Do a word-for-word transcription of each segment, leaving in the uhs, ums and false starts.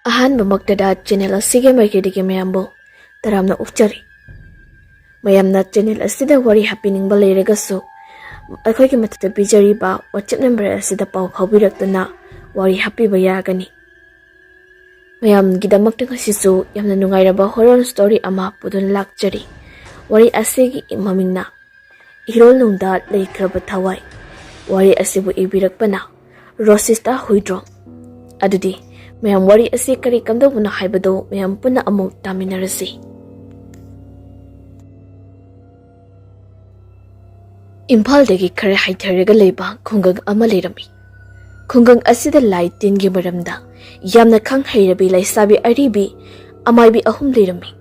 ꯑꯍꯥꯟꯕꯃꯛꯇꯗ channel ꯑꯁꯤꯒꯤ ꯃꯥꯏꯀꯩꯗꯒꯤ ꯃꯌꯥꯝꯕꯨ ꯇꯔꯥꯝꯅ ꯑꯣꯛꯆꯔꯤ꯫ ꯃꯌꯥꯝꯅ ꯆꯦꯅꯦꯜ ꯑꯁꯤꯗ ꯋꯥꯔꯤ ꯍꯥꯞꯄꯤꯅꯤꯡꯕ ꯂꯩꯔꯒꯁꯨ, ꯑꯩꯈꯣꯏꯒꯤ ꯃꯊꯛꯇ ꯄꯤꯖꯔꯤꯕ WhatsApp ꯅꯝꯕꯔ ꯑꯁꯤꯗ ꯄꯥꯎ ꯐꯥꯎꯕꯤꯔꯛꯇꯨꯅ ꯋꯥꯔꯤ ꯍꯥꯞꯄꯤꯕ ꯌꯥꯒꯅꯤ꯫ ꯃꯌꯥꯝꯒꯤꯗꯃꯛꯇ ꯉꯁꯤꯁꯨ ꯌꯥꯝꯅ ꯅꯨꯡꯉꯥꯏꯔꯕ ꯍꯣꯔꯣꯔ ꯁ꯭ꯇꯣꯔꯤ ꯑꯃ ꯄꯨꯗꯨꯅ ꯂꯥꯛꯆꯔꯤ꯫ ꯋꯥꯔꯤ ꯑꯁꯤꯒꯤ ꯃꯃꯤꯡꯅ ꯏꯔꯣꯜꯅꯨꯡꯗ ꯂꯩꯈ꯭ꯔꯕ ꯊꯋꯥꯏ꯫ ꯋꯥꯔꯤ ꯑꯁꯤꯕꯨ ꯏꯕꯤꯔꯛꯄꯅ ꯔꯣꯁꯤꯁꯇꯥ ꯍꯨꯏꯗ꯭ꯔꯣꯝ꯫ ꯑꯗꯨꯗꯤ ꯃꯌꯥꯝ ꯋꯥꯔꯤ ꯑꯁꯤ ꯀꯔꯤ ꯀꯝꯗꯧꯕꯅꯣ ꯍꯥꯏꯕꯗꯨ ꯃꯌꯥꯝ ꯄꯨꯟꯅ ꯑꯃꯨꯛ ꯇꯥꯃꯤꯟꯅꯔꯁꯤ꯫ ꯏꯝꯐꯥꯜꯗꯒꯤ ꯈꯔ ꯍꯥꯏꯊꯔꯒ ꯂꯩꯕ ꯈꯨꯡꯒꯪ ꯑꯃ ꯂꯩꯔꯝꯃꯤ꯫ ꯈꯨꯡꯒꯪ ꯑꯁꯤꯗ ꯂꯥꯏ ꯇꯤꯟꯒꯤ ꯃꯔꯝꯗ ꯌꯥꯝꯅ ꯈꯪ ꯍꯩꯔꯕꯤ ꯂꯩꯁꯥꯕꯤ ꯑꯔꯤꯕꯤ ꯑꯃꯥꯏꯕꯤ ꯑꯍꯨꯝ ꯂꯩꯔꯝꯃꯤ꯫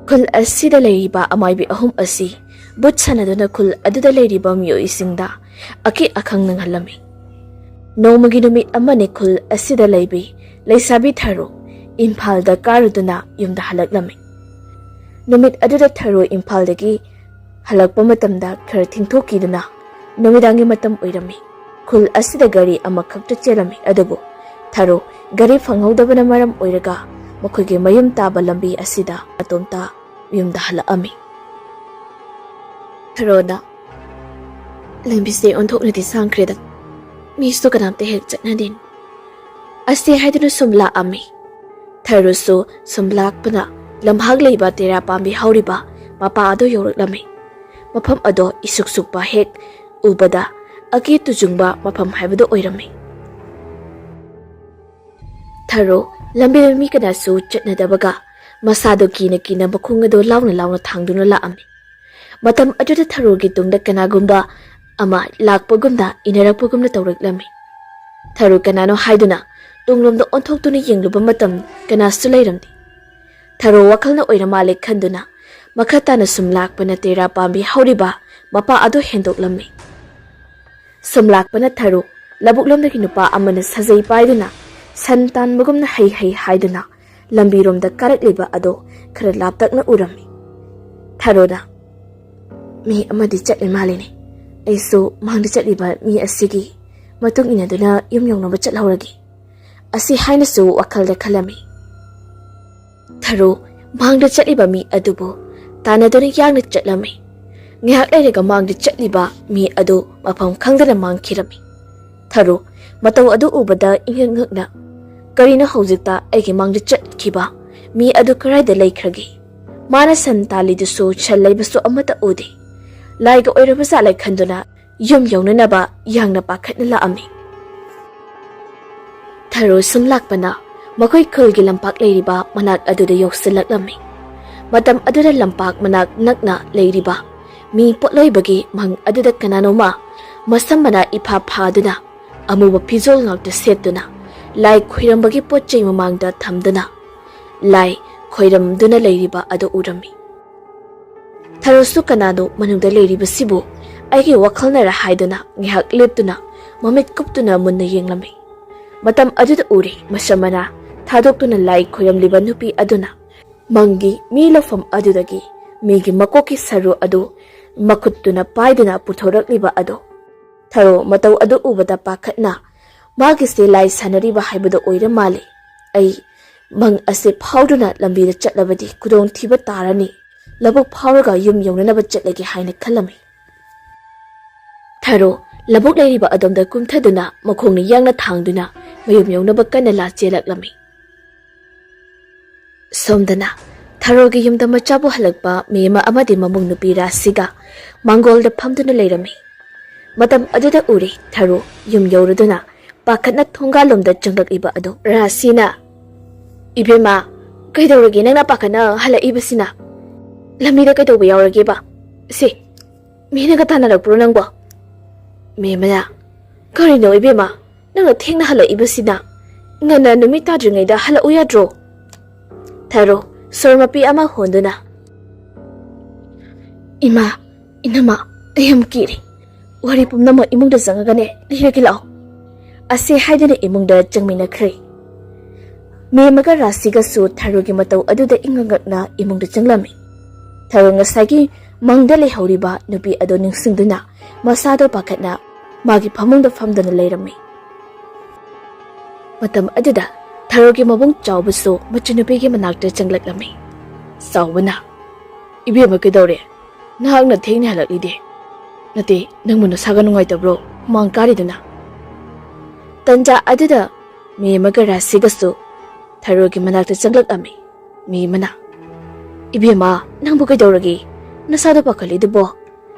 ꯈꯨꯜ ꯑꯁꯤꯗ ꯂꯩꯔꯤꯕ ꯑꯃꯥꯏꯕꯤ ꯑꯍꯨꯝ ꯑꯁꯤ ꯚꯨꯠ ꯁꯥꯟꯅꯗꯨꯅ ꯈꯨꯜ ꯑꯗꯨꯗ ꯂꯩꯔꯤꯕ ꯃꯤꯑꯣꯏꯁꯤꯡꯗ ꯑꯀꯤ ꯑꯈꯪ ꯅꯪꯍꯜꯂꯝꯃꯤ꯫ ꯅꯣꯡꯃꯒꯤ ꯅꯨꯃꯤꯠ ꯑꯃꯅꯤ ꯈꯨꯜ ꯑꯁꯤꯗ ꯂꯩꯕꯤ ꯂꯩꯁꯥꯕꯤ ꯊꯔꯣ ꯏꯝꯐꯥꯜꯗ ꯀꯥꯔꯨꯗꯨꯅ ꯌꯨꯝꯗ ꯍꯜꯂꯛꯂꯝꯃꯤ꯫ ꯅꯨꯃꯤꯠ ꯑꯗꯨꯗ ꯊꯔꯣ ꯏꯝꯐꯥꯜꯗꯒꯤ ꯍꯜꯂꯛꯄ ꯃꯇꯝꯗ ꯈꯔ ꯊꯦꯡꯊꯣꯛꯈꯤꯗꯨꯅ ꯅꯨꯃꯤꯗꯥꯡꯒꯤ ꯃꯇꯝ ꯑꯣꯏꯔꯝꯃꯤ꯫ ꯈꯨꯜ ꯑꯁꯤꯗ ꯒꯥꯔꯤ ꯑꯃꯈꯛꯇ ꯆꯦꯜꯂꯝꯃꯤ, ꯑꯗꯨꯕꯨ ꯊꯔꯣ ꯒꯥꯔꯤ ꯐꯪꯍꯧꯗꯕꯅ ꯃꯔꯝ ꯑꯣꯏꯔꯒ ꯃꯈꯣꯏꯒꯤ ꯃꯌꯨꯝ ꯇꯥꯕ ꯂꯝꯕꯤ ꯑꯁꯤꯗ ꯃꯇꯣꯝꯇ ꯌꯨꯝꯗ ꯍꯜꯂꯛꯑꯝꯃꯤ꯫ ꯊꯔꯣꯅ, "ꯂꯝꯕꯤꯁꯦ ꯑꯣꯟꯊꯣꯛꯅꯗꯤ ꯁꯥꯡꯈ꯭ꯔꯦꯗ, ꯃꯤꯁꯨ ꯀꯅꯥꯝꯇ ꯍꯦꯛ ꯆꯠꯅꯗꯦ" ꯑꯁꯤ ꯍꯥꯏꯗꯨꯅ ꯁꯨꯝ ꯂꯥꯛꯑꯝꯃꯤ꯫ ꯊꯔꯨꯁꯨ ꯁꯨꯝ ꯂꯥꯛꯄꯅ ꯂꯝꯍꯥꯡ ꯂꯩꯕ ꯇꯦꯔꯥ ꯄꯥꯝꯕꯤ ꯍꯧꯔꯤꯕ ꯃꯄꯥ ꯑꯗꯨ ꯌꯧꯔꯛꯂꯝꯃꯤ꯫ ꯃꯐꯝ ꯑꯗꯣ ꯏꯁꯨꯛ ꯁꯨꯛꯄ ꯍꯦꯛ ꯎꯕꯗ ꯑꯀꯤ ꯇꯨꯖꯨꯡꯕ ꯃꯐꯝ ꯍꯥꯏꯕꯗꯨ ꯑꯣꯏꯔꯝꯃꯤ꯫ ꯊꯔꯣ ꯂꯝꯕꯤꯗ ꯃꯤ ꯀꯅꯥꯁꯨ ꯆꯠꯅꯗꯕꯒ ꯃꯁꯥꯗꯣ ꯀꯤꯅ ꯀꯤꯅ ꯃꯈꯣꯡ ꯑꯗꯨ ꯂꯥꯎꯅ ꯂꯥꯎꯅ ꯊꯥꯡꯗꯨꯅ ꯂꯥꯛꯑꯝꯃꯤ꯫ ꯃꯇꯝ ꯑꯗꯨꯗ ꯊꯔꯣꯒꯤ ꯇꯨꯡꯗ ꯀꯅꯥꯒꯨꯝꯕ ꯑꯃ ꯂꯥꯛꯄꯒꯨꯝꯅ ꯏꯟꯅꯔꯛꯄꯒꯨꯝꯅ ꯇꯧꯔꯛꯂꯝꯃꯤ꯫ ꯊꯔꯣ ꯀꯅꯥꯅꯣ ꯍꯥꯏꯗꯨꯅ ꯇꯨꯡꯂꯣꯝꯗ ꯑꯣꯟꯊꯣꯛꯇꯨꯅ ꯌꯦꯡꯂꯨꯕ ꯃꯇꯝ ꯀꯅꯥꯁꯨ ꯂꯩꯔꯝꯗꯦ꯫ ꯊꯔꯣ ꯋꯥꯈꯜꯅ ꯑꯣꯏꯔ ꯃꯥꯜꯂꯦ ꯈꯟꯗꯨꯅ ꯃꯈꯥ ꯇꯥꯅ ꯁꯨꯝ ꯂꯥꯛꯄꯅ ꯇꯦꯔꯥ ꯄꯥꯝꯕꯤ ꯍꯧꯔꯤꯕ ꯃꯄꯥ ꯑꯗꯨ ꯍꯦꯟꯗꯣꯛꯂꯝꯃꯤ꯫ ꯁꯨꯝ ꯂꯥꯛꯄꯅ ꯊꯔꯣ ꯂꯧꯕꯨꯛꯂꯣꯝꯗꯒꯤ ꯅꯨꯄꯥ ꯑꯃꯅ ꯁꯥꯖꯩ ꯄꯥꯏꯗꯨꯅ ꯁꯟ ꯇꯥꯟꯕꯒꯨꯝꯅ ꯍꯩ ꯍꯩ ꯍꯥꯏꯗꯨꯅ ꯂꯝꯕꯤꯔꯣꯝꯗ ꯀꯥꯔꯛꯂꯤꯕ ꯑꯗꯣ ꯈꯔ ꯂꯥꯞꯇꯛꯅ ꯎꯔꯝꯃꯤ꯫ ꯊꯔꯣꯅ, "ꯃꯤ ꯑꯃꯗꯤ ꯆꯠꯂꯤ ꯃꯥꯜꯂꯤꯅꯦ꯫ ꯑꯩꯁꯨ ꯃꯥꯡꯗ ꯆꯠꯂꯤꯕ ꯃꯤ ꯑꯁꯤꯒꯤ ꯃꯇꯨꯡ ꯏꯟꯅꯗꯨꯅ ꯌꯨꯝ ꯌꯧꯅꯕ ꯆꯠꯍꯧꯔꯒꯦ" ꯑꯁꯤ ꯍꯥꯏꯅꯁꯨ ꯋꯥꯈꯜꯗ ꯈꯜꯂꯝꯃꯤ꯫ ꯊꯔꯣ ꯃꯥꯡꯗ ꯆꯠꯂꯤꯕ ꯃꯤ ꯑꯗꯨꯕꯨ ꯇꯥꯟꯅꯗꯨꯅ ꯌꯥꯡꯅ ꯆꯠꯂꯝꯃꯤ꯫ ꯉꯥꯏꯍꯥꯛ ꯂꯩꯔꯒ ꯃꯥꯡꯗ ꯆꯠꯂꯤꯕ ꯃꯤ ꯑꯗꯨ ꯃꯐꯝ ꯈꯪꯗꯅ ꯃꯥꯡꯈꯤꯔꯝꯃꯤ꯫ ꯊꯔꯣ ꯃꯇꯧ ꯑꯗꯨ ꯎꯕꯗ ꯏꯉꯛ ꯉꯛꯅ, "ꯀꯔꯤꯅꯣ ꯍꯧꯖꯤꯛꯇ ꯑꯩꯒꯤ ꯃꯥꯡꯗ ꯆꯠꯈꯤꯕ ꯃꯤ ꯑꯗꯨ ꯀꯗꯥꯏꯗ ꯂꯩꯈ꯭ꯔꯒꯦ? ꯃꯥꯅ ꯁꯟ ꯇꯥꯜꯂꯤꯗꯨꯁꯨ ꯁꯟ ꯂꯩꯕꯁꯨ ꯑꯃꯠꯇ ꯎꯗꯦ꯫ ꯂꯥꯏꯒ ꯑꯣꯏꯔꯕ ꯖꯥꯠꯂ?" ꯈꯟꯗꯨꯅ ꯌꯨꯝ ꯌꯧꯅꯅꯕ ꯌꯥꯡꯅ ꯄꯥꯈꯠꯅ ꯂꯥꯛꯑꯝꯃꯤ꯫ ꯊꯔꯣ ꯁꯨꯝ ꯂꯥꯛꯄꯅ ꯃꯈꯣꯏ ꯈꯨꯜꯒꯤ ꯂꯝꯄꯥꯛ ꯂꯩꯔꯤꯕ ꯃꯅꯥꯛ ꯑꯗꯨꯗ ꯌꯧꯁꯤꯜꯂꯛꯂꯝꯃꯤ꯫ ꯃꯇꯝ ꯑꯗꯨꯗ ꯂꯝꯄꯥꯛ ꯃꯅꯥꯛ ꯅꯛꯅ ꯂꯩꯔꯤꯕ ꯃꯤ ꯄꯣꯠꯂꯣꯏꯕꯒꯤ ꯃꯪ ꯑꯗꯨꯗ ꯀꯅꯥꯅꯣꯃ ꯃꯁꯝ ꯃꯅꯥ ꯏꯐꯥ ꯐꯥꯗꯨꯅ ꯑꯃꯨꯕ ꯐꯤꯖꯣꯜ ꯉꯥꯛꯇ ꯁꯦꯠꯇꯨꯅ ꯂꯥꯏ ꯈꯣꯏꯔꯝꯕꯒꯤ ꯄꯣꯠ ꯆꯩ ꯃꯃꯥꯡꯗ ꯊꯝꯗꯨꯅ ꯂꯥꯏ ꯈꯣꯏꯔꯝꯗꯨꯅ ꯂꯩꯔꯤꯕ ꯑꯗꯨ ꯎꯔꯝꯃꯤ꯫ ꯊꯔꯣꯁꯨ ꯀꯅꯥꯅꯣ ꯃꯅꯨꯡꯗ ꯂꯩꯔꯤꯕꯁꯤꯕꯨ ꯑꯩꯒꯤ ꯋꯥꯈꯜꯅꯔ ꯍꯥꯏꯗꯨꯅ ꯉꯥꯏꯍꯥꯛ ꯂꯦꯞꯇꯨꯅ ꯃꯃꯤꯠ ꯀꯨꯞꯇꯨꯅ ꯃꯨꯟꯅ ꯌꯦꯡꯂꯝꯃꯤ꯫ ꯃꯇꯝ ꯑꯗꯨꯗ ꯎꯔꯦ ꯃꯁꯝ ꯃꯅꯥ ꯊꯥꯗꯣꯛꯇꯨꯅ ꯂꯥꯏ ꯈꯣꯏꯔꯝꯂꯤꯕ ꯅꯨꯄꯤ ꯑꯗꯨꯅ ꯃꯪꯒꯤ ꯃꯤ ꯂꯧꯐꯝ ꯑꯗꯨꯗꯒꯤ ꯃꯤꯒꯤ ꯃꯀꯣꯛꯀꯤ ꯁꯔꯨ ꯑꯗꯨ ꯃꯈꯨꯠꯇꯨꯅ ꯄꯥꯏꯗꯨꯅ ꯄꯨꯊꯣꯔꯛꯂꯤꯕ ꯑꯗꯣ꯫ ꯊꯔꯣ ꯃꯇꯧ ꯑꯗꯨ ꯎꯕꯗ ꯄꯥꯈꯠꯅ, "ꯃꯥꯒꯤꯁꯦ ꯂꯥꯏ ꯁꯥꯟꯅꯔꯤꯕ ꯍꯥꯏꯕꯗꯣ ꯑꯣꯏꯔ ꯃꯥꯜꯂꯦ꯫ ꯑꯩ ꯃꯪ ꯑꯁꯦ ꯐꯥꯎꯗꯨꯅ ꯂꯝꯕꯤꯗ ꯆꯠꯂꯕꯗꯤ ꯈꯨꯗꯣꯡꯊꯤꯕ ꯇꯥꯔꯅꯤ꯫ ꯂꯧꯕꯨꯛ ꯐꯥꯎꯔꯒ ꯌꯨꯝ ꯌꯧꯅꯅꯕ ꯆꯠꯂꯒꯦ" ꯍꯥꯏꯅ ꯈꯜꯂꯝꯃꯤ꯫ ꯊꯔꯣ ꯂꯧꯕꯨꯛ ꯂꯩꯔꯤꯕ ꯑꯗꯣꯝꯗ ꯀꯨꯝꯊꯗꯨꯅ ꯃꯈꯣꯡꯅ ꯌꯥꯡꯅ ꯊꯥꯡꯗꯨꯅ ꯃꯌꯨꯝ ꯌꯧꯅꯕ ꯀꯟꯅ ꯂꯥ ꯆꯦꯜꯂꯛꯂꯝꯃꯤ꯫ ꯁꯣꯝꯗꯅ ꯊꯔꯣꯒꯤ ꯌꯨꯝꯗ ꯃꯆꯥ ꯄꯨꯍꯜꯂꯛꯄ ꯃꯦꯝꯃ ꯑꯃꯗꯤ ꯃꯃꯧ ꯅꯨꯄꯤ ꯔꯥꯁꯤꯒ ꯃꯥꯡꯒꯣꯜꯗ ꯐꯝꯗꯨꯅ ꯂꯩꯔꯝꯃꯤ꯫ ꯃꯇꯝ ꯑꯗꯨꯗ ꯎꯔꯦ ꯊꯔꯣ ꯌꯨꯝ ꯌꯧꯔꯗꯨꯅ ꯄꯥꯈꯠꯅ ꯊꯣꯡꯒꯥꯜꯂꯣꯝꯗ ꯆꯪꯂꯛꯂꯤꯕ ꯑꯗꯨ꯫ ꯔꯥꯁꯤꯅ, "ꯏꯕꯦꯝꯃ, ꯀꯩꯗꯧꯔꯒꯦ ꯅꯪꯅ ꯄꯥꯈꯠꯅ ꯍꯜꯂꯛꯏꯕꯁꯤꯅ? ꯂꯝꯕꯤꯗ ꯀꯩꯗꯧꯕ ꯌꯥꯎꯔꯒꯦꯕ? ꯁꯦ, ꯃꯤꯅꯒ ꯇꯥꯟꯅꯔꯛꯄ꯭ꯔꯣ ꯅꯪꯕꯣ?" ꯃꯦꯝꯃꯅ, "ꯀꯔꯤꯅꯣ ꯏꯕꯦꯝꯃ, ꯅꯪꯅ ꯊꯦꯡꯅ ꯍꯜꯂꯛꯏꯕꯁꯤꯅ? ꯉꯟꯅ ꯅꯨꯃꯤꯠ ꯇꯥꯗ꯭ꯔꯤꯉꯩꯗ ꯍꯜꯂꯛꯎ ꯌꯥꯗ꯭ꯔꯣ?" ꯊꯔꯣ ꯁꯣꯔ ꯃꯄꯤ ꯑꯃ ꯍꯣꯟꯗꯨꯅ, "ꯏꯃꯥ, ꯏꯅꯝꯃ, ꯑꯩ ꯌꯥꯝ ꯀꯤꯔꯦ꯫ ꯋꯥꯔꯤ ꯄꯨꯝꯅꯃꯛ ꯏꯃꯨꯡꯗ ꯆꯪꯉꯒꯅꯦ ꯂꯤꯔꯒꯦ ꯂꯥꯛꯑꯣ" ꯑꯁꯤ ꯍꯥꯏꯗꯨꯅ ꯏꯃꯨꯡꯗ ꯆꯪꯃꯤꯟꯅꯈ꯭ꯔꯦ꯫ ꯃꯦꯝꯃꯒ ꯔꯥꯁꯤꯒꯁꯨ ꯊꯔꯣꯒꯤ ꯃꯇꯧ ꯑꯗꯨꯗ ꯏꯉꯛ ꯉꯛꯅ ꯏꯃꯨꯡꯗ ꯆꯪꯂꯝꯃꯤ꯫ ꯊꯔꯣ ꯉꯁꯥꯏꯒꯤ ꯃꯪꯗ ꯂꯩꯍꯧꯔꯤꯕ ꯅꯨꯄꯤ ꯑꯗꯨ ꯅꯤꯡꯁꯤꯡꯗꯨꯅ ꯃꯁꯥꯗꯣ ꯄꯥꯈꯠꯅ ꯃꯥꯒꯤ ꯐꯃꯨꯡꯗ ꯐꯝꯗꯨꯅ ꯂꯩꯔꯝꯃꯤ꯫ ꯃꯇꯝ ꯑꯗꯨꯗ ꯊꯔꯣꯒꯤ ꯃꯕꯨꯡ ꯆꯥꯎꯕꯁꯨ ꯃꯆꯟꯅꯨꯄꯤꯒꯤ ꯃꯅꯥꯛꯇ ꯆꯪꯂꯛꯂꯝꯃꯤ꯫ ꯆꯥꯎꯕꯅ, "ꯏꯕꯦꯝꯃ, ꯀꯩꯗꯧꯔꯦ? ꯅꯍꯥꯛꯅ ꯊꯦꯡꯅ ꯍꯜꯂꯛꯂꯤꯗꯤ? ꯅꯠꯇꯦ, ꯅꯪꯕꯨ ꯅꯁꯥꯒ ꯅꯨꯡꯉꯥꯏꯇꯕ꯭ꯔꯣ? ꯍꯨꯃꯥꯡ ꯀꯥꯔꯤꯗꯨꯅ?" ꯇꯟꯖꯥ ꯑꯗꯨꯗ ꯃꯦꯝꯃꯒ ꯔꯥꯁꯤꯒꯁꯨ ꯊꯔꯣꯒꯤ ꯃꯅꯥꯛꯇ ꯆꯪꯂꯛꯂꯝꯃꯤ꯫ ꯃꯦꯝꯃꯅ, "ꯏꯕꯦꯝꯃ, ꯅꯪꯕꯨ ꯀꯩꯗꯧꯔꯒꯦ? ꯅꯁꯥꯗꯣ ꯄꯥꯈꯠꯂꯤꯗꯨꯕꯣ?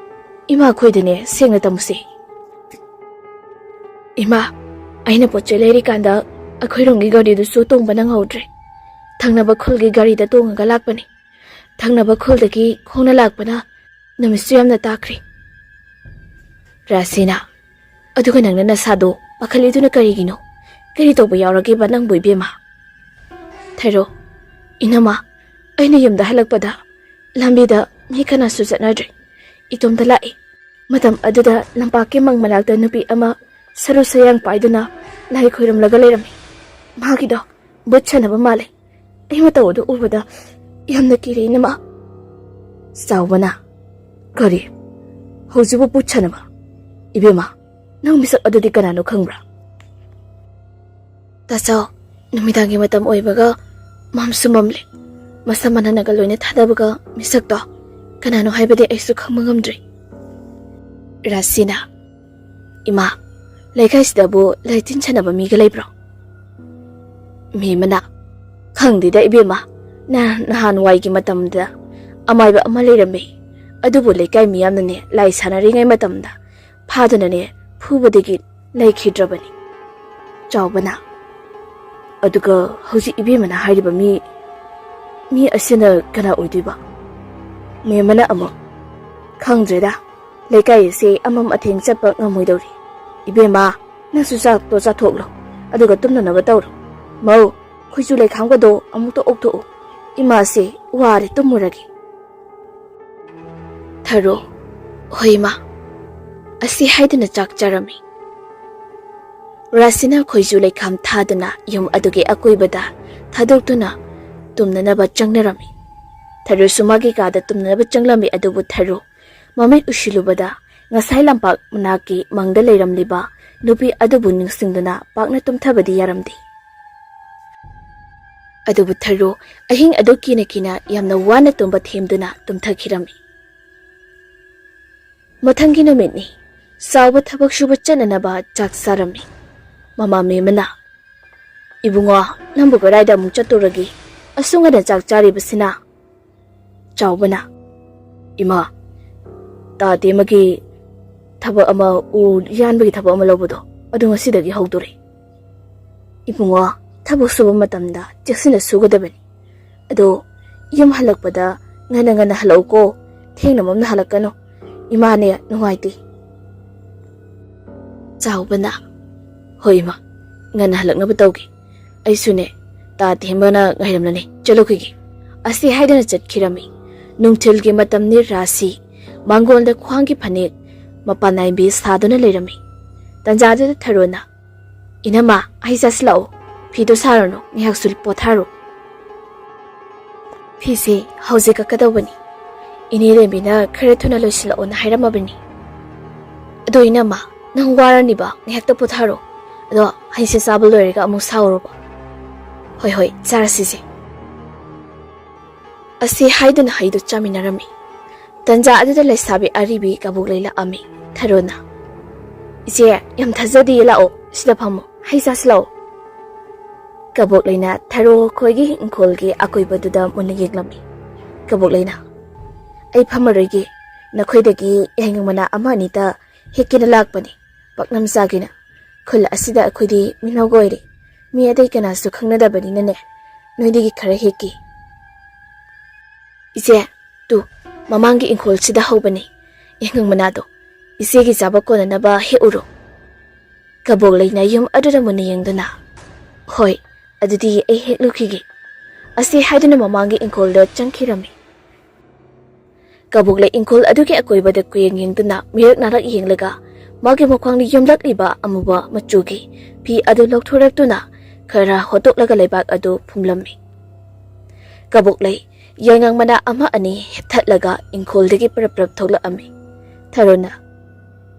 ꯏꯃꯥ ꯈꯣꯏꯗꯅꯦ ꯁꯦꯡꯅ ꯇꯝꯃꯨꯁꯦ꯫" "ꯏꯃꯥ, ꯑꯩꯅ ꯄꯣꯠ ꯆꯩ ꯂꯩꯔꯤꯀꯥꯟꯗ ꯑꯩꯈꯣꯏꯔꯣꯝꯒꯤ ꯒꯥꯔꯤꯗꯨꯁꯨ ꯇꯣꯡꯕ ꯅꯪꯍꯧꯗ꯭ꯔꯦ꯫ ꯊꯪꯅꯕ ꯈꯨꯜꯒꯤ ꯒꯥꯔꯤꯗ ꯇꯣꯡꯉꯒ ꯂꯥꯛꯄꯅꯤ꯫ ꯊꯪꯅꯕ ꯈꯨꯜꯗꯒꯤ ꯈꯣꯡꯅ ꯂꯥꯛꯄꯅ ꯅꯨꯃꯤꯠꯁꯨ ꯌꯥꯝꯅ ꯇꯥꯈ꯭ꯔꯦ꯫" ꯔꯥꯁꯤꯅ, "ꯑꯗꯨꯒ ꯅꯪꯅ ꯅꯁꯥꯗꯣ ꯄꯥꯈꯠꯂꯤꯗꯨꯅ ꯀꯔꯤꯒꯤꯅꯣ? ꯀꯔꯤ ꯇꯧꯕ ꯌꯥꯎꯔꯒꯦꯕ ꯅꯪꯕꯨ, ꯏꯕꯦꯝꯃ?" ꯊꯩꯔꯣ, "ꯏꯅꯝꯃ, ꯑꯩꯅ ꯌꯨꯝꯗ ꯍꯜꯂꯛꯄꯗ ꯂꯝꯕꯤꯗ ꯃꯤ ꯀꯅꯥꯁꯨ ꯆꯠꯅꯗ꯭ꯔꯦ꯫ ꯏꯇꯣꯝꯇ ꯂꯥꯛꯏ꯫ ꯃꯇꯝ ꯑꯗꯨꯗ ꯂꯝꯄꯥꯛꯀꯤ ꯃꯪ ꯃꯅꯥꯛꯇ ꯅꯨꯄꯤ ꯑꯃ ꯁꯔꯨ ꯁꯌꯥꯡ ꯄꯥꯏꯗꯨꯅ ꯂꯥꯏ ꯈꯣꯏꯔꯝꯂꯒ ꯂꯩꯔꯝꯃꯤ꯫ ꯃꯥꯒꯤꯗꯣ ꯚꯨꯠ ꯁꯥꯟꯅꯕ ꯃꯥꯜꯂꯦ꯫ ꯑꯩ ꯃꯇꯧ ꯑꯗꯨ ꯎꯕꯗ ꯌꯥꯝꯅ ꯀꯤꯔꯦ, ꯏꯅꯝꯃ꯫" ꯆꯥꯎꯕꯅ, "ꯀꯔꯤ? ꯍꯧꯖꯤꯛꯄꯨ ꯚꯨꯠ ꯁꯥꯟꯅꯕ? ꯏꯕꯦꯝꯃ, ꯅꯪ ꯃꯤꯁꯛ ꯑꯗꯨꯗꯤ ꯀꯅꯥꯅꯣ ꯈꯪꯕ꯭ꯔꯥ?" "ꯇꯥꯆꯧ, ꯅꯨꯃꯤꯗꯥꯡꯒꯤ ꯃꯇꯝ ꯑꯣꯏꯕꯒ ꯃꯝꯁꯨ ꯃꯝꯂꯦ꯫ ꯃꯁꯝ ꯃꯅꯥꯅꯒ ꯂꯣꯏꯅ ꯊꯥꯗꯕꯒ ꯃꯤꯁꯛꯇꯣ ꯀꯅꯥꯅꯣ ꯍꯥꯏꯕꯗꯤ ꯑꯩꯁꯨ ꯈꯪꯕ ꯉꯝꯗ꯭ꯔꯦ꯫" ꯔꯥꯁꯤꯅ, "ꯏꯃꯥ, ꯂꯩꯀꯥꯏꯁꯤꯗꯕꯨ ꯂꯥꯏ ꯇꯤꯟ ꯁꯥꯟꯅꯕ ꯃꯤꯒ ꯂꯩꯕ꯭ꯔꯣ?" ꯃꯦꯝꯃꯅ, "ꯈꯪꯗꯦꯗ ꯏꯕꯦꯝꯃ, ꯅ-, ꯅꯍꯥꯟꯋꯥꯏꯒꯤ ꯃꯇꯝꯗ ꯑꯃꯥꯏꯕ ꯑꯃ ꯂꯩꯔꯝꯃꯤ꯫ ꯑꯗꯨꯕꯨ ꯂꯩꯀꯥꯏ ꯃꯤꯌꯥꯝꯅꯅꯦ ꯂꯥꯏ ꯁꯥꯟꯅꯔꯤꯉꯩ ꯃꯇꯝꯗ ꯐꯥꯗꯨꯅꯅꯦ ꯐꯨꯕꯗꯒꯤ ꯂꯩꯈꯤꯗ꯭ꯔꯕꯅꯤ꯫" ꯆꯥꯎꯕꯅ, "ꯑꯗꯨꯒ ꯍꯧꯖꯤꯛ ꯏꯕꯦꯝꯃꯅ ꯍꯥꯏꯔꯤꯕ ꯃꯤ, ꯃꯤ ꯑꯁꯤꯅ ꯀꯅꯥ ꯑꯣꯏꯗꯣꯏꯕ?" ꯃꯦꯝꯃꯅ ꯑꯃꯨꯛ, "ꯈꯪꯗ꯭ꯔꯦꯗ, ꯂꯩꯀꯥꯏ ꯑꯁꯤ ꯑꯃꯝ ꯑꯊꯦꯡ ꯆꯠꯄ ꯉꯝꯃꯣꯏꯗꯧꯔꯤ꯫ ꯏꯕꯦꯝꯃ, ꯅꯪꯁꯨ ꯆꯥꯛꯇꯣ ꯆꯥꯊꯣꯛꯂꯣ, ꯑꯗꯨꯒ ꯇꯨꯝꯅꯅꯕ ꯇꯧꯔꯣ꯫ ꯃꯧ, ꯈꯣꯏꯆꯨ ꯂꯩꯈꯥꯝꯒꯗꯣ ꯑꯃꯨꯛꯇ ꯑꯣꯛꯊꯣꯛꯎ꯫ ꯏꯃꯥꯁꯦ ꯋꯥꯔꯦ, ꯇꯨꯝꯃꯨꯔꯒꯦ꯫" ꯊꯔꯣ, "ꯍꯣꯏ ꯏꯃꯥ꯫" ꯑꯁꯤ ꯍꯥꯏꯗꯨꯅ ꯆꯥꯛ ꯆꯥꯔꯝꯃꯤ꯫ ꯔꯥꯁꯤꯅ ꯈꯣꯏꯆꯨ ꯂꯩꯈꯥꯝ ꯊꯥꯗꯨꯅ ꯌꯨꯝ ꯑꯗꯨꯒꯤ ꯑꯀꯣꯏꯕꯗ ꯊꯥꯗꯣꯛꯇꯨꯅ ꯇꯨꯝꯅꯅꯕ ꯆꯪꯅꯔꯝꯃꯤ꯫ ꯊꯔꯣꯁꯨ ꯃꯥꯒꯤ ꯀꯥꯗ ꯇꯨꯝꯅꯅꯕ ꯆꯪꯂꯝꯃꯤ, ꯑꯗꯨꯕꯨ ꯊꯔꯣ ꯃꯃꯤꯠ ꯎꯏꯁꯤꯜꯂꯨꯕꯗ ꯉꯁꯥꯏ ꯂꯝꯄꯥꯛ ꯃꯅꯥꯛꯀꯤ ꯃꯪꯗ ꯂꯩꯔꯝꯂꯤꯕ ꯅꯨꯄꯤ ꯑꯗꯨꯕꯨ ꯅꯤꯡꯁꯤꯡꯗꯨꯅ ꯄꯥꯛꯅ ꯇꯨꯝꯊꯕꯗꯤ ꯌꯥꯔꯝꯗꯦ꯫ ꯑꯗꯨꯕꯨ ꯊꯔꯣ ꯑꯍꯤꯡ ꯑꯗꯨ ꯀꯤꯅ ꯀꯤꯅ ꯌꯥꯝꯅ ꯋꯥꯅ ꯇꯨꯝꯕ ꯊꯦꯝꯗꯨꯅ ꯇꯨꯝꯊꯈꯤꯔꯝꯃꯤ꯫ ꯃꯊꯪꯒꯤ ꯅꯨꯃꯤꯠꯅꯤ꯫ ꯆꯥꯎꯕ ꯊꯕꯛ ꯁꯨꯕ ꯆꯠꯅꯅꯕ ꯆꯥꯛ ꯆꯥꯔꯝꯃꯤ꯫ ꯃꯃꯥ ꯃꯦꯝꯃꯅ, "ꯏꯕꯨꯡꯉꯣ, ꯅꯪꯕꯨ ꯀꯗꯥꯏꯗ ꯑꯃꯨꯛ ꯆꯠꯇꯧꯔꯒꯦ? ꯑꯁꯨꯛ ꯉꯟꯅ ꯆꯥꯛ ꯆꯥꯔꯤꯕꯁꯤꯅ?" ꯆꯥꯎꯕꯅ, "ꯏꯃꯥ, ꯇꯥ ꯇꯦꯝꯕꯒꯤ ꯊꯕꯛ ꯑꯃ, ꯎ ꯌꯥꯟꯕꯒꯤ ꯊꯕꯛ ꯑꯃ ꯂꯧꯕꯗꯣ, ꯑꯗꯨ ꯉꯁꯤꯗꯒꯤ ꯍꯧꯗꯣꯔꯦ꯫ ꯏꯕꯨꯡꯉꯣ, ꯊꯕꯛ ꯁꯨꯕ ꯃꯇꯝꯗ ꯆꯦꯛꯁꯤꯟꯅ ꯁꯨꯒꯗꯕꯅꯤ꯫ ꯑꯗꯣ ꯌꯨꯝ ꯍꯜꯂꯛꯄꯗ ꯉꯟꯅ ꯉꯟꯅ ꯍꯜꯂꯛꯎꯀꯣ, ꯊꯦꯡꯅ ꯃꯝꯅ ꯍꯜꯂꯛꯀꯅꯨ꯫ ꯏꯃꯥꯅꯦ ꯅꯨꯡꯉꯥꯏꯇꯦ꯫" ꯆꯥꯎꯕꯅ, "ꯍꯣꯏ ꯏꯃꯥ, ꯉꯟꯅ ꯍꯜꯂꯛꯅꯕ ꯇꯧꯒꯦ꯫ ꯑꯩꯁꯨꯅꯦ, ꯇꯥ ꯇꯦꯝꯕꯅ ꯉꯥꯏꯔꯝꯂꯅꯤ, ꯆꯠꯂꯨꯈꯤꯒꯦ꯫" ꯑꯁꯤ ꯍꯥꯏꯗꯨꯅ ꯆꯠꯈꯤꯔꯝꯃꯤ꯫ ꯅꯨꯡꯊꯤꯜꯒꯤ ꯃꯇꯝꯅꯤ꯫ ꯔꯥꯁꯤ ꯃꯥꯡꯒꯣꯜꯗ ꯈ꯭ꯋꯥꯡꯒꯤ ꯐꯅꯦꯛ ꯃꯄꯥꯟ ꯅꯥꯏꯕꯤ ꯁꯥꯗꯨꯅ ꯂꯩꯔꯝꯃꯤ꯫ ꯇꯟꯖꯥꯗꯨꯗ ꯊꯔꯣꯅ, "ꯏꯅꯝꯃ, ꯍꯩ ꯆꯥꯁꯤꯜꯂꯛꯑꯣ꯫ ꯐꯤꯗꯣ ꯁꯥꯔꯨꯅꯨ, ꯉꯥꯏꯍꯥꯛꯁꯨ ꯄꯣꯊꯥꯔꯣ꯫" "ꯐꯤꯁꯦ ꯍꯧꯖꯤꯛ ꯀꯛꯀꯗꯧꯕꯅꯤ꯫ ꯏꯅꯦ ꯔꯦꯝꯕꯤꯅ ꯈꯔ ꯊꯨꯅ ꯂꯣꯏꯁꯤꯜꯂꯛꯑꯣꯅ ꯍꯥꯏꯔꯝꯃꯕꯅꯤ꯫ ꯑꯗꯣ ꯏꯅꯝꯃ, ꯅꯪ ꯋꯥꯔꯅꯤꯕ, ꯉꯥꯏꯍꯥꯛꯇ ꯄꯣꯊꯥꯔꯣ꯫ ꯑꯗꯣ ꯍꯩꯁꯦ ꯆꯥꯕ ꯂꯣꯏꯔꯒ ꯑꯃꯨꯛ ꯁꯥꯎꯔꯣꯕ꯫" "ꯍꯣꯏ, ꯍꯣꯏ, ꯆꯥꯔꯁꯤꯁꯦ꯫" ꯑꯁꯤ ꯍꯥꯏꯗꯨꯅ ꯍꯩꯗꯨ ꯆꯥꯃꯤꯟꯅꯔꯝꯃꯤ꯫ ꯇꯟꯖꯥ ꯑꯗꯨꯗ ꯂꯩꯁꯥꯕꯤ ꯑꯔꯤꯕꯤ ꯀꯕꯣꯛꯂꯩ ꯂꯥꯛꯑꯝꯃꯤ꯫ ꯊꯔꯣꯅ, "ꯏꯆꯦ, ꯌꯥꯝ ꯊꯥꯖꯗꯤꯌꯦ, ꯂꯥꯛꯑꯣ, ꯁꯤꯗ ꯐꯝꯃꯣ, ꯍꯩ ꯆꯥꯁꯤ ꯂꯥꯛꯑꯣ꯫" ꯀꯕꯣꯛꯂꯩꯅ ꯊꯔꯣ ꯈꯣꯏꯒꯤ ꯏꯪꯈꯣꯜꯒꯤ ꯑꯀꯣꯏꯕꯗꯨꯗ ꯃꯨꯟꯅ ꯌꯦꯡꯂꯝꯃꯤ꯫ ꯀꯕꯣꯛꯂꯩꯅ, "ꯑꯩ ꯐꯝꯃꯔꯣꯏꯒꯦ, ꯅꯈꯣꯏꯗꯒꯤ ꯌꯥꯏꯉꯪ ꯃꯅꯥ ꯑꯃ ꯑꯅꯤꯇ ꯍꯦꯛꯀꯦꯅ ꯂꯥꯛꯄꯅꯤ, ꯄꯥꯛꯅꯝ ꯆꯥꯒꯦꯅ꯫ ꯈꯨꯜ ꯑꯁꯤꯗ ꯑꯩꯈꯣꯏꯗꯤ ꯃꯤꯅꯧꯒ ꯑꯣꯏꯔꯦ, ꯃꯤ ꯑꯇꯩ ꯀꯅꯥꯁꯨ ꯈꯪꯅꯗꯕꯅꯤꯅꯅꯦ, ꯅꯣꯏꯗꯒꯤ ꯈꯔ ꯍꯦꯛꯀꯦ꯫" "ꯏꯆꯦ, ꯇꯨ, ꯃꯃꯥꯡꯒꯤ ꯏꯪꯈꯣꯜꯁꯤꯗ ꯍꯧꯕꯅꯤ, ꯌꯥꯏꯉꯪ ꯃꯅꯥꯗꯣ, ꯏꯆꯦꯒꯤ ꯆꯥꯕ ꯀꯣꯟꯅꯅꯕ ꯍꯦꯛꯎꯔꯣ꯫" ꯀꯕꯣꯛꯂꯩꯅ ꯌꯨꯝ ꯑꯗꯨꯗ ꯃꯨꯟꯅ ꯌꯦꯡꯗꯨꯅ, "ꯍꯣꯏ, ꯑꯗꯨꯗꯤ ꯑꯩ ꯍꯦꯛꯂꯨꯈꯤꯒꯦ꯫" ꯑꯁꯤ ꯍꯥꯏꯗꯨꯅ ꯃꯃꯥꯡꯒꯤ ꯏꯪꯈꯣꯜꯗ ꯆꯪꯈꯤꯔꯝꯃꯤ꯫ ꯀꯕꯣꯛꯂꯩ ꯏꯪꯈꯣꯜ ꯑꯗꯨꯒꯤ ꯑꯀꯣꯏꯕꯗ ꯀꯨꯌꯦꯡ ꯌꯦꯡꯗꯨꯅ ꯃꯤꯔꯛ ꯅꯥꯔꯛ ꯌꯦꯡꯂꯒ ꯃꯥꯒꯤ ꯃꯈ꯭ꯋꯥꯡꯗ ꯌꯣꯝꯂꯛꯂꯤꯕ ꯑꯃꯨꯕ ꯃꯆꯨꯒꯤ ꯐꯤ ꯑꯗꯨ ꯂꯧꯊꯣꯔꯛꯇꯨꯅ ꯈꯔ ꯍꯣꯠꯇꯣꯛꯂꯒ ꯂꯩꯕꯥꯛ ꯑꯗꯨ ꯐꯨꯝꯂꯝꯃꯤ꯫ ꯀꯕꯣꯛꯂꯩ ꯌꯥꯏꯉꯪ ꯃꯅꯥ ꯑꯃ ꯑꯅꯤ ꯍꯦꯛꯊꯠꯂꯒ ꯏꯪꯈꯣꯜꯗꯒꯤ ꯄꯔꯞ ꯄꯔꯞ ꯊꯣꯛꯂꯛꯑꯝꯃꯤ꯫ ꯊꯔꯣꯅ,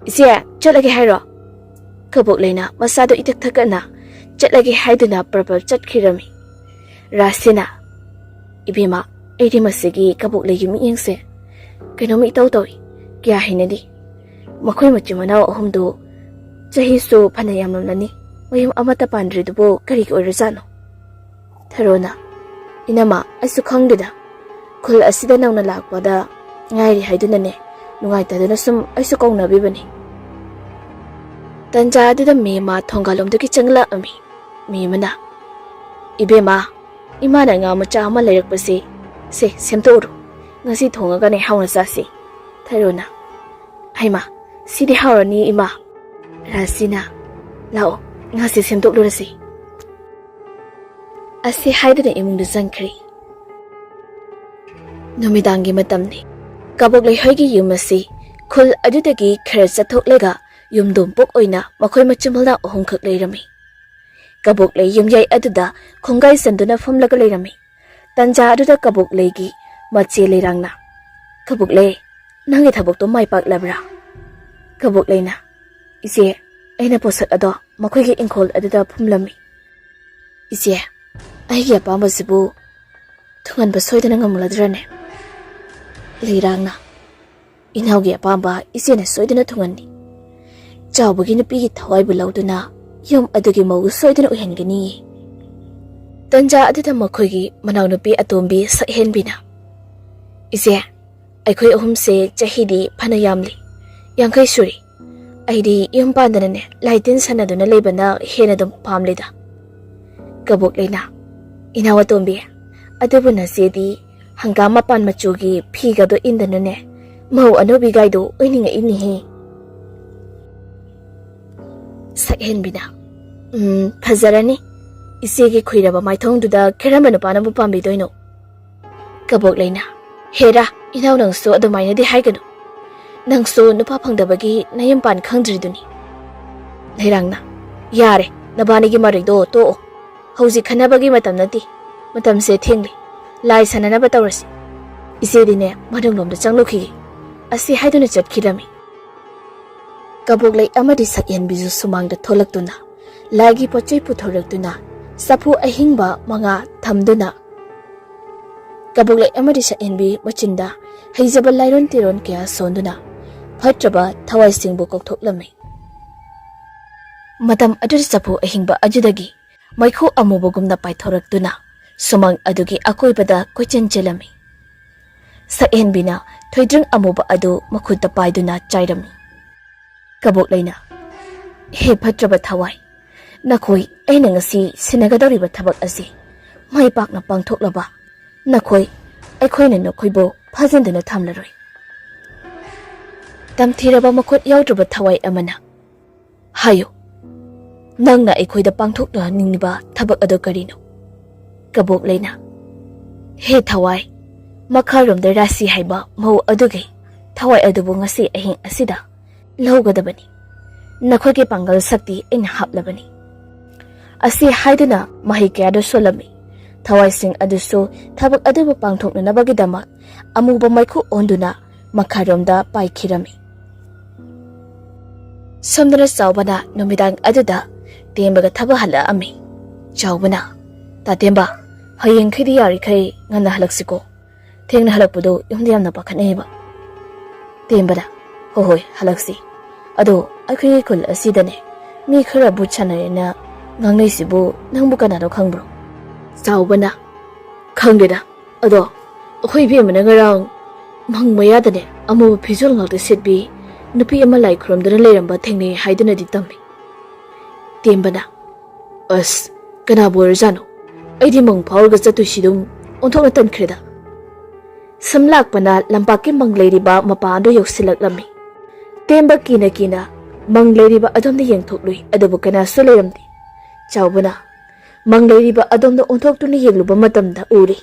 "ꯏꯆꯦ, ꯆꯠꯂꯒꯦ ꯍꯥꯏꯔꯣ?" ꯀꯕꯣꯛꯂꯩꯅ ꯃꯁꯥꯗꯣ ꯏꯊꯛ ꯊꯛꯀꯠꯅ ꯆꯠꯂꯒꯦ ꯍꯥꯏꯗꯨꯅ ꯄ꯭ꯔꯞ ꯄ꯭ꯔꯞ ꯆꯠꯈꯤꯔꯝꯃꯤ꯫ ꯔꯥꯁꯤꯅ, "ꯏꯕꯦꯝꯃ, ꯑꯩꯗꯤ ꯃꯁꯤꯒꯤ ꯀꯕꯣꯛꯂꯩꯒꯤ ꯃꯤꯠꯌꯦꯡꯁꯦ ꯀꯩꯅꯣꯝ ꯏꯇꯧ ꯇꯧꯏ, ꯀꯌꯥ ꯍꯩꯅꯗꯦ꯫ ꯃꯈꯣꯏ ꯃꯆꯤꯟ ꯃꯅꯥꯎ ꯑꯍꯨꯝꯗꯨ ꯆꯍꯤꯁꯨ ꯐꯅ ꯌꯥꯝꯂꯝꯂꯅꯤ, ꯃꯌꯨꯝ ꯑꯃꯠꯇ ꯄꯥꯟꯗ꯭ꯔꯤꯗꯨꯕꯨ ꯀꯔꯤꯒꯤ ꯑꯣꯏꯔꯖꯥꯠꯅꯣ?" ꯊꯔꯣꯅ, "ꯏꯅꯝꯃ, ꯑꯩꯁꯨ ꯈꯪꯗꯦꯗ꯫ ꯈꯨꯜ ꯑꯁꯤꯗ ꯅꯧꯅ ꯂꯥꯛꯄꯗ ꯉꯥꯏꯔꯤ ꯍꯥꯏꯗꯨꯅꯅꯦ, ꯅꯨꯡꯉꯥꯏꯇꯗꯅ ꯁꯨꯝ ꯑꯩꯁꯨ ꯀꯧꯅꯕꯤꯕꯅꯤ꯫" ꯇꯟꯖꯥ ꯑꯗꯨꯗ ꯃꯦꯝꯃ ꯊꯣꯡꯒꯥꯜꯂꯣꯝꯗꯒꯤ ꯆꯪꯂꯛꯑꯝꯃꯤ꯫ ꯃꯦꯝꯃꯅ, "ꯏꯕꯦꯝꯃ, ꯏꯃꯥꯅ ꯉꯥ ꯃꯆꯥ ꯑꯃ ꯂꯩꯔꯛꯄꯁꯦ, ꯁꯦ, ꯁꯦꯝꯗꯣꯛꯎꯔꯣ꯫ ꯉꯁꯤ ꯊꯣꯡꯉꯒꯅꯦ ꯍꯥꯎꯅ ꯆꯥꯁꯤ꯫" ꯊꯔꯣꯅ, "ꯍꯩꯃꯥ, ꯁꯤꯗꯤ ꯍꯥꯎꯔꯅꯤ, ꯏꯃꯥ꯫" ꯔꯥꯁꯤꯅ, "ꯂꯥꯛꯑꯣ, ꯉꯥꯁꯦ ꯁꯦꯝꯗꯣꯛꯂꯨꯔꯁꯤ꯫" ꯑꯁꯤ ꯍꯥꯏꯗꯨꯅ ꯏꯃꯨꯡꯗ ꯆꯪꯈ꯭ꯔꯦ꯫ ꯅꯨꯃꯤꯗꯥꯡꯒꯤ ꯃꯇꯝꯅꯤ꯫ ꯀꯕꯣꯛꯂꯩ ꯍꯣꯏꯒꯤ ꯌꯨꯝ ꯑꯁꯤ ꯈꯨꯜ ꯑꯗꯨꯗꯒꯤ ꯈꯔ ꯆꯠꯊꯣꯛꯂꯒ ꯌꯨꯝꯗꯣꯡꯄꯣꯛ ꯑꯣꯏꯅ ꯃꯈꯣꯏ ꯃꯆꯤꯟ ꯃꯅꯥꯎ ꯑꯍꯨꯝꯈꯛ ꯂꯩꯔꯝꯃꯤ꯫ ꯀꯕꯣꯛꯂꯩ ꯌꯨꯝꯌꯥꯏ ꯑꯗꯨꯗ ꯈꯣꯡꯒꯥꯏ ꯆꯟꯗꯨꯅ ꯐꯝꯂꯒ ꯂꯩꯔꯝꯃꯤ꯫ ꯇꯟꯖꯥ ꯑꯗꯨꯗ ꯀꯕꯣꯛꯂꯩꯒꯤ ꯃꯆꯦ ꯂꯩꯔꯥꯡꯅ, "ꯀꯕꯣꯛꯂꯩ, ꯅꯪꯒꯤ ꯊꯕꯛꯇꯣ ꯃꯥꯏ ꯄꯥꯛꯂꯕ꯭ꯔꯥ?" ꯀꯕꯣꯛꯂꯩꯅ, "ꯏꯆꯦ, ꯑꯩꯅ ꯄꯣꯠꯁꯛ ꯑꯗꯣ ꯃꯈꯣꯏꯒꯤ ꯏꯪꯈꯣꯜ ꯑꯗꯨꯗ ꯐꯨꯝꯂꯝꯃꯤ꯫" "ꯏꯆꯦ, ꯑꯩꯒꯤ ꯑꯄꯥꯝꯕꯁꯤꯕꯨ ꯊꯨꯡꯍꯟꯕ ꯁꯣꯏꯗꯅ ꯉꯝꯂꯗ꯭ꯔꯅꯦ?" ꯂꯩꯔꯥꯡꯅ, "ꯏꯅꯥꯎꯒꯤ ꯑꯄꯥꯝꯕ ꯏꯆꯦꯅ ꯁꯣꯏꯗꯅ ꯊꯨꯡꯍꯟꯅꯤ꯫ ꯆꯥꯎꯕꯒꯤ ꯅꯨꯄꯤꯒꯤ ꯊꯋꯥꯏꯕꯨ ꯂꯧꯗꯨꯅ ꯌꯨꯝ ꯑꯗꯨꯒꯤ ꯃꯧ ꯁꯣꯏꯗꯅ ꯑꯣꯏꯍꯟꯒꯅꯤꯌꯦ꯫" ꯇꯟꯖꯥ ꯑꯗꯨꯗ ꯃꯈꯣꯏꯒꯤ ꯃꯅꯥꯎꯅꯨꯄꯤ ꯑꯇꯣꯝꯕꯤ ꯁꯛꯍꯦꯟꯕꯤꯅ, "ꯏꯆꯦ, ꯑꯩꯈꯣꯏ ꯑꯍꯨꯝꯁꯦ ꯆꯍꯤꯗꯤ ꯐꯅ ꯌꯥꯝꯂꯤ, ꯌꯥꯡꯈꯩ ꯁꯨꯔꯤ꯫ ꯑꯩꯗꯤ ꯌꯨꯝ ꯄꯥꯟꯗꯅꯅꯦ ꯂꯥꯏ ꯇꯤꯟ ꯁꯥꯟꯅꯗꯨꯅ ꯂꯩꯕꯅ ꯍꯦꯟꯅ ꯑꯗꯨꯝ ꯄꯥꯝꯂꯤꯗ꯫" ꯀꯕꯣꯛꯂꯩꯅ, "ꯏꯅꯥꯎ ꯑꯇꯣꯝꯕꯤ, ꯑꯗꯨꯕꯨ ꯅꯆꯦꯗꯤ ꯍꯪꯒꯥꯝ ꯃꯄꯥꯟ ꯃꯆꯨꯒꯤ ꯐꯤꯒꯗꯣ ꯏꯟꯗꯅꯅꯦ ꯃꯧ ꯑꯅꯧꯕꯤꯒꯥꯏꯗꯣ ꯑꯣꯏꯅꯤꯡꯉꯛꯏꯅꯦꯍꯦ꯫" ꯁꯛꯍꯦꯟꯕꯤꯅ, "ꯎꯝ, ꯐꯖꯔꯅꯤ꯫ ꯏꯆꯦꯒꯤ ꯈꯨꯏꯔꯕ ꯃꯥꯏꯊꯣꯡꯗꯨꯗ ꯀꯔꯝꯕ ꯅꯨꯄꯥꯅꯕꯨ ꯄꯥꯝꯕꯤꯗꯣꯏꯅꯣ?" ꯀꯕꯣꯛꯂꯩꯅ, "ꯍꯦꯔꯥ, ꯏꯅꯥꯎ ꯅꯪꯁꯨ ꯑꯗꯨꯃꯥꯏꯅꯗꯤ ꯍꯥꯏꯒꯅꯨ꯫ ꯅꯪꯁꯨ ꯅꯨꯄꯥ ꯐꯪꯗꯕꯒꯤ ꯅꯌꯨꯝ ꯄꯥꯟ ꯈꯪꯗ꯭ꯔꯤꯗꯨꯅꯤ꯫" ꯂꯩꯔꯥꯡꯅ, "ꯌꯥꯔꯦ, ꯅꯕꯥꯅꯤꯒꯤ ꯃꯔꯩꯗꯣ ꯇꯣꯛꯑꯣ꯫ ꯍꯧꯖꯤꯛ ꯈꯟꯅꯕꯒꯤ ꯃꯇꯝ ꯅꯠꯇꯦ꯫ ꯃꯇꯝꯁꯦ ꯊꯦꯡꯂꯦ꯫ ꯂꯥꯏ ꯁꯥꯟꯅꯅꯕ ꯇꯧꯔꯁꯤ꯫ ꯏꯆꯦꯗꯤꯅꯦ ꯃꯅꯨꯡꯂꯣꯝꯗ ꯆꯪꯂꯨꯈꯤꯒꯦ꯫" ꯑꯁꯤ ꯍꯥꯏꯗꯨꯅ ꯆꯠꯈꯤꯔꯝꯃꯤ꯫ ꯀꯕꯣꯛꯂꯩ ꯑꯃꯗꯤ ꯁꯛꯍꯦꯟꯕꯤꯁꯨ ꯁꯨꯃꯥꯡꯗ ꯊꯣꯛꯂꯛꯇꯨꯅ ꯂꯥꯏꯒꯤ ꯄꯣꯠ ꯆꯩ ꯄꯨꯊꯣꯔꯛꯇꯨꯅ ꯆꯐꯨ ꯑꯍꯤꯡꯕ ꯃꯉꯥ ꯊꯝꯗꯨꯅ, ꯀꯕꯣꯛꯂꯩ ꯑꯃꯗꯤ ꯁꯛꯍꯦꯟꯕꯤ ꯃꯆꯤꯟꯗ ꯍꯩꯖꯕ ꯂꯥꯏꯔꯣꯟ ꯇꯤꯔꯣꯟ ꯀꯌꯥ ꯁꯣꯟꯗꯨꯅ ꯐꯠꯇ꯭ꯔꯕ ꯊꯋꯥꯏꯁꯤꯡꯕꯨ ꯀꯧꯊꯣꯛꯂꯝꯃꯤ꯫ ꯃꯇꯝ ꯑꯗꯨꯗ ꯆꯐꯨ ꯑꯍꯤꯡꯕ ꯑꯗꯨꯗꯒꯤ ꯃꯩꯈꯨ ꯑꯃꯨꯕꯒꯨꯝꯅ ꯄꯥꯏꯊꯣꯔꯛꯇꯨꯅ ꯁꯨꯃꯥꯡ ꯑꯗꯨꯒꯤ ꯑꯀꯣꯏꯕꯗ ꯀꯣꯏꯆꯦꯟ ꯆꯦꯜꯂꯝꯃꯤ꯫ ꯁꯛꯍꯦꯟꯕꯤꯅ ꯊꯣꯏꯗ꯭ꯔꯤꯡ ꯑꯃꯨꯕ ꯑꯗꯨ ꯃꯈꯨꯠꯇ ꯄꯥꯏꯗꯨꯅ ꯆꯥꯏꯔꯝꯃꯤ꯫ ꯀꯕꯣꯛꯂꯩꯅ, "ꯍꯦ ꯐꯠꯇ꯭ꯔꯕ ꯊꯋꯥꯏ, ꯅꯈꯣꯏ ꯑꯩꯅ ꯉꯁꯤ ꯁꯤꯟꯅꯒꯗꯧꯔꯤꯕ ꯊꯕꯛ ꯑꯁꯤ ꯃꯥꯏ ꯄꯥꯛꯅ ꯄꯥꯡꯊꯣꯛꯂꯕ ꯅꯈꯣꯏ, ꯑꯩꯈꯣꯏꯅ ꯅꯈꯣꯏꯕꯨ ꯐꯥꯖꯤꯟꯗꯨꯅ ꯊꯝꯂꯔꯣꯏ꯫" ꯇꯝꯊꯤꯔꯕ ꯃꯈꯨꯠ ꯌꯥꯎꯗ꯭ꯔꯕ ꯊꯋꯥꯏ ꯑꯃꯅ, "ꯍꯥꯏꯌꯨ, ꯅꯪꯅ ꯑꯩꯈꯣꯏꯗ ꯄꯥꯡꯊꯣꯛꯅꯅꯤꯡꯂꯤꯕ ꯊꯕꯛ ꯑꯗꯨ ꯀꯔꯤꯅꯣ?" ꯀꯕꯣꯛꯂꯩꯅ, "ꯍꯦ ꯊꯋꯥꯏ, ꯃꯈꯥꯔꯣꯝꯗ ꯔꯥꯁꯤ ꯍꯥꯏꯕ ꯃꯧ ꯑꯗꯨꯒꯤ ꯊꯋꯥꯏ ꯑꯗꯨꯕꯨ ꯉꯁꯤ ꯑꯍꯤꯡ ꯑꯁꯤꯗ ꯂꯧꯒꯗꯕꯅꯤ꯫ ꯅꯈꯣꯏꯒꯤ ꯄꯥꯡꯒꯜ ꯁꯛꯇꯤ ꯑꯩꯅ ꯍꯥꯞꯂꯕꯅꯤ꯫" ꯑꯁꯤ ꯍꯥꯏꯗꯨꯅ ꯃꯍꯩ ꯀꯌꯥꯗ ꯁꯣꯜꯂꯝꯃꯤ꯫ ꯊꯋꯥꯏꯁꯤꯡ ꯑꯗꯨꯁꯨ ꯊꯕꯛ ꯑꯗꯨꯕꯨ ꯄꯥꯡꯊꯣꯛꯅꯅꯕꯒꯤꯗꯃꯛ ꯑꯃꯨꯕ ꯃꯩꯈꯨ ꯑꯣꯟꯗꯨꯅ ꯃꯈꯥꯔꯣꯝꯗ ꯄꯥꯏꯈꯤꯔꯝꯃꯤ꯫ ꯁꯣꯝꯗꯅ ꯆꯥꯎꯕꯅ ꯅꯨꯃꯤꯗꯥꯡ ꯑꯗꯨꯗ ꯇꯦꯝꯕꯒ ꯊꯕꯛ ꯍꯜꯂꯛꯑꯝꯃꯤ꯫ ꯆꯥꯎꯕꯅ, "ꯇꯥꯇꯦꯝꯕ, ꯍꯌꯦꯡꯈꯩꯗꯤ ꯌꯥꯔꯤꯈꯩ ꯉꯟꯅ ꯍꯜꯂꯛꯁꯤꯀꯣ꯫ ꯊꯦꯡꯅ ꯍꯜꯂꯛꯄꯗꯣ ꯌꯨꯝꯗ ꯌꯥꯝꯅ ꯄꯥꯈꯠꯅꯩꯌꯦꯕ꯫" ꯇꯦꯝꯕꯅ, "ꯍꯣꯏ ꯍꯣꯏ, ꯍꯜꯂꯛꯁꯤ꯫ ꯑꯗꯣ ꯑꯩꯈꯣꯏꯒꯤ ꯈꯨꯜ ꯑꯁꯤꯗꯅꯦ ꯃꯤ ꯈꯔ ꯚꯨꯠ ꯁꯥꯟꯅꯔꯦꯅ ꯉꯥꯡꯅꯩꯁꯤꯕꯨ ꯅꯪꯕꯨ ꯀꯅꯥꯅꯣ ꯈꯪꯕ꯭ꯔꯣ?" ꯆꯥꯎꯕꯅ, "ꯈꯪꯗꯦꯗ꯫ ꯑꯗꯣ ꯑꯩꯈꯣꯏ ꯏꯕꯦꯝꯃꯅ ꯉꯔꯥꯡ ꯃꯪ ꯃꯌꯥꯗꯅꯦ ꯑꯃꯨꯕ ꯐꯤꯖꯣꯜ ꯉꯥꯛꯇ ꯁꯦꯠꯄꯤ ꯅꯨꯄꯤ ꯑꯃ ꯂꯥꯏ ꯈꯨꯔꯨꯝꯗꯨꯅ ꯂꯩꯔꯝꯕ ꯊꯦꯡꯅꯩ ꯍꯥꯏꯗꯨꯅꯗꯤ ꯇꯝꯃꯤ꯫" ꯇꯦꯝꯕꯅ, "ꯑꯁ, ꯀꯅꯥꯕꯨ ꯑꯣꯏꯔꯖꯥꯠꯅꯣ? ꯑꯩꯗꯤ ꯃꯪ ꯐꯥꯎꯔꯒ ꯆꯠꯇꯣꯏꯁꯤ ꯑꯗꯨꯝ ꯑꯣꯟꯊꯣꯛꯅ ꯇꯟꯈ꯭ꯔꯦꯗ꯫" ꯁꯨꯝ ꯂꯥꯛꯄꯅ ꯂꯝꯄꯥꯛꯀꯤ ꯃꯪ ꯂꯩꯔꯤꯕ ꯃꯄꯥ ꯑꯗꯨ ꯌꯧꯁꯤꯜꯂꯛꯂꯝꯃꯤ꯫ ꯇꯦꯝꯕ ꯀꯤꯅ ꯀꯤꯅ ꯃꯪ ꯂꯩꯔꯤꯕ ꯑꯗꯣꯝꯗ ꯌꯦꯡꯊꯣꯛꯂꯨꯏ, ꯑꯗꯨꯕꯨ ꯀꯅꯥꯁꯨ ꯂꯩꯔꯝꯗꯦ꯫ ꯆꯥꯎꯕꯅ ꯃꯪ ꯂꯩꯔꯤꯕ ꯑꯗꯣꯝꯗ ꯑꯣꯟꯊꯣꯛꯇꯨꯅ ꯌꯦꯡꯂꯨꯕ ꯃꯇꯝꯗ ꯎꯔꯤ,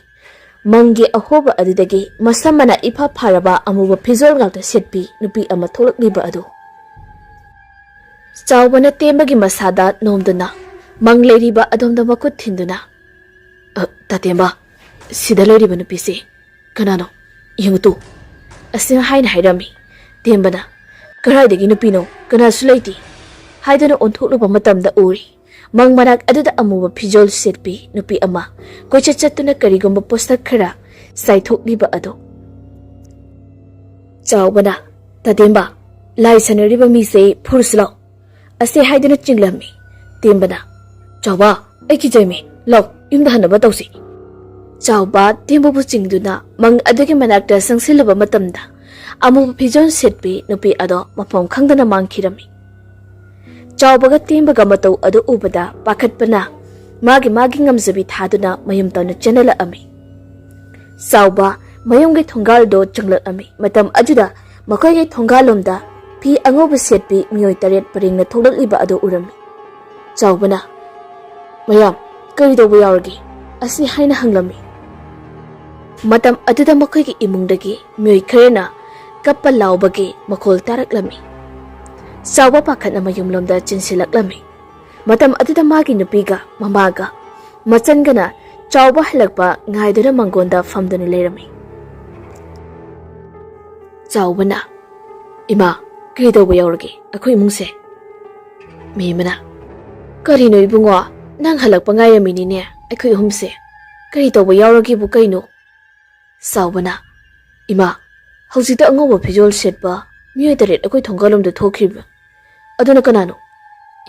ꯃꯪꯒꯤ ꯑꯍꯣꯕ ꯑꯗꯨꯗꯒꯤ ꯃꯁꯝ ꯃꯅꯥ ꯏꯐꯥ ꯐꯥꯔꯕ ꯑꯃꯨꯕ ꯐꯤꯖꯣꯜ ꯉꯥꯛꯇ ꯁꯦꯠꯄꯤ ꯅꯨꯄꯤ ꯑꯃ ꯊꯣꯛꯂꯛꯂꯤꯕ ꯑꯗꯨ꯫ ꯆꯥꯎꯕꯅ ꯇꯦꯝꯕꯒꯤ ꯃꯁꯥꯗ ꯅꯣꯝꯗꯨꯅ ꯃꯪ ꯂꯩꯔꯤꯕ ꯑꯗꯣꯝꯗ ꯃꯈꯨꯠ ꯊꯤꯟꯗꯨꯅ, "ꯑ, ꯇꯥꯇꯦꯝꯕ, ꯁꯤꯗ ꯂꯩꯔꯤꯕ ꯅꯨꯄꯤꯁꯤ ꯀꯅꯥꯅꯣ? ꯌꯦꯡꯉꯨ ꯇꯨ꯫" ꯑꯁꯤ ꯍꯥꯏꯅ ꯍꯥꯏꯔꯝꯃꯤ꯫ ꯇꯦꯝꯕꯅ, "ꯀꯗꯥꯏꯗꯒꯤ ꯅꯨꯄꯤꯅꯣ? ꯀꯅꯥꯁꯨ ꯂꯩꯇꯦ" ꯍꯥꯏꯗꯨꯅ ꯑꯣꯟꯊꯣꯛꯂꯨꯕ ꯃꯇꯝꯗ ꯎꯔꯤ ꯃꯪ ꯃꯅꯥꯛ ꯑꯗꯨꯗ ꯑꯃꯨꯕ ꯐꯤꯖꯣꯜ ꯁꯦꯠꯄꯤ ꯅꯨꯄꯤ ꯑꯃ ꯀꯣꯏꯆꯠ ꯆꯠꯇꯨꯅ ꯀꯔꯤꯒꯨꯝꯕ ꯄꯣꯠꯁꯛ ꯈꯔ ꯆꯥꯏꯊꯣꯛꯂꯤꯕ ꯑꯗꯨ꯫ ꯆꯥꯎꯕꯅ, "ꯇꯥꯇꯦꯝꯕ, ꯂꯥꯏ ꯁꯥꯟꯅꯔꯤꯕ ꯃꯤꯁꯦ ꯐꯨꯔꯨꯁꯤ ꯂꯥꯎ" ꯑꯁꯤ ꯍꯥꯏꯗꯨꯅ ꯆꯤꯡꯂꯝꯃꯤ꯫ ꯇꯦꯝꯕꯅ, "ꯆꯥꯎꯕ, ꯑꯩ ꯀꯤꯖꯩꯃꯤ, ꯂꯥꯎ, ꯌꯨꯝꯗ ꯍꯟꯅꯕ ꯇꯧꯁꯤ"꯫ ꯆꯥꯎꯕ ꯇꯦꯝꯕꯕꯨ ꯆꯤꯡꯗꯨꯅ ꯃꯪ ꯑꯗꯨꯒꯤ ꯃꯅꯥꯛꯇ ꯆꯪꯁꯤꯜꯂꯨꯕ ꯃꯇꯝꯗ, ꯑꯃꯨꯕ ꯐꯤꯖꯣꯜ ꯁꯦꯠꯄꯤ ꯅꯨꯄꯤ ꯑꯗꯣ ꯃꯐꯝ ꯈꯪꯗꯅ ꯃꯥꯡꯈꯤꯔꯝꯃꯤ꯫ ꯆꯥꯎꯕꯒ ꯇꯦꯝꯕꯒ ꯃꯇꯧ ꯑꯗꯨ ꯎꯕꯗ ꯄꯥꯈꯠꯄꯅ ꯃꯥꯒꯤ ꯃꯥꯒꯤ ꯉꯝꯖꯕꯤ ꯊꯥꯗꯨꯅ ꯃꯌꯨꯝ ꯇꯝꯅ ꯆꯦꯟꯅꯜꯂꯛꯑꯝꯃꯤ꯫ ꯆꯥꯎꯕ ꯃꯌꯨꯝꯒꯤ ꯊꯣꯡꯒꯥꯜꯗꯣ ꯆꯪꯂꯛꯂꯝꯃꯤ꯫ ꯃꯇꯝ ꯑꯗꯨꯗ ꯃꯈꯣꯏꯒꯤ ꯊꯣꯡꯒꯥꯜꯂꯣꯝꯗ ꯐꯤ ꯑꯉꯧꯕ ꯁꯦꯠꯄꯤ ꯃꯤꯑꯣꯏ ꯇꯔꯦꯠ ꯄꯔꯦꯡꯅ ꯊꯣꯛꯂꯛꯂꯤꯕ ꯑꯗꯨ ꯎꯔꯝꯃꯤ꯫ ꯆꯥꯎꯕꯅ, "ꯃꯌꯥꯝ, ꯀꯔꯤ ꯇꯧꯕ ꯌꯥꯎꯔꯒꯦ?" ꯑꯁꯤ ꯍꯥꯏꯅ ꯍꯪꯂꯝꯃꯤ꯫ ꯃꯇꯝ ꯑꯗꯨꯗ ꯃꯈꯣꯏꯒꯤ ꯏꯃꯨꯡꯗꯒꯤ ꯃꯤꯑꯣꯏ ꯈꯔꯅ ꯀꯞꯄ ꯂꯥꯎꯕꯒꯤ ꯃꯈꯣꯜ ꯇꯥꯔꯛꯂꯝꯃꯤ꯫ ꯆꯥꯎꯕ ꯄꯥꯈꯠꯅ ꯃꯌꯨꯝꯂꯣꯝꯗ ꯆꯦꯟꯁꯤꯜꯂꯛꯂꯝꯃꯤ꯫ ꯃꯇꯝ ꯑꯗꯨꯗ ꯃꯥꯒꯤ ꯅꯨꯄꯤꯒ ꯃꯃꯥꯒ ꯃꯆꯟꯒꯅ ꯆꯥꯎꯕ ꯍꯜꯂꯛꯄ ꯉꯥꯏꯗꯨꯅ ꯃꯪꯒꯣꯟꯗ ꯐꯝꯗꯨꯅ ꯂꯩꯔꯝꯃꯤ꯫ ꯆꯥꯎꯕꯅ, "ꯏꯃꯥ, ꯀꯔꯤ ꯇꯧꯕ ꯌꯥꯎꯔꯒꯦ ꯑꯩꯈꯣꯏ ꯏꯃꯨꯡꯁꯦ?" ꯃꯦꯝꯃꯅ, "ꯀꯔꯤꯅꯣ ꯏꯕꯨꯡꯉꯣ, ꯅꯪ ꯍꯜꯂꯛꯄ ꯉꯥꯏꯔꯝꯃꯤꯅꯤꯅꯦ ꯑꯩꯈꯣꯏ ꯑꯍꯨꯝꯁꯦ꯫ ꯀꯔꯤ ꯇꯧꯕ ꯌꯥꯎꯔꯒꯦꯕꯨ ꯀꯩꯅꯣ?" ꯆꯥꯎꯕꯅ, "ꯏꯃꯥ, ꯍꯧꯖꯤꯛꯇ ꯑꯉꯧꯕ ꯐꯤꯖꯣꯜ ꯁꯦꯠꯄ ꯃꯤꯑꯣꯏ ꯇꯔꯦꯠ ꯑꯩꯈꯣꯏ ꯊꯣꯡꯒꯥꯜꯂꯣꯝꯗ ꯊꯣꯛꯈꯤꯕ꯫ ꯑꯗꯨꯅ ꯀꯅꯥꯅꯣ?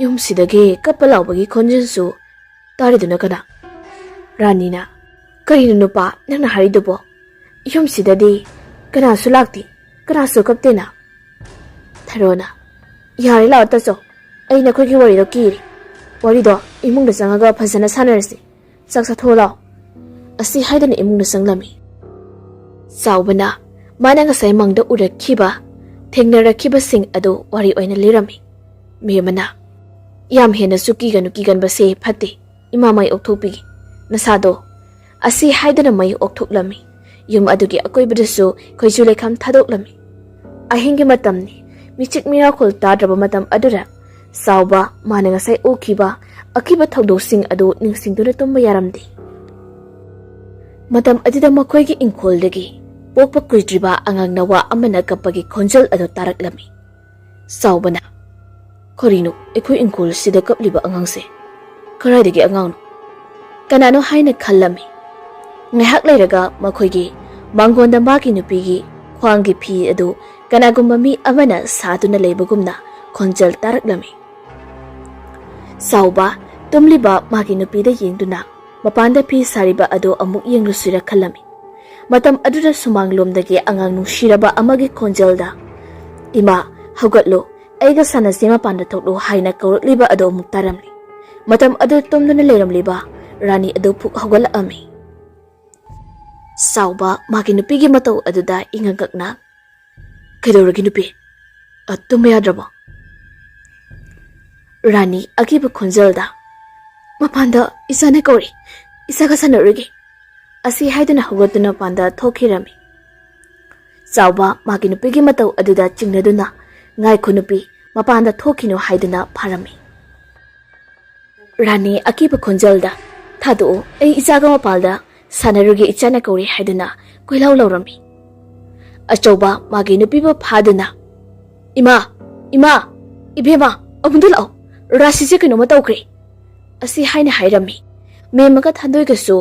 ꯌꯨꯝꯁꯤꯗꯒꯤ ꯀꯞꯄ ꯂꯥꯎꯕꯒꯤ ꯈꯣꯟꯖꯦꯜꯁꯨ ꯇꯥꯔꯤꯗꯨꯅ ꯀꯅꯥ?" ꯔꯥꯅꯤꯅ, "ꯀꯔꯤꯅꯣ ꯅꯨꯄꯥ ꯅꯪꯅ ꯍꯥꯏꯔꯤꯗꯨꯕꯣ? ꯌꯨꯝꯁꯤꯗꯗꯤ ꯀꯅꯥꯁꯨ ꯂꯥꯛꯇꯦ, ꯀꯅꯥꯁꯨ ꯀꯞꯇꯦꯅ?" ꯊꯔꯣꯅ, "ꯌꯥꯔꯦ, ꯂꯥꯛꯑꯣ ꯇꯥꯆꯧ, ꯑꯩ ꯅꯈꯣꯏꯒꯤ ꯋꯥꯔꯤꯗꯣ ꯀꯤꯔꯦ꯫ ꯋꯥꯔꯤꯗꯣ ꯏꯃꯨꯡꯗ ꯆꯪꯉꯒ ꯐꯖꯅ ꯁꯥꯟꯅꯔꯁꯤ꯫ ꯆꯥꯛ ꯆꯥꯊꯣꯛꯑꯣ ꯂꯥꯛꯑꯣ"꯫ ꯑꯁꯤ ꯍꯥꯏꯗꯨꯅ ꯏꯃꯨꯡꯗ ꯆꯪꯂꯝꯃꯤ꯫ ꯆꯥꯎꯕꯅ ꯃꯥꯅ ꯉꯁꯥꯏ ꯃꯪꯗ ꯎꯔꯛꯈꯤꯕ, ꯊꯦꯡꯅꯔꯛꯈꯤꯕꯁꯤꯡ ꯑꯗꯨ ꯋꯥꯔꯤ ꯑꯣꯏꯅ ꯂꯤꯔꯝꯃꯤ꯫ ꯃꯦꯝꯃꯅ, "ꯌꯥꯝ ꯍꯦꯟꯅꯁꯨ ꯀꯤꯒꯅꯨ, ꯀꯤꯒꯟꯕꯁꯦ ꯐꯠꯇꯦ꯫ ꯏꯃꯥ ꯃꯩ ꯑꯣꯛꯊꯣꯛꯄꯤꯒꯦ ꯅꯁꯥꯗꯣ"꯫ ꯑꯁꯤ ꯍꯥꯏꯗꯨꯅ ꯃꯩ ꯑꯣꯛꯊꯣꯛꯂꯝꯃꯤ꯫ ꯌꯨꯝ ꯑꯗꯨꯒꯤ ꯑꯀꯣꯏꯕꯗꯁꯨ ꯈꯣꯏꯆꯨ ꯂꯩꯈꯥꯝ ꯊꯥꯗꯣꯛꯂꯝꯃꯤ꯫ ꯑꯍꯤꯡꯒꯤ ꯃꯇꯝꯅꯤ꯫ ꯃꯤꯆꯤꯛ ꯃꯤꯔꯥꯎꯈꯣꯜ ꯇꯥꯗ꯭ꯔꯕ ꯃꯇꯝ ꯑꯗꯨꯗ ꯆꯥꯎꯕ ꯃꯥꯅ ꯉꯁꯥꯏ ꯎꯈꯤꯕ ꯑꯀꯤꯕ ꯊꯧꯗꯣꯛꯁꯤꯡ ꯑꯗꯨ ꯅꯤꯡꯁꯤꯡꯗꯨꯅ ꯇꯨꯝꯕ ꯌꯥꯔꯝꯗꯦ꯫ ꯃꯇꯝ ꯑꯗꯨꯗ ꯃꯈꯣꯏꯒꯤ ꯏꯪꯈꯣꯜꯗꯒꯤ ꯄꯣꯛꯄ ꯀꯨꯏꯗ꯭ꯔꯤꯕ ꯑꯉꯥꯡ ꯅꯋꯥ ꯑꯃꯅ ꯀꯞꯄꯒꯤ ꯈꯣꯟꯖꯦꯜ ꯑꯗꯨ ꯇꯥꯔꯛꯂꯝꯃꯤ꯫ ꯆꯥꯎꯕꯅ, "ꯀꯔꯤꯅꯣ ꯑꯩꯈꯣꯏ ꯏꯪꯈꯣꯜꯁꯤꯗ ꯀꯞꯂꯤꯕ ꯑꯉꯥꯡꯁꯦ? ꯀꯗꯥꯏꯗꯒꯤ ꯑꯉꯥꯡꯅꯣ? ꯀꯅꯥꯅꯣ?" ꯍꯥꯏꯅ ꯈꯜꯂꯝꯃꯤ꯫ ꯉꯥꯏꯍꯥꯛ ꯂꯩꯔꯒ ꯃꯈꯣꯏꯒꯤ ꯃꯥꯡꯒꯣꯟꯗ ꯃꯥꯒꯤ ꯅꯨꯄꯤꯒꯤ ꯈ꯭ꯋꯥꯡꯒꯤ ꯐꯤ ꯑꯗꯨ ꯀꯅꯥꯒꯨꯝꯕ ꯃꯤ ꯑꯃꯅ ꯁꯥꯗꯨꯅ ꯂꯩꯕꯒꯨꯝꯅ ꯈꯣꯟꯖꯦꯜ ꯇꯥꯔꯛꯂꯝꯃꯤ꯫ ꯆꯥꯎꯕ, ꯇꯨꯝꯂꯤꯕ ꯃꯥꯒꯤ ꯅꯨꯄꯤꯗ ꯌꯦꯡꯗꯨꯅ ꯃꯄꯥꯟꯗ ꯐꯤ ꯁꯥꯔꯤꯕ ꯑꯗꯨ ꯑꯃꯨꯛ ꯌꯦꯡꯂꯨꯁꯤꯔ ꯈꯜꯂꯝꯃꯤ꯫ ꯃꯇꯝ ꯑꯗꯨꯗ ꯁꯨꯃꯥꯡꯂꯣꯝꯗꯒꯤ ꯑꯉꯥꯡ ꯅꯨꯡꯁꯤꯔꯕ ꯑꯃꯒꯤ ꯈꯣꯟꯖꯦꯜꯗ, "ꯏꯃꯥ, ꯍꯧꯒꯠꯂꯨ, ꯑꯩꯒ ꯁꯥꯟꯅꯁꯤ, ꯃꯄꯥꯟꯗ ꯊꯣꯛꯂꯨ" ꯍꯥꯏꯅ ꯀꯧꯔꯛꯂꯤꯕ ꯑꯗꯨ ꯑꯃꯨꯛ ꯇꯥꯔꯝꯂꯤ꯫ ꯃꯇꯝ ꯑꯗꯨ ꯇꯨꯝꯗꯨꯅ ꯂꯩꯔꯝꯂꯤꯕ ꯔꯥꯅꯤ ꯑꯗꯨ ꯐꯨꯛ ꯍꯧꯒꯠꯂꯛꯑꯝꯃꯤ꯫ ꯆꯥꯎꯕ ꯃꯥꯒꯤ ꯅꯨꯄꯤꯒꯤ ꯃꯇꯧ ꯑꯗꯨꯗ ꯏꯉꯛꯉꯛꯅ, "ꯀꯩꯗꯧꯔꯒꯦ ꯅꯨꯄꯤ? ꯑ, ꯇꯨꯝꯕ ꯌꯥꯗ꯭ꯔꯕꯣ?" ꯔꯥꯅꯤ ꯑꯀꯤꯕ ꯈꯣꯟꯖꯦꯜꯗ, "ꯃꯄꯥꯟꯗ ꯏꯆꯥꯅ ꯀꯧꯔꯤ, ꯏꯆꯥꯒ ꯁꯥꯟꯅꯔꯨꯒꯦ" ꯑꯁꯤ ꯍꯥꯏꯗꯨꯅ ꯍꯧꯒꯠꯇꯨꯅ ꯃꯄꯥꯟꯗ ꯊꯣꯛꯈꯤꯔꯝꯃꯤ꯫ ꯆꯥꯎꯕ ꯃꯥꯒꯤ ꯅꯨꯄꯤꯒꯤ ꯃꯇꯧ ꯑꯗꯨꯗ ꯆꯤꯡꯅꯗꯨꯅ, "ꯉꯥꯏꯈꯣ ꯅꯨꯄꯤ, ꯃꯄꯥꯟꯗ ꯊꯣꯛꯈꯤꯅꯨ" ꯍꯥꯏꯗꯨꯅ ꯐꯥꯔꯝꯃꯤ꯫ ꯔꯥꯅꯤ ꯑꯀꯤꯕ ꯈꯣꯟꯖꯦꯜꯗ, "ꯊꯥꯗꯣꯛꯑꯣ, ꯑꯩ ꯏꯆꯥꯒ ꯃꯄꯥꯟꯗ ꯁꯥꯟꯅꯔꯨꯒꯦ, ꯏꯆꯥꯅ ꯀꯧꯔꯤ" ꯍꯥꯏꯗꯨꯅ ꯀꯣꯏꯂꯥꯎ ꯂꯥꯎꯔꯝꯃꯤ꯫ ꯑꯆꯧꯕ ꯃꯥꯒꯤ ꯅꯨꯄꯤꯕꯨ ꯐꯥꯗꯨꯅ, "ꯏꯃꯥ, ꯏꯃꯥ, ꯏꯕꯦꯝꯃ, ꯑꯃꯨꯛꯇ ꯂꯥꯛꯑꯣ, ꯔꯥꯁꯤꯁꯦ ꯀꯩꯅꯣꯝꯃ ꯇꯧꯈ꯭ꯔꯦ" ꯑꯁꯤ ꯍꯥꯏꯅ ꯍꯥꯏꯔꯝꯃꯤ꯫ ꯃꯦꯝꯃꯒ ꯊꯥꯗꯣꯏꯒꯁꯨ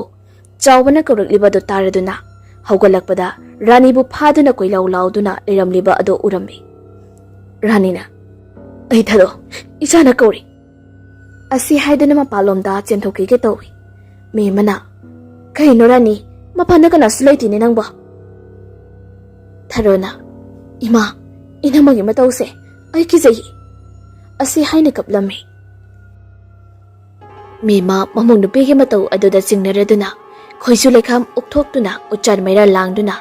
ꯆꯥꯎꯕꯅ ꯀꯧꯔꯛꯂꯤꯕ ꯑꯗꯨ ꯇꯥꯔꯗꯨꯅ ꯍꯧꯒꯠꯂꯛꯄꯗ ꯔꯥꯅꯤꯕꯨ ꯐꯥꯗꯨꯅ ꯀꯣꯏꯂꯥꯎ ꯂꯥꯎꯗꯨꯅ ꯂꯩꯔꯝꯂꯤꯕ ꯑꯗꯨ ꯎꯔꯝꯃꯤ꯫ ꯔꯥꯅꯤꯅ, "ꯑꯩ ꯊꯥꯗꯣꯛ, ꯏꯆꯥꯅ ꯀꯧꯔꯤ" ꯑꯁꯤ ꯍꯥꯏꯗꯨꯅ ꯃꯄꯥꯟꯂꯣꯝꯗ ꯆꯦꯟꯊꯣꯛꯈꯤꯒꯦ ꯇꯧꯏ꯫ ꯃꯦꯝꯃꯅ, "ꯀꯩꯅꯣ ꯔꯥꯅꯤ, ꯃꯄꯥꯟꯗ ꯀꯅꯥꯁꯨ ꯂꯩꯇꯦꯅꯦ ꯅꯪꯕꯣ?" ꯊꯔꯣꯅ, "ꯏꯃꯥ, ꯏꯅꯝꯃꯒꯤ ꯃꯇꯧꯁꯦ ꯑꯩ ꯀꯤꯖꯩ" ꯑꯁꯤ ꯍꯥꯏꯅ ꯀꯞꯂꯝꯃꯤ꯫ ꯃꯦꯝꯃ ꯃꯃꯧ ꯅꯨꯄꯤꯒꯤ ꯃꯇꯧ ꯑꯗꯨꯗ ꯆꯤꯡꯅꯔꯗꯨꯅ ꯈꯣꯏꯖꯨ ꯂꯩꯈꯥꯝ ꯎꯞꯊꯣꯛꯇꯨꯅ ꯎꯆꯥꯟ ꯃꯩꯔꯥ ꯂꯥꯡꯗꯨꯅ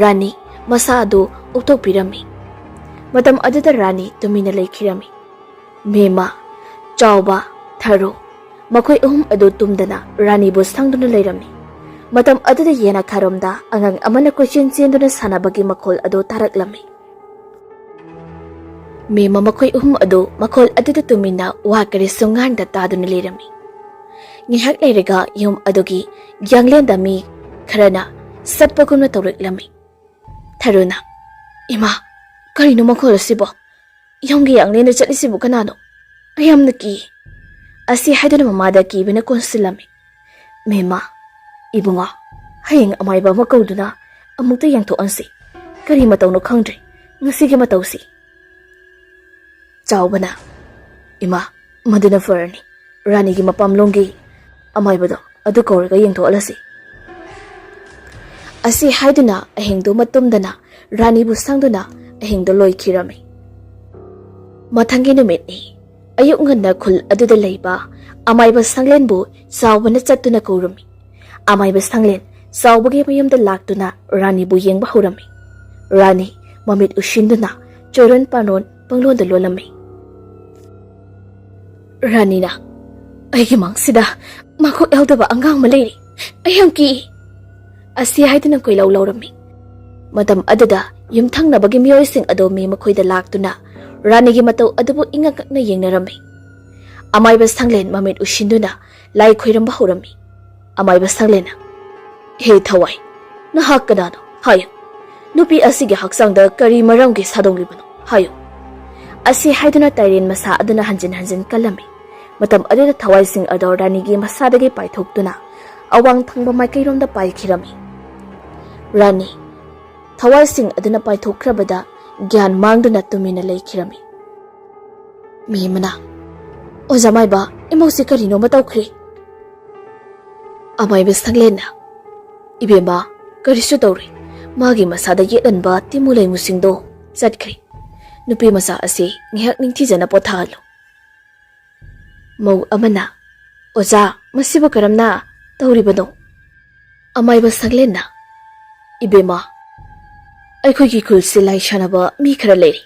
ꯔꯥꯅꯤ ꯃꯁꯥ ꯑꯗꯨ ꯎꯞꯊꯣꯛꯄꯤꯔꯝꯃꯤ꯫ ꯃꯇꯝ ꯑꯗꯨꯗ ꯔꯥꯅꯤ ꯇꯨꯃꯤꯟꯅ ꯂꯩꯈꯤꯔꯝꯃꯤ꯫ ꯃꯦꯝꯃ, ꯆꯥꯎꯕ, ꯊꯔꯣ, ꯃꯈꯣꯏ ꯑꯍꯨꯝ ꯑꯗꯨ ꯇꯨꯝꯗꯅ ꯔꯥꯅꯤꯕꯨ ꯁꯪꯗꯨꯅ ꯂꯩꯔꯝꯃꯤ꯫ ꯃꯇꯝ ꯑꯗꯨꯗ ꯌꯦꯅꯈꯥꯔꯣꯝꯗ ꯑꯉꯥꯡ ꯑꯃꯅ ꯀꯣꯏꯆꯦꯟ ꯆꯦꯟꯗꯨꯅ ꯁꯥꯟꯅꯕꯒꯤ ꯃꯈꯣꯜ ꯑꯗꯨ ꯇꯥꯔꯛꯂꯝꯃꯤ꯫ ꯃꯦꯝꯃ ꯃꯈꯣꯏ ꯑꯍꯨꯝ ꯑꯗꯨ ꯃꯈꯣꯜ ꯑꯗꯨꯗ ꯇꯨꯃꯤꯟꯅ ꯋꯥ ꯀꯔꯤꯁꯨ ꯉꯥꯡꯗ ꯇꯥꯗꯨꯅ ꯂꯩꯔꯝꯃꯤ꯫ ꯉꯥꯏꯍꯥꯛ ꯂꯩꯔꯒ ꯌꯨꯝ ꯑꯗꯨꯒꯤ ꯌꯥꯡꯂꯦꯟꯗ ꯃꯤ ꯈꯔꯅ ꯁꯠꯄꯒꯨꯝꯅ ꯇꯧꯔꯛꯂꯝꯃꯤ꯫ ꯊꯔꯨꯅ, "ꯏꯃꯥ, ꯀꯔꯤꯅꯣ ꯃꯈꯣꯜ ꯑꯁꯤꯕꯣ?" ꯌꯨꯝꯒꯤ ꯌꯥꯡꯂꯦꯟꯗ ꯆꯠꯂꯤꯁꯤꯕꯨ ꯀꯅꯥꯅꯣ? ꯑꯩ ꯌꯥꯝꯅ ꯀꯤ꯫" ꯑꯁꯤ ꯍꯥꯏꯗꯨꯅ ꯃꯃꯥꯗ ꯀꯤꯕꯅ ꯀꯣꯟꯁꯤꯜꯂꯝꯃꯤ꯫ "ꯃꯦꯝꯃ, ꯏꯕꯨꯡꯉꯣ, ꯍꯌꯦꯡ ꯑꯃꯥꯏꯕ ꯑꯃ ꯀꯧꯗꯨꯅ ꯑꯃꯨꯛꯇ ꯌꯦꯡꯊꯣꯛꯍꯟꯁꯤ꯫ ꯀꯔꯤ ꯃꯇꯧꯅꯣ ꯈꯪꯗ꯭ꯔꯦ ꯉꯁꯤꯒꯤ ꯃꯇꯧꯁꯤ꯫" ꯆꯥꯎꯕꯅ, "ꯏꯃꯥ, ꯃꯗꯨꯅ ꯐꯔꯅꯤ꯫ ꯔꯥꯅꯤꯒꯤ ꯃꯄꯥꯝꯂꯣꯝꯒꯤ ꯑꯃꯥꯏꯕꯗꯣ ꯑꯗꯨ ꯀꯧꯔꯒ ꯌꯦꯡꯊꯣꯛꯍꯜꯂꯁꯤ꯫" ꯑꯁꯤ ꯍꯥꯏꯗꯨꯅ ꯑꯍꯤꯡꯗꯨꯃ ꯇꯨꯝꯗꯅ ꯔꯥꯅꯤꯕꯨ ꯁꯪꯗꯨꯅ ꯑꯍꯤꯡꯗꯣ ꯂꯣꯏꯈꯤꯔꯝꯃꯤ꯫ ꯃꯊꯪꯒꯤ ꯅꯨꯃꯤꯠꯅꯤ꯫ ꯑꯌꯨꯛ ꯉꯟꯅ ꯈꯨꯜ ꯑꯗꯨꯗ ꯂꯩꯕ ꯑꯃꯥꯏꯕ ꯁꯪꯂꯦꯟꯕꯨ ꯆꯥꯎꯕꯅ ꯆꯠꯇꯨꯅ ꯀꯧꯔꯝꯃꯤ꯫ ꯑꯃꯥꯏꯕ ꯁꯪꯂꯦꯟ ꯆꯥꯎꯕꯒꯤ ꯃꯌꯨꯝꯗ ꯂꯥꯛꯇꯨꯅ ꯔꯥꯅꯤꯕꯨ ꯌꯦꯡꯕ ꯍꯧꯔꯝꯃꯤ꯫ ꯔꯥꯅꯤ ꯃꯃꯤꯠ ꯎꯏꯁꯤꯟꯗꯨꯅ ꯆꯣꯏꯔꯣꯟ ꯄꯥꯔꯣꯟ ꯄꯪꯂꯣꯟꯗ ꯂꯣꯜꯂꯝꯃꯤ꯫ ꯔꯥꯅꯤꯅ, "ꯑꯩꯒꯤ ꯃꯥꯡꯁꯤꯗ ꯃꯀꯣꯛ ꯌꯥꯎꯗꯕ ꯑꯉꯥꯡ ꯑꯃ ꯂꯩꯔꯤ꯫ ꯑꯩ ꯌꯥꯝ ꯀꯤ꯫" ꯑꯁꯤ ꯍꯥꯏꯗꯨꯅ ꯀꯣꯏꯂꯧ ꯂꯧꯔꯝꯃꯤ꯫ ꯃꯇꯝ ꯑꯗꯨꯗ ꯌꯨꯝꯊꯪꯅꯕꯒꯤ ꯃꯤꯑꯣꯏꯁꯤꯡ ꯑꯗꯨ ꯃꯤ ꯃꯈꯣꯏꯗ ꯂꯥꯛꯇꯨꯅ ꯔꯥꯅꯤꯒꯤ ꯃꯇꯧ ꯑꯗꯨꯕꯨ ꯏꯉꯛ ꯉꯛꯅ ꯌꯦꯡꯅꯔꯝꯃꯤ꯫ ꯑꯃꯥꯏꯕ ꯁꯪꯂꯦꯟ ꯃꯃꯤꯠ ꯎꯏꯁꯤꯟꯗꯨꯅ ꯂꯥꯏ ꯈꯣꯏꯔꯝꯕ ꯍꯧꯔꯝꯃꯤ꯫ ꯑꯃꯥꯏꯕ ꯁꯪꯂꯦꯟꯅ, "ꯍꯦ ꯊꯋꯥꯏ, ꯅꯍꯥꯛ ꯀꯅꯥꯅꯣ? ꯍꯥꯏꯌꯨ꯫ ꯅꯨꯄꯤ ꯑꯁꯤꯒꯤ ꯍꯛꯆꯥꯡꯗ ꯀꯔꯤ ꯃꯔꯝꯒꯤ ꯁꯥꯗꯣꯡꯂꯤꯕꯅꯣ? ꯍꯥꯏꯌꯨ꯫" ꯑꯁꯤ ꯍꯥꯏꯗꯨꯅ ꯇꯥꯏꯔꯦꯟ ꯃꯁꯥ ꯑꯗꯨꯅ ꯍꯟꯖꯤꯟ ꯍꯟꯖꯤꯟ ꯀꯜꯂꯝꯃꯤ꯫ ꯃꯇꯝ ꯑꯗꯨꯗ ꯊꯋꯥꯏꯁꯤꯡ ꯑꯗꯣ ꯔꯥꯅꯤꯒꯤ ꯃꯁꯥꯗꯒꯤ ꯄꯥꯏꯊꯣꯛꯇꯨꯅ ꯑꯋꯥꯡ ꯊꯪꯕ ꯃꯥꯏꯀꯩꯔꯣꯝꯗ ꯄꯥꯏꯈꯤꯔꯝꯃꯤ꯫ ꯔꯥꯅꯤ ꯊꯋꯥꯏꯁꯤꯡ ꯑꯗꯨꯅ ꯄꯥꯏꯊꯣꯛꯈ꯭ꯔꯕꯗ ꯒ꯭ꯌꯥꯟ ꯃꯥꯡꯗꯨꯅ ꯇꯨꯃꯤꯟꯅ ꯂꯩꯈꯤꯔꯝꯃꯤ꯫ ꯃꯤ ꯑꯃꯅ, "ꯑꯣꯖꯥ ꯃꯥꯏꯕ, ꯏꯃꯧꯁꯤ ꯀꯔꯤꯅꯣꯃ ꯇꯧꯈ꯭ꯔꯦ꯫" ꯑꯃꯥꯏꯕ ꯁꯪꯂꯦꯟꯅ, "ꯏꯕꯦꯝꯃ, ꯀꯔꯤꯁꯨ ꯇꯧꯔꯣꯏ꯫ ꯃꯥꯒꯤ ꯃꯁꯥꯗ ꯌꯦꯠꯍꯟꯕ ꯇꯤꯃꯨ ꯂꯩꯃꯨꯁꯤꯡꯗꯣ ꯆꯠꯈ꯭ꯔꯦ꯫ ꯅꯨꯄꯤ ꯃꯆꯥ ꯑꯁꯤ ꯉꯥꯏꯍꯥꯛ ꯅꯤꯡꯊꯤꯖꯅ ꯄꯣꯊꯥꯍꯜꯂꯨ꯫" ꯃꯧ ꯑꯃꯅ, "ꯑꯣꯖꯥ, ꯃꯁꯤꯕꯨ ꯀꯔꯝꯅ ꯇꯧꯔꯤꯕꯅꯣ?" ꯑꯃꯥꯏꯕ ꯁꯪꯂꯦꯟꯅ, "ꯏꯕꯦꯝꯃ, ꯑꯩꯈꯣꯏꯒꯤ ꯈꯨꯜꯁꯤ ꯂꯥꯏ ꯁꯥꯟꯅꯕ ꯃꯤ ꯈꯔ ꯂꯩꯔꯤ꯫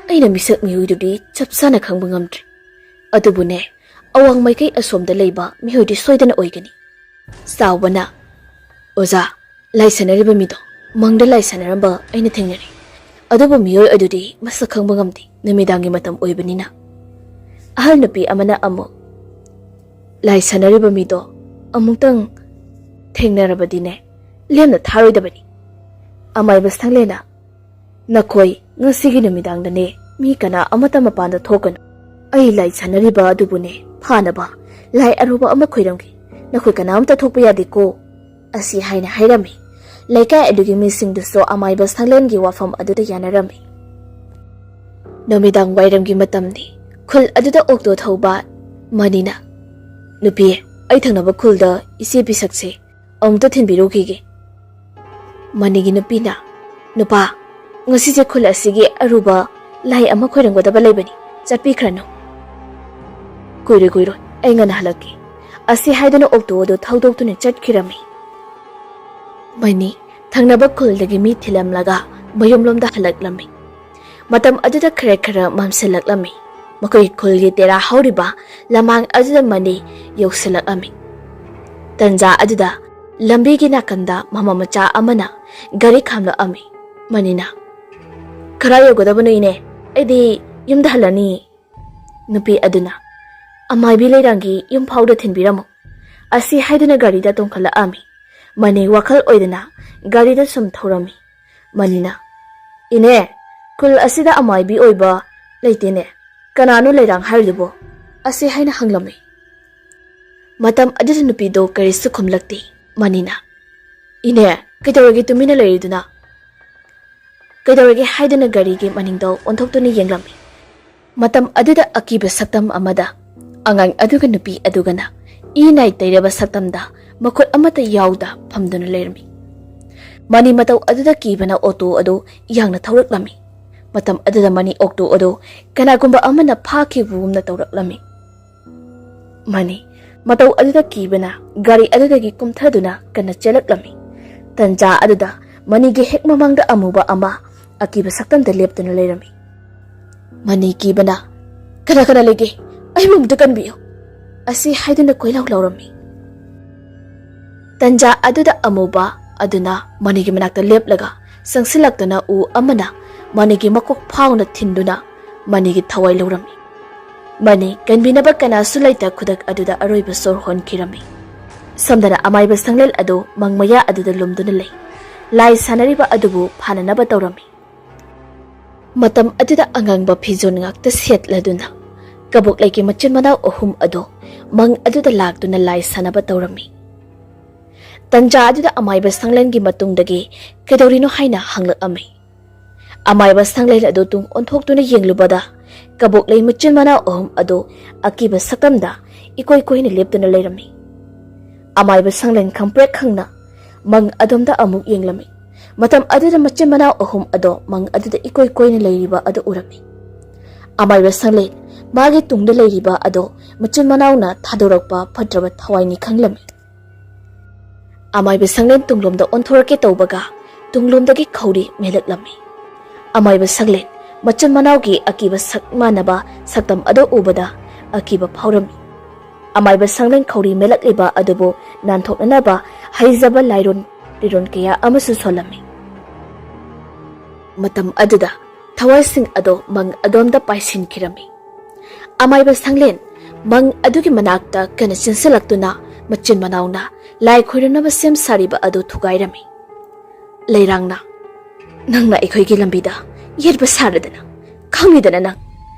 ꯑꯩꯅ ꯃꯤꯁꯛ ꯃꯤꯍꯨꯗꯨꯗꯤ ꯆꯞ ꯆꯥꯅ ꯈꯪꯕ ꯉꯝꯗ꯭ꯔꯦ꯫ ꯑꯗꯨꯕꯨꯅꯦ, ꯑꯋꯥꯡ ꯃꯥꯏꯀꯩ ꯑꯁꯣꯝꯗ ꯂꯩꯕ ꯃꯤꯍꯨꯗꯤ ꯁꯣꯏꯗꯅ ꯑꯣꯏꯒꯅꯤ꯫" ꯆꯥꯎꯕꯅ, "ꯑꯣꯖꯥ, ꯂꯥꯏ ꯁꯥꯟꯅꯔꯤꯕ ꯃꯤꯗꯣ ꯃꯪꯗ ꯂꯥꯏ ꯁꯥꯟꯅꯔꯝꯕ ꯑꯩꯅ ꯊꯦꯡꯅꯔꯦ꯫ ꯑꯗꯨꯕꯨ ꯃꯤꯑꯣꯏ ꯑꯗꯨꯗꯤ ꯃꯁꯛ ꯈꯪꯕ ꯉꯝꯗꯦ, ꯅꯨꯃꯤꯗꯥꯡꯒꯤ ꯃꯇꯝ ꯑꯣꯏꯕꯅꯤꯅ꯫" ꯑꯍꯜ ꯅꯨꯄꯤ ꯑꯃꯅ ꯑꯃꯨꯛ, "ꯂꯥꯏ ꯁꯥꯟꯅꯔꯤꯕ ꯃꯤꯗꯣ ꯑꯃꯨꯛꯇꯪ ꯊꯦꯡꯅꯔꯕꯗꯤꯅꯦ, ꯂꯦꯝꯅ ꯊꯥꯔꯣꯏꯗꯕꯅꯤ꯫" ꯑꯃꯥꯏꯕ ꯁꯪꯂꯦꯟꯅ, "ꯅꯈꯣꯏ ꯉꯁꯤꯒꯤ ꯅꯨꯃꯤꯗꯥꯡꯗꯅꯦ "ꯃꯤ ꯀꯅꯥ ꯑꯃꯠꯇ ꯃꯄꯥꯟꯗ ꯊꯣꯛꯀꯅꯨ꯫ ꯑꯩ ꯂꯥꯏ ꯁꯥꯟꯅꯔꯤꯕ ꯑꯗꯨꯕꯨꯅꯦ ꯐꯥꯅꯕ ꯂꯥꯏ ꯑꯔꯨꯕ ꯑꯃ ꯈꯣꯏꯔꯝꯒꯦ꯫ ꯅꯈꯣꯏ ꯀꯅꯥꯝꯇ ꯊꯣꯛꯄ ꯌꯥꯗꯦꯀꯣ," ꯑꯁꯤ ꯍꯥꯏꯅ ꯍꯥꯏꯔꯝꯃꯤ꯫ ꯂꯩꯀꯥꯏ ꯑꯗꯨꯒꯤ ꯃꯤꯁꯤꯡꯗꯨꯁꯨ ꯑꯃꯥꯏꯕ ꯁꯪꯂꯦꯟꯒꯤ ꯋꯥꯐꯝ ꯑꯗꯨꯗ ꯌꯥꯅꯔꯝꯃꯤ꯫ ꯅꯨꯃꯤꯗꯥꯡ ꯋꯥꯏꯔꯝꯒꯤ ꯃꯇꯝꯅꯤ꯫ ꯈꯨꯜ ꯑꯗꯨꯗ ꯑꯣꯛꯇꯣ ꯊꯧꯕ ꯃꯅꯤꯅ, "ꯅꯨꯄꯤ, ꯑꯩ ꯊꯪꯅꯕ ꯈꯨꯜꯗ ꯏꯆꯦ ꯄꯤꯁꯛꯁꯦ ꯑꯃꯨꯛꯇ ꯊꯤꯟꯕꯤꯔꯨꯈꯤꯒꯦ꯫" ꯃꯅꯤꯒꯤ ꯅꯨꯄꯤꯅ, "ꯅꯨꯄꯥ, ꯉꯁꯤꯁꯦ ꯈꯨꯜ ꯑꯁꯤꯒꯤ ꯑꯔꯨꯕ ꯂꯥꯏ ꯑꯃ ꯈꯣꯏꯔꯝꯒꯗꯕ ꯂꯩꯕꯅꯤ, ꯆꯠꯄꯤꯈ꯭ꯔꯅꯨ꯫" "ꯀꯨꯏꯔꯣꯏ, ꯀꯨꯏꯔꯣꯏ, ꯑꯩ ꯉꯟꯅ ꯍꯜꯂꯛꯀꯦ," ꯑꯁꯤ ꯍꯥꯏꯗꯨꯅ ꯑꯣꯛꯇꯣ ꯑꯗꯨ ꯊꯧꯗꯣꯛꯇꯨꯅ ꯆꯠꯈꯤꯔꯝꯃꯤ꯫ ꯃꯅꯤ ꯊꯪꯅꯕ ꯈꯨꯜꯗꯒꯤ ꯃꯤ ꯊꯤꯜꯂꯝꯂꯒ ꯃꯌꯨꯝꯂꯣꯝꯗ ꯍꯜꯂꯛꯂꯝꯃꯤ꯫ ꯃꯇꯝ ꯑꯗꯨꯗ ꯈꯔ ꯈꯔ ꯃꯝꯁꯤꯜꯂꯛꯂꯝꯃꯤ꯫ ꯃꯈꯣꯏ ꯈꯨꯜꯒꯤ ꯇꯦꯔꯥ ꯍꯧꯔꯤꯕ ꯂꯃꯥꯡ ꯑꯗꯨꯗ ꯃꯅꯤ ꯌꯧꯁꯤꯜꯂꯛꯂꯝꯃꯤ꯫ ꯇꯟꯖꯥ ꯑꯗꯨꯗ ꯂꯝꯕꯤꯒꯤ ꯅꯥꯀꯟꯗ ꯃꯃꯥ ꯃꯆꯥ ꯑꯃꯅ ꯒꯥꯔꯤ ꯈꯥꯝꯂꯛꯂꯝꯃꯤ꯫ ꯃꯅꯤꯅ, "ꯀꯗꯥꯏ ꯌꯧꯒꯗꯕꯅꯣ ꯏꯅꯦ? ꯑꯩꯗꯤ ꯌꯨꯝꯗ ꯍꯜꯂꯅꯤ꯫" ꯅꯨꯄꯤ ꯑꯗꯨꯅ, "ꯑꯃꯥꯏꯕꯤ ꯂꯩꯔꯥꯡꯒꯤ ꯌꯨꯝ ꯐꯥꯎꯗ ꯊꯤꯟꯕꯤꯔꯝꯃꯨ," ꯑꯁꯤ ꯍꯥꯏꯗꯨꯅ ꯒꯥꯔꯤꯗ ꯇꯣꯡꯈꯠꯂꯛꯂꯝꯃꯤ꯫ ꯃꯅꯤ ꯋꯥꯈꯜ ꯑꯣꯏꯗꯅ ꯒꯥꯔꯤꯗ ꯁꯨꯝ ꯊꯧꯔꯝꯃꯤ꯫ ꯃꯅꯤꯅ, "ꯏꯅꯦ, ꯈꯨꯜ ꯑꯁꯤꯗ ꯑꯃꯥꯏꯕꯤ ꯑꯣꯏꯕ ꯂꯩꯇꯦꯅꯦ꯫ ꯀꯅꯥꯅꯣ ꯂꯩꯔꯥꯡ ꯍꯥꯏꯔꯤꯗꯨꯕꯣ?" ꯑꯁꯤ ꯍꯥꯏꯅ ꯍꯪꯂꯝꯃꯤ꯫ ꯃꯇꯝ ꯑꯗꯨꯗ ꯅꯨꯄꯤꯗꯣ ꯀꯔꯤꯁꯨ ꯈꯨꯝꯂꯛꯇꯦ꯫ ꯃꯅꯤꯅ, "ꯏꯅꯦ, ꯀꯩꯗꯧꯔꯒꯦ ꯇꯨꯃꯤꯟꯅ ꯂꯩꯔꯤꯗꯨꯅ? ꯀꯩꯗꯧꯔꯒꯦ?" ꯍꯥꯏꯗꯨꯅ ꯒꯥꯔꯤꯒꯤ ꯃꯅꯤꯡꯗ ꯑꯣꯟꯊꯣꯛꯇꯨꯅ ꯌꯦꯡꯂꯝꯃꯤ꯫ ꯃꯇꯝ ꯑꯗꯨꯗ ꯑꯀꯤꯕ ꯁꯛꯇꯝ ꯑꯃꯗ ꯑꯉꯥꯡ ꯑꯗꯨꯒ ꯅꯨꯄꯤ ꯑꯗꯨꯒꯅ ꯏ ꯅꯥꯏ ꯇꯩꯔꯕ ꯁꯛꯇꯝꯗ ꯃꯈꯨꯠ ꯑꯃꯠꯇ ꯌꯥꯎꯗ ꯐꯝꯗꯨꯅ ꯂꯩꯔꯝꯃꯤ꯫ ꯃꯅꯤ ꯃꯇꯧ ꯑꯗꯨꯗ ꯀꯤꯕꯅ ꯑꯣꯇꯣ ꯑꯗꯨ ꯌꯥꯡꯅ ꯊꯧꯔꯛꯂꯝꯃꯤ꯫ ꯃꯇꯝ ꯑꯗꯨꯗ ꯃꯅꯤ ꯑꯣꯛꯇꯣ ꯑꯗꯨ ꯀꯅꯥꯒꯨꯝꯕ ꯑꯃꯅ ꯐꯥꯈꯤꯕꯒꯨꯝꯅ ꯇꯧꯔꯛꯂꯝꯃꯤ꯫ ꯃꯅꯤ ꯃꯇꯧ ꯑꯗꯨꯗ ꯀꯤꯕꯅ ꯒꯥꯔꯤ ꯑꯗꯨꯗꯒꯤ ꯀꯨꯝꯊꯗꯨꯅ ꯀꯟꯅ ꯆꯦꯜꯂꯛꯂꯝꯃꯤ꯫ ꯇꯟꯖꯥ ꯑꯗꯨꯗ ꯃꯅꯤꯒꯤ ꯍꯦꯛ ꯃꯃꯥꯡꯗ ꯑꯃꯨꯕ ꯑꯃ ꯑꯀꯤꯕ ꯁꯛꯇꯝꯗ ꯂꯦꯞꯇꯨꯅ ꯂꯩꯔꯝꯃꯤ꯫ ꯃꯅꯤ ꯀꯤꯕꯅ, "ꯀꯅꯥ ꯀꯅꯥ ꯂꯩꯒꯦ? ꯑꯩꯕꯨ ꯑꯃꯨꯛꯇ ꯀꯟꯕꯤꯌꯨ," ꯑꯁꯤ ꯍꯥꯏꯗꯨꯅ ꯀꯣꯏꯂꯥꯎ ꯂꯥꯎꯔꯝꯃꯤ꯫ ꯇꯟꯖꯥ ꯑꯗꯨꯗ ꯑꯃꯨꯕ ꯑꯗꯨꯅ ꯃꯅꯤꯒꯤ ꯃꯅꯥꯛꯇ ꯂꯦꯞꯂꯒ ꯆꯪꯁꯤꯜꯂꯛꯇꯨꯅ ꯎ ꯑꯃꯅ ꯃꯅꯤꯒꯤ ꯃꯀꯣꯛ ꯐꯥꯎꯅ ꯊꯤꯟꯗꯨꯅ ꯃꯅꯤꯒꯤ ꯊꯋꯥꯏ ꯂꯧꯔꯝꯃꯤ꯫ ꯃꯅꯤ ꯀꯟꯕꯤꯅꯕ ꯀꯅꯥꯁꯨ ꯂꯩꯇ ꯈꯨꯗꯛ ꯑꯗꯨꯗ ꯑꯔꯣꯏꯕ ꯁꯣꯔ ꯍꯣꯟꯈꯤꯔꯝꯃꯤ꯫ ꯁꯣꯝꯗꯅ ꯑꯃꯥꯏꯕ ꯁꯪꯂꯦꯟ ꯑꯗꯨ ꯃꯪ ꯃꯌꯥ ꯑꯗꯨꯗ ꯂꯨꯝꯗꯨꯅ ꯂꯩ꯫ ꯂꯥꯏ ꯁꯥꯟꯅꯔꯤꯕ ꯑꯗꯨꯕꯨ ꯐꯥꯅꯅꯕ ꯇꯧꯔꯝꯃꯤ꯫ ꯃꯇꯝ ꯑꯗꯨꯗ ꯑꯉꯥꯡꯕ ꯐꯤꯖꯣꯜ ꯉꯥꯛꯇ ꯁꯦꯠꯂꯗꯨꯅ ꯀꯕꯣꯛꯂꯩꯒꯤ ꯃꯆꯤꯟ ꯃꯅꯥꯎ ꯑꯍꯨꯝ ꯑꯗꯣ ꯃꯪ ꯑꯗꯨꯗ ꯂꯥꯛꯇꯨꯅ ꯂꯥꯏ ꯁꯥꯟꯅꯕ ꯇꯧꯔꯝꯃꯤ꯫ ꯇꯟꯖꯥ ꯑꯗꯨꯗ ꯑꯃꯥꯏꯕ ꯁꯪꯂꯦꯟꯒꯤ ꯃꯇꯨꯡꯗꯒꯤ ꯀꯩꯗꯧꯔꯤꯅꯣ ꯍꯥꯏꯅ ꯍꯪꯂꯛꯑꯝꯃꯤ꯫ ꯑꯃꯥꯏꯕ ꯁꯪꯂꯦꯟ ꯑꯗꯨ ꯇꯨꯡ ꯑꯣꯟꯊꯣꯛꯇꯨꯅ ꯌꯦꯡꯂꯨꯕꯗ ꯀꯕꯣꯛꯂꯩ ꯃꯆꯤꯟ ꯃꯅꯥꯎ ꯑꯍꯨꯝ ꯑꯗꯨ ꯑꯀꯤꯕ ꯁꯛꯇꯝꯗ ꯏꯀꯣꯏ ꯀꯣꯏꯅ ꯂꯦꯞꯇꯨꯅ ꯂꯩꯔꯝꯃꯤ꯫ ꯑꯃꯥꯏꯕ ꯁꯪꯂꯦꯟ ꯈꯪꯄ꯭ꯔꯦꯛ ꯈꯪꯅ ꯃꯪ ꯑꯗꯣꯝꯗ ꯑꯃꯨꯛ ꯌꯦꯡꯂꯝꯃꯤ꯫ ꯃꯇꯝ ꯑꯗꯨꯗ ꯃꯆꯤꯟ ꯃꯅꯥꯎ ꯑꯍꯨꯝ ꯑꯗꯣ ꯃꯪ ꯑꯗꯨꯗ ꯏꯀꯣꯏ ꯀꯣꯏꯅ ꯂꯩꯔꯤꯕ ꯑꯗꯨ ꯎꯔꯝꯃꯤ꯫ ꯑꯃꯥꯏꯕ ꯁꯪꯂꯦꯟ ꯃꯥꯒꯤ ꯇꯨꯡꯗ ꯂꯩꯔꯤꯕ ꯑꯗꯣ ꯃꯆꯤꯟ ꯃꯅꯥꯎꯅ ꯊꯥꯗꯣꯔꯛꯄ ꯐꯠꯇ꯭ꯔꯕ ꯊꯋꯥꯏꯅꯤ ꯈꯪꯂꯝꯃꯤ꯫ ꯑꯃꯥꯏꯕ ꯁꯪꯂꯦꯟ ꯇꯨꯡꯂꯣꯝꯗ ꯑꯣꯟꯊꯣꯔꯛꯀꯦ ꯇꯧꯕꯒ ꯇꯨꯡꯂꯣꯝꯗꯒꯤ ꯈꯧꯔꯤ ꯃꯦꯜꯂꯛꯂꯝꯃꯤ꯫ ꯑꯃꯥꯏꯕ ꯁꯪꯂꯦꯟ ꯃꯆꯤꯟ ꯃꯅꯥꯎꯒꯤ ꯑꯀꯤꯕ ꯁꯛ ꯃꯥꯟꯅꯕ ꯁꯛꯇꯝ ꯑꯗꯨ ꯎꯕꯗ ꯑꯀꯤꯕ ꯐꯥꯎꯔꯝꯃꯤ꯫ ꯑꯃꯥꯏꯕ ꯁꯪꯂꯦꯟ ꯈꯧꯔꯤ ꯃꯦꯜꯂꯛꯂꯤꯕ ꯑꯗꯨꯕꯨ ꯅꯥꯟꯊꯣꯛꯅꯅꯕ ꯍꯩꯖꯕ ꯂꯥꯏꯔꯣꯟ ꯇꯤꯔꯣꯟ ꯀꯌꯥ ꯑꯃꯁꯨ ꯁꯣꯜꯂꯝꯃꯤ꯫ ꯃꯇꯝ ꯑꯗꯨꯗ ꯊꯋꯥꯏꯁꯤꯡ ꯑꯗꯣ ꯃꯪ ꯑꯗꯣꯝꯗ ꯄꯥꯏꯁꯤꯟꯈꯤꯔꯝꯃꯤ꯫ ꯑꯃꯥꯏꯕ ꯁꯪꯂꯦꯟ ꯃꯪ ꯑꯗꯨꯒꯤ ꯃꯅꯥꯛꯇ ꯀꯟꯅ ꯆꯦꯟꯁꯤꯜꯂꯛꯇꯨꯅ ꯃꯆꯤꯟ ꯃꯅꯥꯎꯅ ꯂꯥꯏ ꯈꯣꯏꯔꯨꯝꯅꯕ ꯁꯦꯝ ꯁꯥꯔꯤꯕ ꯑꯗꯨ ꯊꯨꯒꯥꯏꯔꯝꯃꯤ꯫ ꯂꯩꯔꯥꯡꯅ, "ꯅꯪꯅ ꯑꯩꯈꯣꯏꯒꯤ ꯂꯝꯕꯤꯗ ꯌꯦꯠꯄ ꯁꯥꯔꯗꯅ, ꯈꯪꯂꯤꯗꯅ ꯅꯪ?"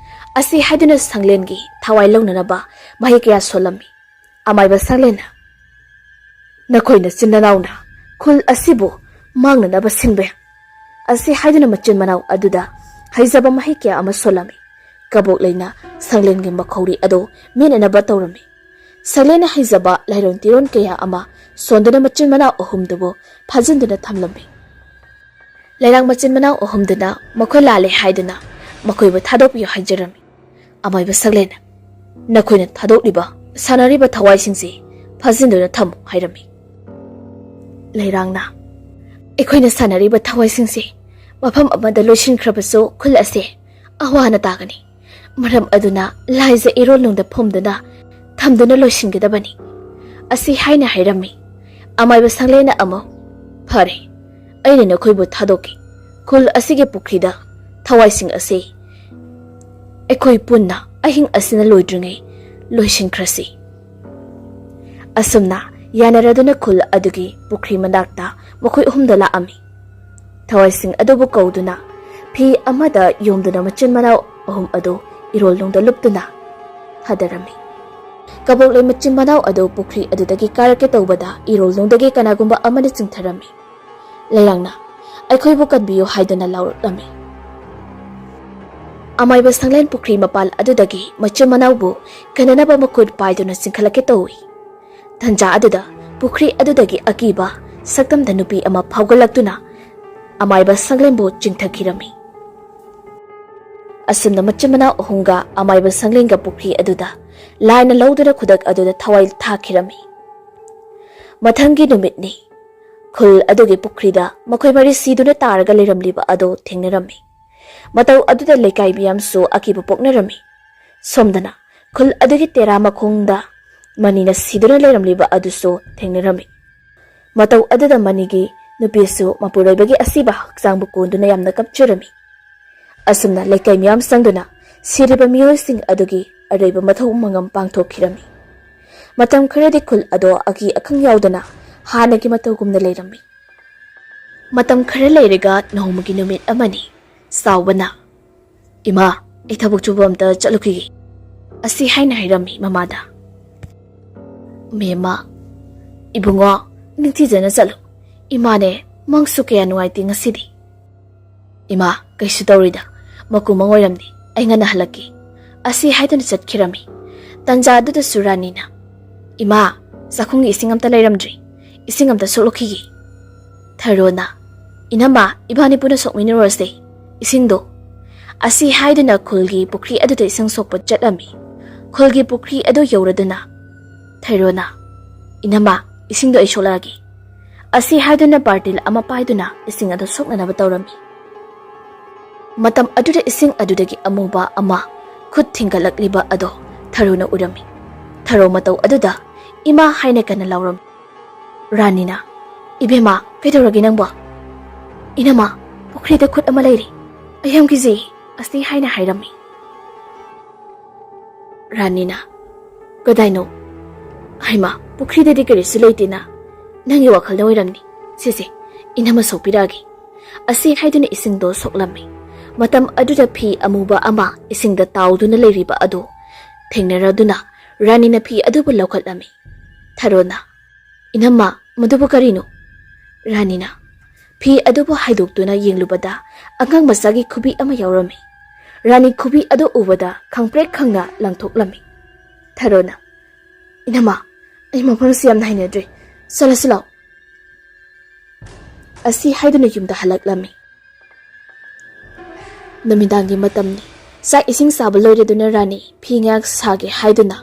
ꯑꯁꯤ ꯍꯥꯏꯗꯨꯅ ꯁꯪꯂꯦꯟꯒꯤ ꯊꯋꯥꯏ ꯂꯧꯅꯅꯕ ꯃꯍꯩ ꯀꯌꯥ ꯁꯣꯜꯂꯝꯃꯤ꯫ ꯑꯃꯥꯏꯕ ꯁꯪꯂꯦꯟꯅ, "ꯅꯈꯣꯏ ꯅꯆꯤꯟ ꯅꯅꯥꯎꯅ ꯈꯨꯜ ꯑꯁꯤꯕꯨ ꯃꯥꯡꯅꯅꯕ ꯁꯤꯟꯕ ꯌꯥꯏ" ꯑꯁꯤ ꯍꯥꯏꯗꯨꯅ ꯃꯆꯤꯟ ꯃꯅꯥꯎ ꯑꯗꯨꯗ ꯍꯩꯖꯕ ꯃꯍꯩ ꯀꯌꯥ ꯑꯃ ꯁꯣꯜꯂꯝꯃꯤ꯫ ꯀꯕꯣꯛꯂꯩꯅ ꯁꯪꯂꯦꯟꯒꯤ ꯃꯈꯧꯔꯤ ꯑꯗꯨ ꯃꯦꯠꯅꯅꯕ ꯇꯧꯔꯝꯃꯤ꯫ ꯁꯪꯂꯦꯟꯅ ꯍꯩꯖꯕ ꯂꯥꯏꯔꯣꯟ ꯇꯤꯔꯣꯟ ꯀꯌꯥ ꯑꯃ ꯁꯣꯟꯗꯨꯅ ꯃꯆꯤꯟ ꯃꯅꯥꯎ ꯑꯍꯨꯝꯗꯨꯕꯨ ꯐꯥꯖꯤꯟꯗꯨꯅ ꯊꯝꯂꯝꯃꯤ꯫ ꯂꯩꯔꯥꯡ ꯃꯆꯤꯟ ꯃꯅꯥꯎ ꯑꯍꯨꯝꯗꯨꯅ ꯃꯈꯣꯏ ꯂꯥꯜꯂꯦ ꯍꯥꯏꯗꯨꯅ ꯃꯈꯣꯏꯕꯨ ꯊꯥꯗꯣꯛꯄꯤꯌꯨ ꯍꯥꯏꯖꯔꯝꯃꯤ꯫ ꯑꯃꯥꯏꯕ ꯁꯪꯂꯦꯟꯅ, "ꯅꯈꯣꯏꯅ ꯊꯥꯗꯣꯛꯂꯤꯕ, ꯁꯥꯟꯅꯔꯤꯕ ꯊꯋꯥꯏꯁꯤꯡꯁꯤ ꯐꯥꯖꯤꯟꯗꯨꯅ ꯊꯝꯃꯨ" ꯍꯥꯏꯔꯝꯃꯤ꯫ ꯂꯩꯔꯥꯡꯅ, "ꯑꯩꯈꯣꯏꯅ ꯁꯥꯟꯅꯔꯤꯕ ꯊꯋꯥꯏꯁꯤꯡꯁꯤ ꯃꯐꯝ ꯑꯃꯗ ꯂꯣꯏꯁꯤꯟꯈ꯭ꯔꯕꯁꯨ ꯈꯨꯜ ꯑꯁꯦ ꯑꯋꯥ ꯑꯅꯥ ꯇꯥꯒꯅꯤ꯫ ꯃꯔꯝ ꯑꯗꯨꯅ ꯂꯥꯏꯖ ꯏꯔꯣꯜꯅꯨꯡꯗ ꯐꯨꯝꯗꯨꯅ ꯊꯝꯗꯨꯅ ꯂꯣꯏꯁꯤꯟꯒꯗꯕꯅꯤ" ꯑꯁꯤ ꯍꯥꯏꯅ ꯍꯥꯏꯔꯝꯃꯤ꯫ ꯑꯃꯥꯏꯕ ꯁꯪꯂꯦꯟꯅ ꯑꯃꯨꯛ, "ꯐꯔꯦ, ꯑꯩꯅ ꯅꯈꯣꯏꯕꯨ ꯊꯥꯗꯣꯛꯀꯦ꯫ ꯈꯨꯜ ꯑꯁꯤꯒꯤ ꯄꯨꯈ꯭ꯔꯤꯗ ꯊꯋꯥꯏꯁꯤꯡ ꯑꯁꯤ ꯑꯩꯈꯣꯏ ꯄꯨꯟꯅ ꯑꯍꯤꯡ ꯑꯁꯤꯅ ꯂꯣꯏꯗ꯭ꯔꯤꯉꯩ ꯂꯣꯏꯁꯤꯟꯈ꯭ꯔꯁꯤ"꯫ ꯑꯁꯨꯝꯅ ꯌꯥꯅꯔꯗꯨꯅ ꯈꯨꯜ ꯑꯗꯨꯒꯤ ꯄꯨꯈ꯭ꯔꯤ ꯃꯅꯥꯛꯇ ꯃꯈꯣꯏ ꯑꯍꯨꯝꯗ ꯂꯥꯛꯑꯝꯃꯤ꯫ ꯊꯋꯥꯏꯁꯤꯡ ꯑꯗꯨꯕꯨ ꯀꯧꯗꯨꯅ ꯐꯤ ꯑꯃꯗ ꯌꯣꯝꯗꯨꯅ ꯃꯆꯤꯟ ꯃꯅꯥꯎ ꯑꯍꯨꯝ ꯑꯗꯨ ꯏꯔꯣꯜꯅꯨꯡꯗ ꯂꯨꯞꯇꯨꯅ ꯊꯥꯗꯔꯝꯃꯤ꯫ ꯀꯕꯣꯛꯂꯩ ꯃꯆꯤꯟ ꯃꯅꯥꯎ ꯑꯗꯨ ꯄꯨꯈ꯭ꯔꯤ ꯑꯗꯨꯗꯒꯤ ꯀꯥꯔꯛꯀꯦ ꯇꯧꯕꯗ ꯏꯔꯣꯜꯅꯨꯡꯗꯒꯤ ꯀꯅꯥꯒꯨꯝꯕ ꯑꯃꯅ ꯆꯤꯡꯊꯔꯝꯃꯤ꯫ ꯂꯩꯔꯥꯡꯅ "ꯑꯩꯈꯣꯏꯕꯨ ꯀꯟꯕꯤꯌꯨ" ꯍꯥꯏꯗꯨꯅ ꯂꯥꯎꯔꯛꯂꯝꯃꯤ꯫ ꯑꯃꯥꯏꯕ ꯁꯪꯂꯦꯟ ꯄꯨꯈ꯭ꯔꯤ ꯃꯄꯥꯜ ꯑꯗꯨꯗꯒꯤ ꯃꯆꯤꯟ ꯃꯅꯥꯎꯕꯨ ꯀꯟꯅꯅꯕ ꯃꯈꯨꯠ ꯄꯥꯏꯗꯨꯅ ꯆꯤꯡꯈꯠꯂꯛꯀꯦ ꯇꯧꯏ꯫ ꯇꯟꯖꯥ ꯑꯗꯨꯗ ꯄꯨꯈ꯭ꯔꯤ ꯑꯗꯨꯗꯒꯤ ꯑꯀꯤꯕ ꯁꯛꯇꯝꯗ ꯅꯨꯄꯤ ꯑꯃ ꯐꯥꯎꯒꯠꯂꯛꯇꯨꯅ ꯑꯃꯥꯏꯕ ꯁꯪꯂꯦꯟꯕꯨ ꯆꯤꯡꯊꯈꯤꯔꯝꯃꯤ꯫ ꯑꯁꯨꯝꯅ ꯃꯆꯤꯟ ꯃꯅꯥꯎ ꯑꯍꯨꯝꯒ ꯑꯃꯥꯏꯕ ꯁꯪꯂꯦꯟꯒ ꯄꯨꯈ꯭ꯔꯤ ꯑꯗꯨꯗ ꯂꯥꯏꯅ ꯂꯧꯗꯨꯅ ꯈꯨꯗꯛ ꯑꯗꯨꯗ ꯊꯋꯥꯏ ꯊꯥꯈꯤꯔꯝꯃꯤ꯫ ꯃꯊꯪꯒꯤ ꯅꯨꯃꯤꯠꯅꯤ꯫ ꯈꯨꯜ ꯑꯗꯨꯒꯤ ꯄꯨꯈ꯭ꯔꯤꯗ ꯃꯈꯣꯏ ꯃꯔꯤ ꯁꯤꯗꯨꯅ ꯇꯥꯔꯒ ꯂꯩꯔꯝꯂꯤꯕ ꯑꯗꯨ ꯊꯦꯡꯅꯔꯝꯃꯤ꯫ ꯃꯇꯧ ꯑꯗꯨꯗ ꯂꯩꯀꯥꯏ ꯃꯤꯌꯥꯝꯁꯨ ꯑꯀꯤꯕ ꯄꯣꯛꯅꯔꯝꯃꯤ꯫ ꯁꯣꯝꯗꯅ ꯈꯨꯜ ꯑꯗꯨꯒꯤ ꯇꯦꯔꯥ ꯃꯈꯣꯡꯗ ꯃꯅꯤꯅ ꯁꯤꯗꯨꯅ ꯂꯩꯔꯝꯂꯤꯕ ꯑꯗꯨꯁꯨ ꯊꯦꯡꯅꯔꯝꯃꯤ꯫ ꯃꯇꯧ ꯑꯗꯨꯗ ꯃꯅꯤꯒꯤ ꯅꯨꯄꯤꯁꯨ ꯃꯄꯨꯔꯣꯏꯕꯒꯤ ꯑꯁꯤꯕ ꯍꯛꯆꯥꯡꯕꯨ ꯀꯣꯟꯗꯨꯅ ꯌꯥꯝꯅ ꯀꯞꯆꯔꯝꯃꯤ꯫ ꯑꯁꯨꯝꯅ ꯂꯩꯀꯥꯏ ꯃꯤꯌꯥꯝ ꯆꯪꯗꯨꯅ ꯁꯤꯔꯤꯕ ꯃꯤꯑꯣꯏꯁꯤꯡ ꯑꯗꯨꯒꯤ ꯑꯔꯣꯏꯕ ꯃꯊꯧ ꯃꯉꯝ ꯄꯥꯡꯊꯣꯛꯈꯤꯔꯝꯃꯤ꯫ ꯃꯇꯝ ꯈꯔꯗꯤ ꯈꯨꯜ ꯑꯗꯣ ꯑꯀꯤ ꯑꯈꯪ ꯌꯥꯎꯗꯅ ꯍꯥꯟꯅꯒꯤ ꯃꯇꯧꯒꯨꯝꯅ ꯂꯩꯔꯝꯃꯤ꯫ ꯃꯇꯝ ꯈꯔ ꯂꯩꯔꯒ ꯅꯣꯡꯃꯒꯤ ꯅꯨꯃꯤꯠ ꯑꯃꯅꯤ꯫ ꯆꯥꯎꯕꯅ, "ꯏꯃꯥ, ꯑꯩ ꯊꯕꯛ ꯁꯨꯕ ꯑꯝꯇ ꯆꯠꯂꯨꯈꯤꯒꯦ" ꯑꯁꯤ ꯍꯥꯏꯅ ꯍꯥꯏꯔꯝꯃꯤ ꯃꯃꯥꯗ꯫ "ꯃꯦꯝꯃ, ꯏꯕꯨꯡꯉꯣ, ꯅꯤꯡꯊꯤꯖꯅ ꯆꯠꯂꯨ꯫ ꯏꯃꯥꯅꯦ, ꯃꯪꯁꯨ ꯀꯌꯥ ꯅꯨꯡꯉꯥꯏꯇꯦ ꯉꯁꯤꯗꯤ꯫" "ꯏꯃꯥ, ꯀꯩꯁꯨ ꯇꯧꯔꯣꯏꯗ, ꯃꯀꯨ ꯃꯪ ꯑꯣꯏꯔꯝꯅꯤ, ꯑꯩ ꯉꯟꯅ ꯍꯜꯂꯛꯀꯦ" ꯑꯁꯤ ꯍꯥꯏꯗꯨꯅ ꯆꯠꯈꯤꯔꯝꯃꯤ꯫ ꯇꯟꯖꯥ ꯑꯗꯨꯗꯁꯨ ꯔꯥꯅꯤꯅ, "ꯏꯃꯥ, ꯆꯥꯛꯈꯨꯝꯒꯤ ꯏꯁꯤꯡ ꯑꯝꯇ ꯂꯩꯔꯝꯗ꯭ꯔꯤ, ꯏꯁꯤꯡ ꯑꯝꯇ ꯁꯣꯛꯂꯛꯈꯤꯒꯦ꯫" ꯊꯔꯣꯅ, "ꯏꯅꯝꯃ, ꯏꯕꯥꯅꯤ ꯄꯨꯟꯅ ꯁꯣꯛꯃꯤꯟꯅꯔꯨꯔꯁꯦ ꯏꯁꯤꯡꯗꯣ" ꯑꯁꯤ ꯍꯥꯏꯗꯨꯅ ꯈꯨꯜꯒꯤ ꯄꯨꯈ꯭ꯔꯤ ꯑꯗꯨꯗ ꯏꯁꯤꯡ ꯁꯣꯛꯄ ꯆꯠꯂꯝꯃꯤ꯫ ꯈꯨꯜꯒꯤ ꯄꯨꯈ꯭ꯔꯤ ꯑꯗꯨ ꯌꯧꯔꯗꯨꯅ ꯊꯩꯔꯣꯅ, "ꯏꯅꯝꯃ, ꯏꯁꯤꯡꯗꯣ ꯑꯩ ꯁꯣꯛꯂꯛꯑꯒꯦ" ꯑꯁꯤ ꯍꯥꯏꯗꯨꯅ ꯕꯥꯔꯇꯤꯜ ꯑꯃ ꯄꯥꯏꯗꯨꯅ ꯏꯁꯤꯡ ꯑꯗꯨ ꯁꯣꯛꯅꯅꯕ ꯇꯧꯔꯝꯃꯤ꯫ ꯃꯇꯝ ꯑꯗꯨꯗ ꯏꯁꯤꯡ ꯑꯗꯨꯗꯒꯤ ꯑꯃꯨꯕ ꯑꯃ ꯈꯨꯠ ꯊꯤꯡꯒꯠꯂꯛꯂꯤꯕ ꯑꯗꯣ ꯊꯔꯣꯅ ꯎꯔꯝꯃꯤ꯫ ꯊꯔꯣ ꯃꯇꯧ ꯑꯗꯨꯗ "ꯏꯃꯥ" ꯍꯥꯏꯅ ꯀꯟꯅ ꯂꯥꯎꯔꯝꯃꯤ꯫ ꯔꯥꯅꯤꯅ, "ꯏꯕꯦꯝꯃ, ꯀꯩꯗꯧꯔꯒꯦ ꯅꯪꯕꯣ?" "ꯏꯅꯝꯃ, ꯄꯨꯈ꯭ꯔꯤꯗ ꯈꯨꯠ ꯑꯃ ꯂꯩꯔꯤ, ꯑꯩ ꯌꯥꯝ ꯀꯤꯖꯩ" ꯑꯁꯤ ꯍꯥꯏꯅ ꯍꯥꯏꯔꯝꯃꯤ꯫ ꯔꯥꯅꯤꯅ, "ꯀꯗꯥꯏꯅꯣ? ꯍꯩꯃꯥ, ꯄꯨꯈ꯭ꯔꯤꯗꯗꯤ ꯀꯔꯤꯁꯨ ꯂꯩꯇꯦꯅ, ꯅꯪꯒꯤ ꯋꯥꯈꯜꯗ ꯑꯣꯏꯔꯝꯅꯤ꯫ ꯁꯦ ꯁꯦ, ꯏꯅꯝꯃ ꯁꯣꯛꯄꯤꯔꯛꯑꯒꯦ" ꯑꯁꯤ ꯍꯥꯏꯗꯨꯅ ꯏꯁꯤꯡꯗꯣ ꯁꯣꯛꯂꯝꯃꯤ꯫ ꯃꯇꯝ ꯑꯗꯨꯗ ꯐꯤ ꯑꯃꯨꯕ ꯑꯃ ꯏꯁꯤꯡꯗ ꯇꯥꯎꯗꯨꯅ ꯂꯩꯔꯤꯕ ꯑꯗꯨ ꯊꯦꯡꯅꯔꯗꯨꯅ ꯔꯥꯅꯤꯅ ꯐꯤ ꯑꯗꯨꯕꯨ ꯂꯧꯈꯠꯂꯝꯃꯤ꯫ ꯊꯔꯣꯅ, "ꯏꯅꯝꯃ, ꯃꯗꯨꯕꯨ ꯀꯔꯤꯅꯣ?" ꯔꯥꯅꯤꯅ ꯐꯤ ꯑꯗꯨꯕꯨ ꯍꯥꯏꯗꯣꯛꯇꯨꯅ ꯌꯦꯡꯂꯨꯕꯗ ꯑꯉꯥꯡ ꯃꯆꯥꯒꯤ ꯈꯨꯕꯤ ꯑꯃ ꯌꯥꯎꯔꯝꯃꯤ꯫ ꯔꯥꯅꯤ ꯈꯨꯕꯤ ꯑꯗꯨ ꯎꯕꯗ ꯈꯪꯄ꯭ꯔꯦꯛ ꯈꯪꯅ ꯂꯪꯊꯣꯛꯂꯝꯃꯤ꯫ ꯊꯔꯣꯅ, "ꯏꯅꯝꯃ, ꯑꯩ ꯃꯐꯝꯁꯤ ꯌꯥꯝꯅ ꯍꯩꯅꯗ꯭ꯔꯦ, ꯆꯠꯂꯁꯤ ꯂꯥꯛꯑꯣ" ꯑꯁꯤ ꯍꯥꯏꯗꯨꯅ ꯌꯨꯝꯗ ꯍꯜꯂꯛꯂꯝꯃꯤ꯫ ꯅꯨꯃꯤꯗꯥꯡꯒꯤ ꯃꯇꯝꯅꯤ꯫ ꯆꯥꯛ ꯏꯁꯤꯡ ꯆꯥꯕ ꯂꯣꯏꯔꯗꯨꯅ ꯔꯥꯅꯤ ꯐꯤ ꯉꯥꯏꯍꯥꯛ ꯁꯥꯒꯦ ꯍꯥꯏꯗꯨꯅ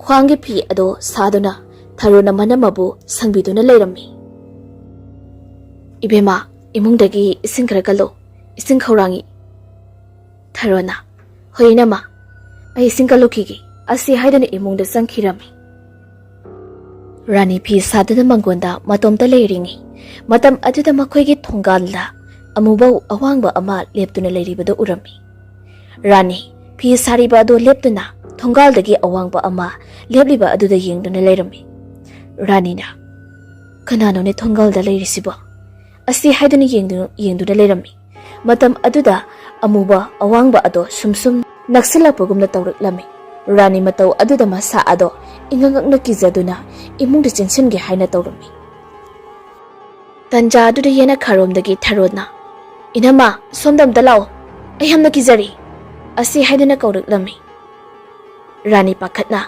ꯈ꯭ꯋꯥꯡꯒꯤ ꯐꯤ ꯑꯗꯣ ꯁꯥꯗꯨꯅ ꯊꯔꯣꯅ ꯃꯅꯝ ꯑꯃꯕꯨ ꯁꯪꯕꯤꯗꯨꯅ ꯂꯩꯔꯝꯃꯤ꯫ "ꯏꯕꯦꯝꯃ, ꯏꯃꯨꯡꯗꯒꯤ ꯏꯁꯤꯡ ꯈꯔ ꯀꯜꯂꯣ, ꯏꯁꯤꯡ ꯈꯧꯔꯥꯡꯉꯤ" ꯊꯔꯣꯅ, "ꯍꯣꯏ ꯏꯅꯝꯃ, ꯑꯩ ꯏꯁꯤꯡ ꯀꯜꯂꯨꯈꯤꯒꯦ" ꯑꯁꯤ ꯍꯥꯏꯗꯨꯅ ꯏꯃꯨꯡꯗ ꯆꯪꯈꯤꯔꯝꯃꯤ꯫ ꯔꯥꯅꯤ ꯐꯤ ꯁꯥꯗꯨꯅ ꯃꯪꯒꯣꯟꯗ ꯃꯇꯣꯝꯇ ꯂꯩꯔꯤꯉꯩ ꯃꯇꯝ ꯑꯗꯨꯗ ꯃꯈꯣꯏꯒꯤ ꯊꯣꯡꯒꯥꯜꯗ ꯑꯃꯨꯕ ꯑꯋꯥꯡꯕ ꯑꯃ ꯂꯦꯞꯇꯨꯅ ꯂꯩꯔꯤꯕꯗꯨ ꯎꯔꯝꯃꯤ꯫ ꯔꯥꯅꯤ ꯐꯤ ꯁꯥꯔꯤꯕ ꯑꯗꯨ ꯂꯦꯞꯇꯨꯅ ꯊꯣꯡꯒꯥꯜꯗꯒꯤ ꯑꯋꯥꯡꯕ ꯑꯃ ꯂꯦꯞꯂꯤꯕ ꯑꯗꯨꯗ ꯌꯦꯡꯗꯨꯅ ꯂꯩꯔꯝꯃꯤ꯫ ꯔꯥꯅꯤꯅ, "ꯀꯅꯥꯅꯣꯅꯦ ꯊꯣꯡꯒꯥꯜꯗ ꯂꯩꯔꯤꯁꯤꯕꯣ?" ꯑꯁꯤ ꯍꯥꯏꯗꯨꯅ ꯌꯦꯡꯗꯨꯅ, ꯌꯦꯡꯗꯨꯅ ꯂꯩꯔꯝꯃꯤ꯫ ꯃꯇꯝ ꯑꯗꯨꯗ ꯑꯃꯨꯕ ꯑꯋꯥꯡꯕ ꯑꯗꯣ ꯁꯨꯝ ꯁꯨꯝ ꯅꯛꯁꯤꯜꯂꯛꯄꯒꯨꯝꯅ ꯇꯧꯔꯛꯂꯝꯃꯤ꯫ ꯔꯥꯅꯤ ꯃꯇꯧ ꯑꯗꯨꯗ ꯃꯁꯥ ꯑꯗꯣ ꯏꯉꯛ ꯉꯛꯅ ꯀꯤꯖꯗꯨꯅ ꯏꯃꯨꯡꯗ ꯆꯦꯟꯁꯤꯟꯒꯦ ꯍꯥꯏꯅ ꯇꯧꯔꯝꯃꯤ꯫ ꯇꯟꯖꯥ ꯑꯗꯨꯗ ꯌꯦꯅꯈꯥꯔꯣꯝꯗꯒꯤ ꯊꯔꯣꯅ, "ꯏꯅꯝꯃ, ꯁꯣꯝꯗ ꯑꯝꯇ ꯂꯥꯛꯑꯣ, ꯑꯩ ꯌꯥꯝꯅ ꯀꯤꯖꯔꯦ" ꯑꯁꯤ ꯍꯥꯏꯗꯨꯅ ꯀꯧꯔꯛꯂꯝꯃꯤ꯫ ꯔꯥꯅꯤ ꯄꯥꯈꯠꯅ,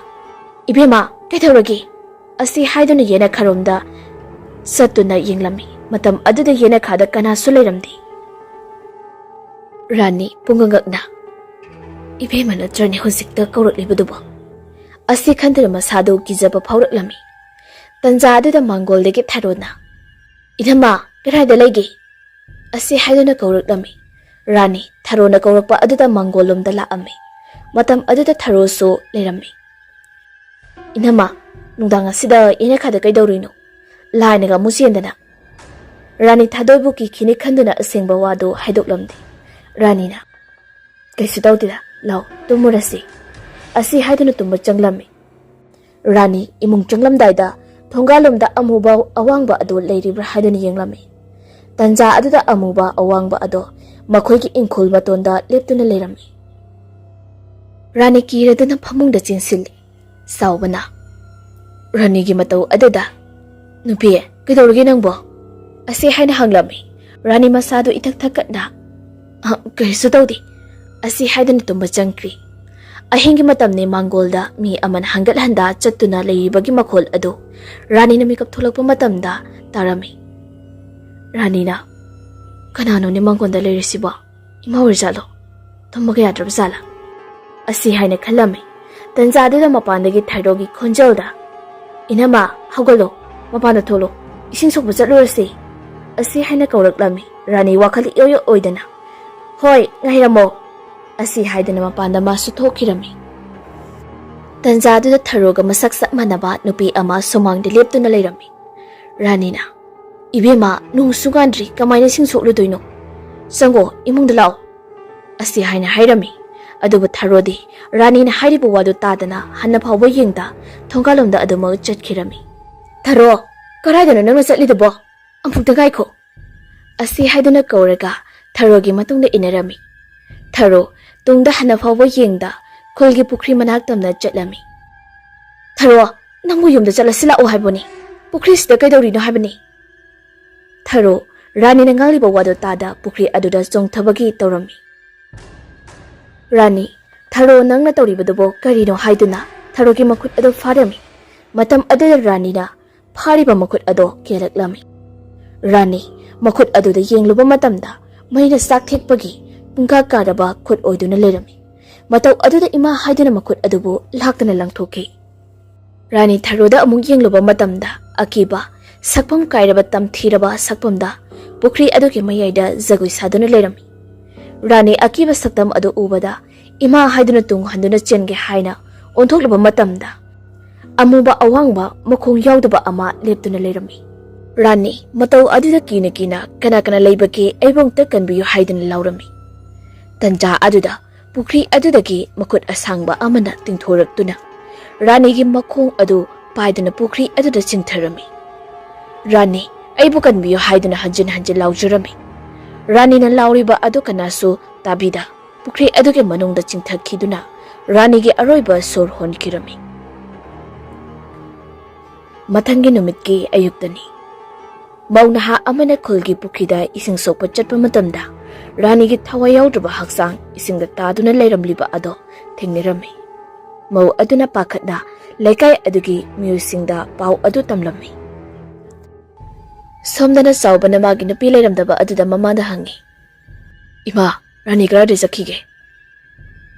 "ꯏꯕꯦꯝꯃ, ꯀꯩꯗꯧꯔꯒꯦ?" ꯑꯁꯤ ꯍꯥꯏꯗꯨꯅ ꯌꯦꯅꯈꯥꯔꯣꯝꯗ ꯆꯠꯇꯨꯅ ꯌꯦꯡꯂꯝꯃꯤ꯫ ꯃꯇꯝ ꯑꯗꯨꯗ ꯌꯦꯅꯈꯥꯗ ꯀꯅꯥꯁꯨ ꯂꯩꯔꯝꯗꯦ꯫ ꯔꯥꯅꯤ ꯄꯨꯡꯉꯛ ꯉꯛꯅ, "ꯏꯕꯦꯝꯃ ꯅꯠꯇ꯭ꯔꯅꯦ ꯍꯧꯖꯤꯛꯇ ꯀꯧꯔꯛꯂꯤꯕꯗꯨꯕꯣ?" ꯑꯁꯤ ꯈꯟꯗꯨꯅ ꯃꯁꯥꯗꯨ ꯀꯤꯖꯕ ꯐꯥꯎꯔꯛꯂꯝꯃꯤ꯫ ꯇꯟꯖꯥ ꯑꯗꯨꯗ ꯃꯥꯡꯒꯣꯜꯗꯒꯤ ꯊꯔꯣꯅ, "ꯏꯅꯝꯃ, ꯀꯗꯥꯏꯗ ꯂꯩꯒꯦ?" ꯑꯁꯤ ꯍꯥꯏꯗꯨꯅ ꯀꯧꯔꯛꯂꯝꯃꯤ꯫ ꯔꯥꯅꯤ ꯊꯔꯣꯅ ꯀꯧꯔꯛꯄ ꯑꯗꯨꯗ ꯃꯥꯡꯒꯣꯜꯂꯣꯝꯗ ꯂꯥꯛꯑꯝꯃꯤ꯫ ꯃꯇꯝ ꯑꯗꯨꯗ ꯊꯔꯣꯁꯨ ꯂꯩꯔꯝꯃꯤ꯫ "ꯏꯅꯝꯃ, ꯅꯨꯡꯗꯥꯡ ꯑꯁꯤꯗ ꯌꯦꯅꯈꯥꯗ ꯀꯩꯗꯧꯔꯨꯏꯅꯣ? ꯂꯥꯏꯅꯒ ꯑꯃꯨꯛ ꯆꯦꯟꯗꯅ?" ꯔꯥꯅꯤ ꯊꯥꯗꯣꯏꯕꯨ ꯀꯤꯈꯤꯅꯤ ꯈꯟꯗꯨꯅ ꯑꯁꯦꯡꯕ ꯋꯥꯗꯨ ꯍꯥꯏꯗꯣꯛꯂꯝꯗꯦ꯫ ꯔꯥꯅꯤꯅ, "ꯀꯩꯁꯨ ꯇꯧꯗꯦꯗ, ꯂꯥꯎ, ꯇꯨꯝꯃꯨꯔꯁꯤ" ꯑꯁꯤ ꯍꯥꯏꯗꯨꯅ ꯇꯨꯝꯕ ꯆꯪꯂꯝꯃꯤ꯫ ꯔꯥꯅꯤ ꯏꯃꯨꯡ ꯆꯪꯂꯝꯗꯥꯏꯗ ꯊꯣꯡꯒꯥꯜꯂꯣꯝꯗ ꯑꯃꯨꯕ ꯑꯋꯥꯡꯕ ꯑꯗꯨ ꯂꯩꯔꯤꯕ꯭ꯔꯥ ꯍꯥꯏꯗꯨꯅ ꯌꯦꯡꯂꯝꯃꯤ꯫ ꯇꯟꯖꯥ ꯑꯗꯨꯗ ꯑꯃꯨꯕ ꯑꯋꯥꯡꯕ ꯑꯗꯣ ꯃꯈꯣꯏꯒꯤ ꯏꯪꯈꯣꯜ ꯃꯇꯣꯟꯗ ꯂꯦꯞꯇꯨꯅ ꯂꯩꯔꯝꯃꯤ꯫ ꯔꯥꯅꯤ ꯀꯤꯔꯗꯨꯅ ꯐꯃꯨꯡꯗ ꯆꯦꯟꯁꯤꯜꯂꯤ꯫ ꯁꯥꯎꯕꯅ ꯔꯥꯅꯤꯒꯤ ꯃꯇꯧ ꯑꯗꯨꯗ, "ꯅꯨꯄꯤ, ꯀꯩꯗꯧꯔꯒꯦ ꯅꯪꯕꯣ?" ꯑꯁꯤ ꯍꯥꯏꯅ ꯍꯪꯂꯝꯃꯤ꯫ ꯔꯥꯅꯤ ꯃꯁꯥꯗꯨ ꯏꯊꯛ ꯊꯛꯀꯠꯅ, "ꯑ, ꯀꯔꯤꯁꯨ ꯇꯧꯗꯦ" ꯑꯁꯤ ꯍꯥꯏꯗꯨꯅ ꯇꯨꯝꯕ ꯆꯪꯈ꯭ꯔꯤ꯫ ꯑꯍꯤꯡꯒꯤ ꯃꯇꯝꯅꯤ꯫ ꯃꯥꯡꯒꯣꯜꯗ ꯃꯤ ꯑꯃꯅ ꯍꯪꯒꯠ ꯍꯟꯗꯥ ꯆꯠꯇꯨꯅ ꯂꯩꯔꯤꯕꯒꯤ ꯃꯈꯣꯜ ꯑꯗꯨ ꯔꯥꯅꯤꯅ ꯃꯤꯀꯞ ꯊꯣꯛꯂꯛꯄ ꯃꯇꯝꯗ ꯇꯥꯔꯝꯃꯤ꯫ ꯔꯥꯅꯤꯅ, "ꯀꯅꯥꯅꯣꯅꯦ ꯃꯥꯡꯒꯣꯜꯗ ꯂꯩꯔꯤꯁꯤꯕꯣ? ꯏꯃꯥ ꯑꯣꯏꯔꯖꯥꯠꯂꯣ? ꯇꯨꯝꯕꯒ ꯌꯥꯗ꯭ꯔꯕ ꯖꯥꯠꯂꯥ?" ꯑꯁꯤ ꯍꯥꯏꯅ ꯈꯜꯂꯝꯃꯤ꯫ ꯇꯟꯖꯥꯗꯨꯗ ꯃꯄꯥꯟꯗꯒꯤ ꯊꯥꯏꯔꯣꯒꯤ ꯈꯣꯟꯖꯦꯜꯗ, "ꯏꯅꯝꯃ, ꯍꯧꯒꯠꯂꯣ, ꯃꯄꯥꯟꯗ ꯊꯣꯛꯂꯣ, ꯏꯁꯤꯡ ꯁꯣꯛꯄ ꯆꯠꯂꯨꯔꯁꯤ" ꯑꯁꯤ ꯍꯥꯏꯅ ꯀꯧꯔꯛꯂꯝꯃꯤ꯫ ꯔꯥꯅꯤ ꯋꯥꯈꯜ ꯏꯑꯣꯏ ꯑꯣꯏꯗꯅ, "ꯍꯣꯏ, ꯉꯥꯏꯔꯝꯃꯣ" ꯑꯁꯤ ꯍꯥꯏꯗꯨꯅ ꯃꯄꯥꯟꯗ ꯃꯥꯁꯨ ꯊꯣꯛꯈꯤꯔꯝꯃꯤ꯫ ꯇꯟꯖꯥꯗꯨꯗ ꯊꯔꯣꯒ ꯃꯁꯛ ꯆꯞ ꯃꯥꯟꯅꯕ ꯅꯨꯄꯤ ꯑꯃ ꯁꯨꯃꯥꯡꯗ ꯂꯦꯞꯇꯨꯅ ꯂꯩꯔꯝꯃꯤ꯫ ꯔꯥꯅꯤꯅ, "ꯏꯕꯦꯝꯃ, ꯅꯣꯡꯁꯨ ꯉꯥꯟꯗ꯭ꯔꯤ, ꯀꯃꯥꯏꯅ ꯏꯁꯤꯡ ꯁꯣꯛꯂꯨꯗꯣꯏꯅꯣ? ꯆꯪꯉꯣ, ꯏꯃꯨꯡꯗ ꯂꯥꯛꯑꯣ" ꯑꯁꯤ ꯍꯥꯏꯅ ꯍꯥꯏꯔꯝꯃꯤ꯫ ꯑꯗꯨꯕꯨ ꯊꯔꯣꯗꯤ ꯔꯥꯅꯤꯅ ꯍꯥꯏꯔꯤꯕ ꯋꯥꯗꯨ ꯇꯥꯗꯅ ꯍꯟꯅ ꯐꯥꯎꯕ ꯌꯦꯡꯗ ꯊꯣꯡꯒꯥꯜꯂꯣꯝꯗ ꯑꯗꯨꯃꯛ ꯆꯠꯈꯤꯔꯝꯃꯤ꯫ "ꯊꯔꯣ, ꯀꯗꯥꯏꯗꯅꯣ ꯅꯪꯅ ꯆꯠꯂꯤꯗꯨꯕꯣ? ꯑꯃꯨꯛꯇ ꯉꯥꯏꯈꯣ" ꯑꯁꯤ ꯍꯥꯏꯗꯨꯅ ꯀꯧꯔꯒ ꯊꯔꯣꯒꯤ ꯃꯇꯨꯡꯗ ꯏꯟꯅꯔꯝꯃꯤ꯫ ꯊꯔꯣ ꯇꯨꯡꯗ ꯍꯟꯅ ꯐꯥꯎꯕ ꯌꯦꯡꯗ ꯈꯨꯜꯒꯤ ꯄꯨꯈ꯭ꯔꯤ ꯃꯅꯥꯛꯇꯝꯅ ꯆꯠꯂꯝꯃꯤ꯫ "ꯊꯔꯣ, ꯅꯪꯕꯨ ꯌꯨꯝꯗ ꯆꯠꯂꯁꯤ ꯂꯥꯛꯑꯣ ꯍꯥꯏꯕꯅꯤ, ꯄꯨꯈ꯭ꯔꯤꯁꯤꯗ ꯀꯩꯗꯧꯔꯤꯅꯣ ꯍꯥꯏꯕꯅꯤ?" ꯊꯔꯣ ꯔꯥꯅꯤꯅ ꯉꯥꯡꯂꯤꯕ ꯋꯥꯗꯨ ꯇꯥꯗ ꯄꯨꯈ꯭ꯔꯤ ꯑꯗꯨꯗ ꯆꯣꯡꯊꯕꯒꯤ ꯇꯧꯔꯝꯃꯤ꯫ ꯔꯥꯅꯤ, "ꯊꯔꯣ, ꯅꯪꯅ ꯇꯧꯔꯤꯕꯗꯨꯕꯨ ꯀꯔꯤꯅꯣ?" ꯍꯥꯏꯗꯨꯅ ꯊꯔꯣꯒꯤ ꯃꯈꯨꯠ ꯑꯗꯨ ꯐꯥꯔꯝꯃꯤ꯫ ꯃꯇꯝ ꯑꯗꯨꯗ ꯔꯥꯅꯤꯅ ꯐꯥꯔꯤꯕ ꯃꯈꯨꯠ ꯑꯗꯨ ꯀꯦꯜꯂꯛꯂꯝꯃꯤ꯫ ꯔꯥꯅꯤ ꯃꯈꯨꯠ ꯑꯗꯨꯗ ꯌꯦꯡꯂꯨꯕ ꯃꯇꯝꯗ ꯃꯩꯅ ꯆꯥꯛ ꯊꯦꯛꯄꯒꯤ ꯄꯨꯡꯀꯥ ꯀꯥꯔꯕ ꯈꯨꯠ ꯑꯣꯏꯗꯨꯅ ꯂꯩꯔꯝꯃꯤ꯫ ꯃꯇꯧ ꯑꯗꯨꯗ ꯏꯃꯥ ꯍꯥꯏꯗꯨꯅ ꯃꯈꯨꯠ ꯑꯗꯨꯕꯨ ꯂꯥꯛꯇꯅ ꯂꯪꯊꯣꯛꯈꯤ꯫ ꯔꯥꯅꯤ ꯊꯔꯣꯗ ꯑꯃꯨꯛ ꯌꯦꯡꯂꯨꯕ ꯃꯇꯝꯗ ꯑꯀꯤꯕ, ꯁꯛꯐꯝ ꯀꯥꯏꯔꯕ, ꯇꯝꯊꯤꯔꯕ ꯁꯛꯐꯝꯗ ꯄꯨꯈ꯭ꯔꯤ ꯑꯗꯨꯒꯤ ꯃꯌꯥꯏꯗ ꯖꯒꯣꯏ ꯁꯥꯗꯨꯅ ꯂꯩꯔꯝꯃꯤ꯫ ꯔꯥꯅꯤ ꯑꯀꯤꯕ ꯁꯛꯇꯝ ꯑꯗꯨ ꯎꯕꯗ ꯏꯃꯥ ꯍꯥꯏꯗꯨꯅ ꯇꯨꯡ ꯍꯟꯗꯨꯅ ꯆꯦꯟꯒꯦ ꯍꯥꯏꯅ ꯑꯣꯟꯊꯣꯛꯂꯨꯕ ꯃꯇꯝꯗ ꯑꯃꯨꯕ ꯑꯋꯥꯡꯕ ꯃꯈꯣꯡ ꯌꯥꯎꯗꯕ ꯑꯃ ꯂꯦꯞꯇꯨꯅ ꯂꯩꯔꯝꯃꯤ꯫ ꯔꯥꯅꯤ ꯃꯇꯧ ꯑꯗꯨꯗ ꯀꯤꯅ ꯀꯤꯅ, "ꯀꯅꯥ ꯀꯅꯥ ꯂꯩꯕꯒꯦ? ꯑꯩꯕꯨ ꯑꯃꯨꯛꯇ ꯀꯟꯕꯤꯌꯨ" ꯍꯥꯏꯗꯨꯅ ꯂꯥꯎꯔꯝꯃꯤ꯫ ꯇꯟꯖꯥ ꯑꯗꯨꯗ ꯄꯨꯈ꯭ꯔꯤ ꯑꯗꯨꯗꯒꯤ ꯃꯈꯨꯠ ꯑꯁꯥꯡꯕ ꯑꯃꯅ ꯇꯤꯡꯊꯣꯔꯛꯇꯨꯅ ꯔꯥꯅꯤꯒꯤ ꯃꯈꯣꯡ ꯑꯗꯨ ꯄꯥꯏꯗꯨꯅ ꯄꯨꯈ꯭ꯔꯤ ꯑꯗꯨꯗ ꯆꯤꯡꯊꯔꯝꯃꯤ꯫ ꯔꯥꯅꯤ, "ꯑꯩꯕꯨ ꯀꯟꯕꯤꯌꯨ" ꯍꯥꯏꯗꯨꯅ ꯍꯟꯖꯤꯟ ꯍꯟꯖꯤꯟ ꯂꯥꯎꯖꯔꯝꯃꯤ꯫ ꯔꯥꯅꯤꯅ ꯂꯥꯎꯔꯤꯕ ꯑꯗꯨ ꯀꯅꯥꯁꯨ ꯇꯥꯕꯤꯗ ꯄꯨꯈ꯭ꯔꯤ ꯑꯗꯨꯒꯤ ꯃꯅꯨꯡꯗ ꯆꯤꯡꯊꯈꯤꯗꯨꯅ ꯔꯥꯅꯤꯒꯤ ꯑꯔꯣꯏꯕ ꯁꯣꯔ ꯍꯣꯟꯈꯤꯔꯝꯃꯤ꯫ ꯃꯊꯪꯒꯤ ꯅꯨꯃꯤꯠꯀꯤ ꯑꯌꯨꯛꯇꯅꯤ꯫ ꯃꯧ ꯅꯍꯥ ꯑꯃꯅ ꯈꯨꯜꯒꯤ ꯄꯨꯈ꯭ꯔꯤꯗ ꯏꯁꯤꯡ ꯁꯣꯛꯄ ꯆꯠꯄ ꯃꯇꯝꯗ ꯔꯥꯅꯤꯒꯤ ꯊꯋꯥꯏ ꯌꯥꯎꯗ꯭ꯔꯕ ꯍꯛꯆꯥꯡ ꯏꯁꯤꯡꯗ ꯇꯥꯗꯨꯅ ꯂꯩꯔꯝꯂꯤꯕ ꯑꯗꯣ ꯊꯦꯡꯅꯔꯝꯃꯤ꯫ ꯃꯧ ꯑꯗꯨꯅ ꯄꯥꯈꯠꯅ ꯂꯩꯀꯥꯏ ꯑꯗꯨꯒꯤ ꯃꯤꯑꯣꯏꯁꯤꯡꯗ ꯄꯥꯎ ꯑꯗꯨ ꯇꯝꯂꯝꯃꯤ꯫ ꯁꯣꯝꯗꯅ ꯆꯥꯎꯕꯅ ꯃꯥꯒꯤ ꯅꯨꯄꯤ ꯂꯩꯔꯝꯗꯕ ꯑꯗꯨꯗ ꯃꯃꯥꯗ ꯍꯪꯉꯤ, "ꯏꯃꯥ, ꯔꯥꯅꯤ ꯀꯗꯥꯏꯗ ꯆꯠꯈꯤꯒꯦ?"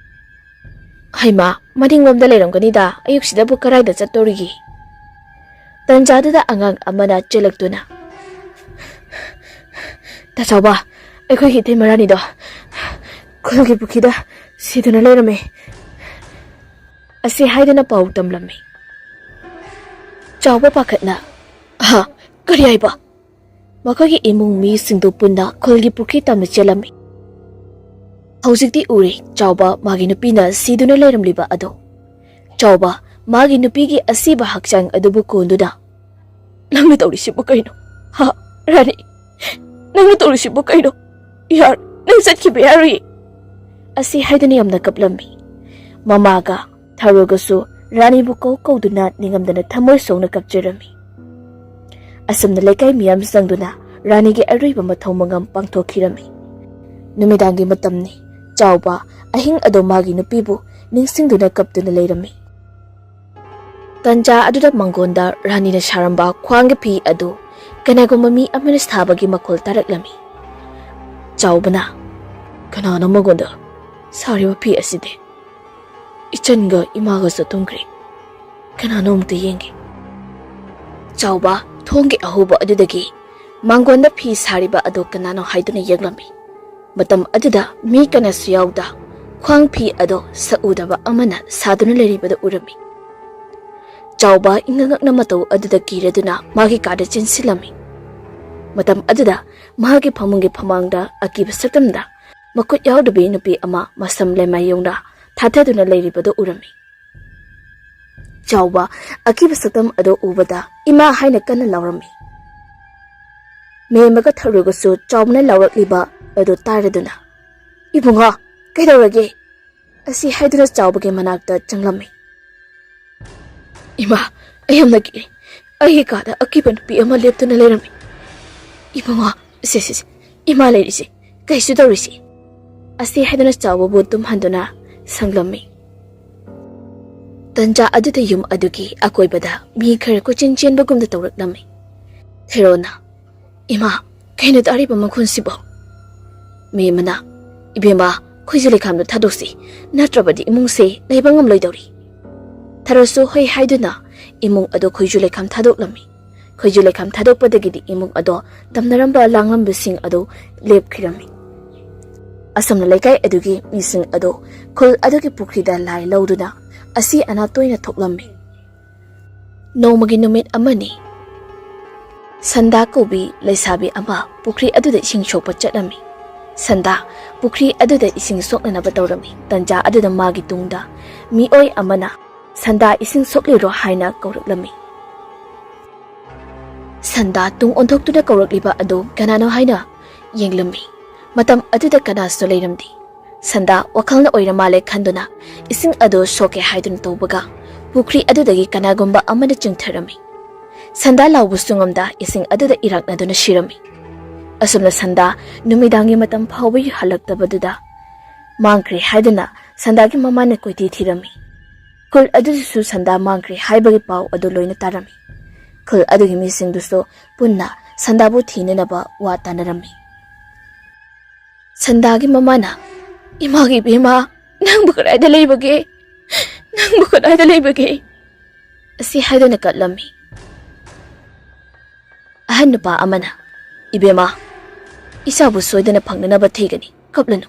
"ꯍꯩꯃꯥ, ꯃꯅꯤꯡꯂꯣꯝꯗ ꯂꯩꯔꯝꯒꯅꯤꯗ, ꯑꯌꯨꯛꯁꯤꯗꯕꯨ ꯀꯗꯥꯏꯗ ꯆꯠꯇꯣꯔꯤꯒꯦ?" ꯇꯟꯖꯥꯗꯨꯗ ꯑꯉꯥꯡ ꯑꯃꯅ ꯆꯦꯜꯂꯛꯇꯨꯅ, "ꯇꯥ ꯆꯥꯎꯕ, ꯑꯩꯈꯣꯏꯒꯤ ꯏꯇꯩꯃ ꯔꯥꯅꯤꯗꯣ ꯈꯨꯜꯒꯤ ꯄꯨꯈ꯭ꯔꯤꯗ ꯁꯤꯗꯨꯅ ꯂꯩꯔꯝꯃꯦ" ꯑꯁꯤ ꯍꯥꯏꯗꯨꯅ ꯄꯥꯎ ꯇꯝꯂꯝꯃꯤ꯫ ꯆꯥꯎꯕ ꯄꯥꯈꯠꯅ, "ꯍꯥ? ꯀꯔꯤ ꯍꯥꯏꯕ?" ꯃꯈꯣꯏꯒꯤ ꯏꯃꯨꯡ ꯃꯤꯁꯤꯡꯗꯨ ꯄꯨꯟꯅ ꯈꯨꯜꯒꯤ ꯄꯨꯈ꯭ꯔꯤ ꯇꯝꯅ ꯆꯦꯜꯂꯝꯃꯤ꯫ ꯍꯧꯖꯤꯛꯇꯤ ꯎꯔꯦ ꯆꯥꯎꯕ ꯃꯥꯒꯤ ꯅꯨꯄꯤꯅ ꯁꯤꯗꯨꯅ ꯂꯩꯔꯝꯂꯤꯕ ꯑꯗꯣ꯫ ꯆꯥꯎꯕ ꯃꯥꯒꯤ ꯅꯨꯄꯤꯒꯤ ꯑꯁꯤꯕ ꯍꯛꯆꯥꯡ ꯑꯗꯨꯕꯨ ꯀꯣꯟꯗꯨꯅ, "ꯅꯪꯅ ꯇꯧꯔꯤꯁꯤꯕꯨ ꯀꯩꯅꯣ? ꯍꯥ? ꯔꯥꯅꯤ, ꯅꯪꯅ ꯇꯧꯔꯤꯁꯤꯕꯨ ꯀꯩꯅꯣ? ꯌꯥꯔꯣꯏ, ꯅꯪ ꯆꯠꯈꯤꯕ ꯌꯥꯔꯣꯏꯌꯦ" ꯑꯁꯤ ꯍꯥꯏꯗꯨꯅ ꯌꯥꯝꯅ ꯀꯞꯂꯝꯃꯤ꯫ ꯃꯃꯥꯒ ꯊꯥꯔꯨꯒꯁꯨ ꯔꯥꯅꯤꯕꯨ ꯀꯧ ꯀꯧꯗꯨꯅ ꯅꯤꯡꯉꯝꯗꯅ ꯊꯃꯣꯏ ꯁꯣꯛꯅ ꯀꯞꯆꯔꯝꯃꯤ꯫ ꯑꯁꯨꯝꯅ ꯂꯩꯀꯥꯏ ꯃꯤꯌꯥꯝ ꯆꯪꯗꯨꯅ ꯔꯥꯅꯤꯒꯤ ꯑꯔꯣꯏꯕ ꯃꯊꯧ ꯃꯉꯝ ꯄꯥꯡꯊꯣꯛꯈꯤꯔꯝꯃꯤ꯫ ꯅꯨꯃꯤꯗꯥꯡꯒꯤ ꯃꯇꯝꯅꯤ꯫ ꯆꯥꯎꯕ ꯑꯍꯤꯡ ꯑꯗꯣ ꯃꯥꯒꯤ ꯅꯨꯄꯤꯕꯨ ꯅꯤꯡꯁꯤꯡꯗꯨꯅ ꯀꯞꯇꯨꯅ ꯂꯩꯔꯝꯃꯤ꯫ ꯇꯟꯖꯥ ꯑꯗꯨꯗ ꯃꯪꯒꯣꯟꯗ ꯔꯥꯅꯤꯅ ꯁꯥꯔꯝꯕ ꯈ꯭ꯋꯥꯡꯒꯤ ꯐꯤ ꯑꯗꯨ ꯀꯅꯥꯒꯨꯝꯕ ꯃꯤ ꯑꯃꯅ ꯁꯥꯕꯒꯤ ꯃꯈꯣꯜ ꯇꯥꯔꯛꯂꯝꯃꯤ꯫ ꯆꯥꯎꯕꯅ, "ꯀꯅꯥꯅꯣ ꯃꯪꯒꯣꯟꯗ ꯁꯥꯔꯤꯕ ꯐꯤ ꯑꯁꯤꯗꯤ? ꯏꯆꯟꯒ ꯏꯃꯥꯒꯁꯨ ꯇꯨꯝꯈ꯭ꯔꯦ꯫ ꯀꯅꯥꯅꯣ ꯑꯃꯨꯛꯇ ꯌꯦꯡꯒꯦ"꯫ ꯆꯥꯎꯕ ꯊꯣꯡꯒꯤ ꯑꯍꯣꯕ ꯑꯗꯨꯗꯒꯤ ꯃꯪꯒꯣꯟꯗ ꯐꯤ ꯁꯥꯔꯤꯕ ꯑꯗꯨ ꯀꯅꯥꯅꯣ ꯍꯥꯏꯗꯨꯅ ꯌꯦꯡꯂꯝꯃꯤ꯫ ꯃꯇꯝ ꯑꯗꯨꯗ ꯃꯤ ꯀꯅꯥꯁꯨ ꯌꯥꯎꯗ ꯈ꯭ꯋꯥꯡ ꯐꯤ ꯑꯗꯨ ꯁꯛꯎꯗꯕ ꯑꯃꯅ ꯁꯥꯗꯨꯅ ꯂꯩꯔꯤꯕꯗꯨ ꯎꯔꯝꯃꯤ꯫ ꯆꯥꯎꯕ ꯏꯉꯛꯉꯛꯅ ꯃꯇꯧ ꯑꯗꯨꯗ ꯀꯤꯔꯗꯨꯅ ꯃꯥꯒꯤ ꯀꯥꯗ ꯆꯦꯟꯁꯤꯜꯂꯝꯃꯤ꯫ ꯃꯇꯝ ꯑꯗꯨꯗ ꯃꯍꯥꯛꯀꯤ ꯐꯃꯨꯡꯒꯤ ꯐꯃꯥꯡꯗ ꯑꯀꯤꯕ ꯁꯛꯇꯝꯗ ꯃꯈꯨꯠ ꯌꯥꯎꯗꯕꯤ ꯅꯨꯄꯤ ꯑꯃ ꯃꯁꯝ ꯂꯩꯃꯥꯏ ꯌꯧꯅ ꯊꯥꯊꯗꯨꯅ ꯂꯩꯔꯤꯕꯗꯨ ꯎꯔꯝꯃꯤ꯫ ꯆꯥꯎꯕ ꯑꯀꯤꯕ ꯁꯛꯇꯝ ꯑꯗꯨ ꯎꯕꯗ "ꯏꯃꯥ" ꯍꯥꯏꯅ ꯀꯟꯅ ꯂꯥꯎꯔꯝꯃꯤ꯫ ꯃꯦꯝꯃꯒ ꯊꯧꯔꯨꯒꯁꯨ ꯆꯥꯎꯕꯅ ꯂꯥꯎꯔꯛꯂꯤꯕ ꯑꯗꯨ ꯇꯥꯔꯗꯨꯅ, "ꯏꯕꯨꯡꯉꯣ, ꯀꯩꯗꯧꯔꯒꯦ?" ꯑꯁꯤ ꯍꯥꯏꯗꯨꯅ ꯆꯥꯎꯕꯒꯤ ꯃꯅꯥꯛꯇ ꯆꯪꯂꯝꯃꯤ꯫ "ꯏꯃꯥ, ꯑꯩ ꯌꯥꯝꯅ ꯀꯤꯔꯦ꯫ ꯑꯩꯒꯤ ꯀꯥꯗ ꯑꯀꯤꯕ ꯅꯨꯄꯤ ꯑꯃ ꯂꯦꯞꯇꯨꯅ ꯂꯩꯔꯝꯃꯤ꯫ ꯏꯕꯨꯡꯉꯣ, ꯁꯦ, ꯁꯦ, ꯁꯦ, ꯏꯃꯥ ꯂꯩꯔꯤꯁꯦ, ꯀꯩꯁꯨ ꯇꯧꯔꯤꯁꯦ?" ꯑꯁꯤ ꯍꯥꯏꯗꯨꯅ ꯆꯥꯎꯕꯕꯨ ꯇꯨꯝꯍꯟꯗꯨꯅ ꯁꯪꯂꯝꯃꯤ꯫ ꯇꯟꯖꯥ ꯑꯗꯨꯗ ꯌꯨꯝ ꯑꯗꯨꯒꯤ ꯑꯀꯣꯏꯕꯗ ꯃꯤ ꯈꯔ ꯀꯣꯏꯆꯦꯟ ꯆꯦꯟꯕꯒꯨꯝꯅ ꯇꯧꯔꯛꯂꯝꯃꯤ꯫ ꯊꯦꯔꯣꯅ, "ꯏꯃꯥ, ꯀꯩꯅꯣ ꯇꯥꯔꯤꯕ ꯃꯈꯣꯟꯁꯤꯕꯣ?" ꯃꯦꯝꯃꯅ, "ꯏꯕꯦꯝꯃ, ꯈꯣꯏꯖꯨ ꯂꯩꯈꯥꯝꯗꯣ ꯊꯥꯗꯣꯛꯁꯤ, ꯅꯠꯇ꯭ꯔꯕꯗꯤ ꯏꯃꯨꯡꯁꯦ ꯂꯩꯕ ꯉꯝꯂꯣꯏꯗꯧꯔꯤ꯫" ꯊꯔꯣꯁꯨ ꯍꯣꯏ ꯍꯥꯏꯗꯨꯅ ꯏꯃꯨꯡ ꯑꯗꯨ ꯈꯣꯏꯖꯨ ꯂꯩꯈꯥꯝ ꯊꯥꯗꯣꯛꯂꯝꯃꯤ꯫ ꯈꯣꯏꯖꯨ ꯂꯩꯈꯥꯝ ꯊꯥꯗꯣꯛꯄꯗꯒꯤꯗꯤ ꯏꯃꯨꯡ ꯑꯗꯣ ꯇꯝꯅꯔꯝꯕ ꯂꯥꯡꯂꯝꯕꯁꯤꯡ ꯑꯗꯨ ꯂꯦꯞꯈꯤꯔꯝꯃꯤ꯫ ꯑꯁꯨꯝꯅ ꯂꯩꯀꯥꯏ ꯑꯗꯨꯒꯤ ꯃꯤꯁꯤꯡ ꯑꯗꯨ ꯈꯨꯜ ꯑꯗꯨꯒꯤ ꯄꯨꯈ꯭ꯔꯤꯗ ꯂꯥꯏ ꯂꯧꯗꯨꯅ ꯑꯁꯤ ꯑꯅꯥ ꯇꯣꯏꯅ ꯊꯣꯛꯂꯝꯃꯤ꯫ ꯅꯣꯡꯃꯒꯤ ꯅꯨꯃꯤꯠ ꯑꯃꯅꯤ꯫ ꯁꯟꯗꯥ ꯀꯧꯕꯤ ꯂꯩꯁꯥꯕꯤ ꯑꯃ ꯄꯨꯈ꯭ꯔꯤ ꯑꯗꯨꯗ ꯏꯁꯤꯡ ꯁꯣꯛꯄ ꯆꯠꯂꯝꯃꯤ꯫ ꯁꯟꯗꯥ ꯄꯨꯈ꯭ꯔꯤ ꯑꯗꯨꯗ ꯏꯁꯤꯡ ꯁꯣꯛꯅꯅꯕ ꯇꯧꯔꯝꯃꯤ꯫ ꯇꯟꯖꯥ ꯑꯗꯨꯗ ꯃꯥꯒꯤ ꯇꯨꯡꯗ ꯃꯤꯑꯣꯏ ꯑꯃꯅ, "ꯁꯟꯗꯥ, ꯏꯁꯤꯡ ꯁꯣꯛꯂꯤꯔꯣ?" ꯍꯥꯏꯅ ꯀꯧꯔꯛꯂꯝꯃꯤ꯫ ꯁꯟꯗꯥ ꯇꯨꯡ ꯑꯣꯟꯊꯣꯛꯇꯨꯅ ꯀꯧꯔꯛꯂꯤꯕ ꯑꯗꯨ ꯀꯅꯥꯅꯣ ꯍꯥꯏꯅ ꯌꯦꯡꯂꯝꯃꯤ꯫ ꯃꯇꯝ ꯑꯗꯨꯗ ꯀꯅꯥꯁꯨ ꯂꯩꯔꯝꯗꯦ꯫ ꯁꯟꯗꯥ ꯋꯥꯈꯜꯅ ꯑꯣꯏꯔ ꯃꯥꯜꯂꯦ ꯈꯟꯗꯨꯅ ꯏꯁꯤꯡ ꯑꯗꯨ ꯁꯣꯛꯀꯦ ꯍꯥꯏꯗꯨꯅ ꯇꯧꯕꯒ ꯄꯨꯈ꯭ꯔꯤ ꯑꯗꯨꯗꯒꯤ ꯀꯅꯥꯒꯨꯝꯕ ꯑꯃꯅ ꯆꯤꯡꯊꯔꯝꯃꯤ꯫ ꯁꯟꯗꯥ ꯂꯥꯎꯕꯁꯨ ꯉꯝꯗ ꯏꯁꯤꯡ ꯑꯗꯨꯗ ꯏꯔꯥꯛꯅꯗꯨꯅ ꯁꯤꯔꯝꯃꯤ꯫ ꯑꯁꯨꯝꯅ ꯁꯟꯗꯥ ꯅꯨꯃꯤꯗꯥꯡꯒꯤ ꯃꯇꯝ ꯐꯥꯎꯕ ꯍꯜꯂꯛꯇꯕꯗꯨꯗ ꯃꯥꯡꯈ꯭ꯔꯦ ꯍꯥꯏꯗꯨꯅ ꯁꯟꯗꯥꯒꯤ ꯃꯃꯥꯅ ꯀꯣꯏꯊꯤ ꯊꯤꯔꯝꯃꯤ꯫ ꯈꯨꯜ ꯑꯗꯨꯗꯁꯨ ꯁꯟꯗꯥ ꯃꯥꯡꯈ꯭ꯔꯦ ꯍꯥꯏꯕꯒꯤ ꯄꯥꯎ ꯑꯗꯨ ꯂꯣꯏꯅ ꯇꯥꯔꯝꯃꯤ꯫ ꯈꯨꯜ ꯑꯗꯨꯒꯤ ꯃꯤꯁꯤꯡꯗꯨꯁꯨ ꯄꯨꯟꯅ ꯁꯟꯗꯥꯕꯨ ꯊꯤꯅꯅꯕ ꯋꯥ ꯇꯥꯅꯔꯝꯃꯤ꯫ ꯁꯟꯗꯥꯒꯤ ꯃꯃꯥꯅ, "ꯏꯃꯥꯒꯤ ꯏꯕꯦꯝꯃ, ꯅꯪꯕꯨ ꯀꯗꯥꯏꯗ ꯂꯩꯕꯒꯦ? ꯅꯪꯕꯨ ꯀꯗꯥꯏꯗ ꯂꯩꯕꯒꯦ?" ꯑꯁꯤ ꯍꯥꯏꯗꯨꯅ ꯀꯠꯂꯝꯃꯤ꯫ ꯑꯍꯟ ꯅꯨꯄꯥ ꯑꯃꯅ, "ꯏꯕꯦꯝꯃ, ꯏꯆꯥꯕꯨ ꯁꯣꯏꯗꯅ ꯐꯪꯅꯅꯕ ꯊꯤꯒꯅꯤ, ꯀꯞꯂꯅꯨ꯫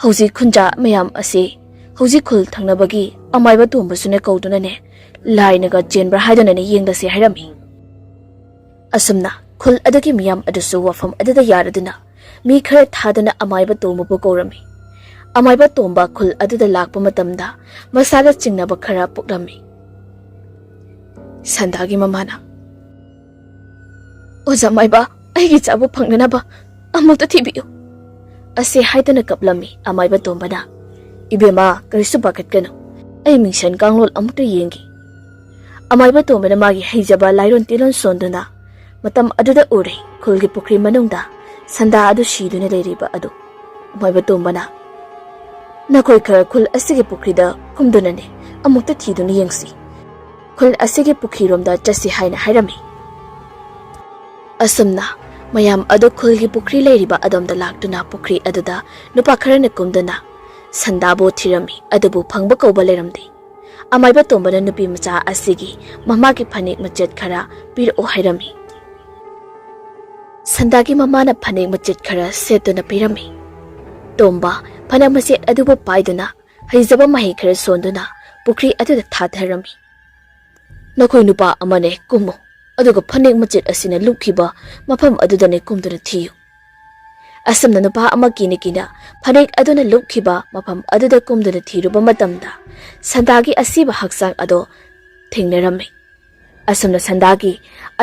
ꯍꯧꯖꯤꯛ ꯈꯨꯟꯖꯥ ꯃꯌꯥꯝ ꯑꯁꯤ ꯍꯧꯖꯤꯛ ꯈꯨꯜ ꯊꯪꯅꯕꯒꯤ ꯑꯃꯥꯏꯕ ꯇꯣꯝꯕꯁꯨꯅꯦ ꯀꯧꯗꯨꯅꯅꯦ ꯂꯥꯏꯅꯒ ꯆꯦꯟꯕ꯭ꯔꯥ ꯍꯥꯏꯗꯨꯅꯅꯦ ꯌꯦꯡꯂꯁꯤ" ꯍꯥꯏꯔꯝꯃꯤ꯫ ꯑꯁꯨꯝꯅ ꯈꯨꯜ ꯑꯗꯨꯒꯤ ꯃꯤꯌꯥꯝ ꯑꯗꯨꯁꯨ ꯋꯥꯐꯝ ꯑꯗꯨꯗ ꯌꯥꯔꯗꯨꯅ ꯃꯤ ꯈꯔ ꯊꯥꯗꯨꯅ ꯑꯃꯥꯏꯕ ꯇꯣꯝꯕꯕꯨ ꯀꯧꯔꯝꯃꯤ꯫ ꯑꯃꯥꯏꯕ ꯇꯣꯝꯕ ꯈꯨꯜ ꯑꯗꯨꯗ ꯂꯥꯛꯄ ꯃꯇꯝꯗ ꯃꯁꯥꯒ ꯆꯤꯡꯅꯕ ꯈꯔ ꯄꯣꯛꯂꯝꯃꯤ꯫ ꯁꯟꯗꯥꯒꯤ ꯃꯃꯥꯅ, "ꯑꯣꯖꯥ ꯃꯥꯏꯕ, ꯑꯩꯒꯤ ꯆꯥꯕ ꯐꯪꯅꯅꯕ ꯑꯃꯨꯛꯇ ꯊꯤꯕꯤꯌꯨ" ꯑꯁꯤ ꯍꯥꯏꯗꯨꯅ ꯀꯞꯂꯝꯃꯤ ꯑꯃꯥꯏꯕ ꯇꯣꯝꯕꯅ꯫ "ꯏꯕꯦꯝꯃ, ꯀꯔꯤꯁꯨ ꯄꯥꯈꯠꯀꯅꯨ, ꯑꯩ ꯃꯤꯡꯁꯦꯟ ꯀꯥꯡꯂꯣꯜ ꯑꯃꯨꯛꯇ ꯌꯦꯡꯒꯦ"꯫ ꯑꯃꯥꯏꯕ ꯇꯣꯝꯕꯅ ꯃꯥꯒꯤ ꯍꯩꯖꯕ ꯂꯥꯏꯔꯣꯟ ꯇꯤꯂꯣꯟ ꯁꯣꯟꯗꯨꯅ ꯃꯇꯝ ꯑꯗꯨꯗ ꯎꯔꯦ ꯈꯨꯜꯒꯤ ꯄꯨꯈ꯭ꯔꯤ ꯃꯅꯨꯡꯗ ꯁꯟꯗꯥ ꯑꯗꯨ ꯁꯤꯗꯨꯅ ꯂꯩꯔꯤꯕ ꯑꯗꯨ꯫ ꯑꯃꯥꯏꯕ ꯇꯣꯝꯕꯅ, "ꯅꯈꯣꯏ ꯈꯔ ꯈꯨꯜ ꯑꯁꯤꯒꯤ ꯄꯨꯈ꯭ꯔꯤꯗ ꯀꯨꯝꯗꯨꯅꯅꯦ ꯑꯃꯨꯛꯇ ꯊꯤꯗꯨꯅ ꯌꯦꯡꯁꯤ꯫ ꯈꯨꯜ ꯑꯁꯤꯒꯤ ꯄꯨꯈ꯭ꯔꯤꯔꯣꯝꯗ ꯆꯠꯁꯤ" ꯍꯥꯏꯅ ꯍꯥꯏꯔꯝꯃꯤ꯫ ꯑꯁꯨꯝꯅ ꯃꯌꯥꯝ ꯑꯗꯨ ꯈꯨꯜꯒꯤ ꯄꯨꯈ꯭ꯔꯤ ꯂꯩꯔꯤꯕ ꯑꯗꯣꯝꯗ ꯂꯥꯛꯇꯨꯅ ꯄꯨꯈ꯭ꯔꯤ ꯑꯗꯨꯗ ꯅꯨꯄꯥ ꯈꯔꯅ ꯀꯨꯝꯗꯨꯅ ꯁꯟꯗꯥꯕꯨ ꯊꯤꯔꯝꯃꯤ, ꯑꯗꯨꯕꯨ ꯐꯪꯕ ꯀꯧꯕ ꯂꯩꯔꯝꯗꯦ꯫ ꯑꯃꯥꯏꯕ ꯇꯣꯝꯕꯅ ꯅꯨꯄꯤ ꯃꯆꯥ ꯑꯁꯤꯒꯤ ꯃꯃꯥꯒꯤ ꯐꯅꯦꯛ ꯃꯆꯦꯠ ꯈꯔ ꯄꯤꯔꯛꯑꯣ ꯍꯥꯏꯔꯝꯃꯤ꯫ ꯁꯟꯗꯥꯒꯤ ꯃꯃꯥꯅ ꯐꯅꯦꯛ ꯃꯆꯦꯠ ꯈꯔ ꯁꯦꯠꯇꯨꯅ ꯄꯤꯔꯝꯃꯤ꯫ ꯇꯣꯝꯕ ꯐꯅꯦꯛ ꯃꯆꯦꯠ ꯑꯗꯨꯕꯨ ꯄꯥꯏꯗꯨꯅ ꯍꯩꯖꯕ ꯃꯍꯩ ꯈꯔ ꯁꯣꯟꯗꯨꯅ ꯄꯨꯈ꯭ꯔꯤ ꯑꯗꯨꯗ ꯊꯥꯊꯔꯝꯃꯤ꯫ "ꯅꯈꯣꯏ ꯅꯨꯄꯥ ꯑꯃꯅꯦ, ꯀꯨꯝꯃꯨ, ꯑꯗꯨꯒ ꯐꯅꯦꯛ ꯃꯆꯦꯠ ꯑꯁꯤꯅ ꯂꯨꯞꯈꯤꯕ ꯃꯐꯝ ꯑꯗꯨꯗꯅꯦ ꯀꯨꯝꯗꯨꯅ ꯊꯤꯌꯨ"꯫ ꯑꯁꯨꯝꯅ ꯅꯨꯄꯥ ꯑꯃ ꯀꯤꯅ ꯀꯤꯅ ꯐꯅꯦꯛ ꯑꯗꯨꯅ ꯂꯨꯞꯈꯤꯕ ꯃꯐꯝ ꯑꯗꯨꯗ ꯀꯨꯝꯗꯨꯅ ꯊꯤꯔꯨꯕ ꯃꯇꯝꯗ ꯁꯟꯗꯥꯒꯤ ꯑꯁꯤꯕ ꯍꯛꯆꯥꯡ ꯑꯗꯣ ꯊꯦꯡꯅꯔꯝꯃꯤ꯫ ꯑꯁꯨꯝꯅ ꯁꯟꯗꯥꯒꯤ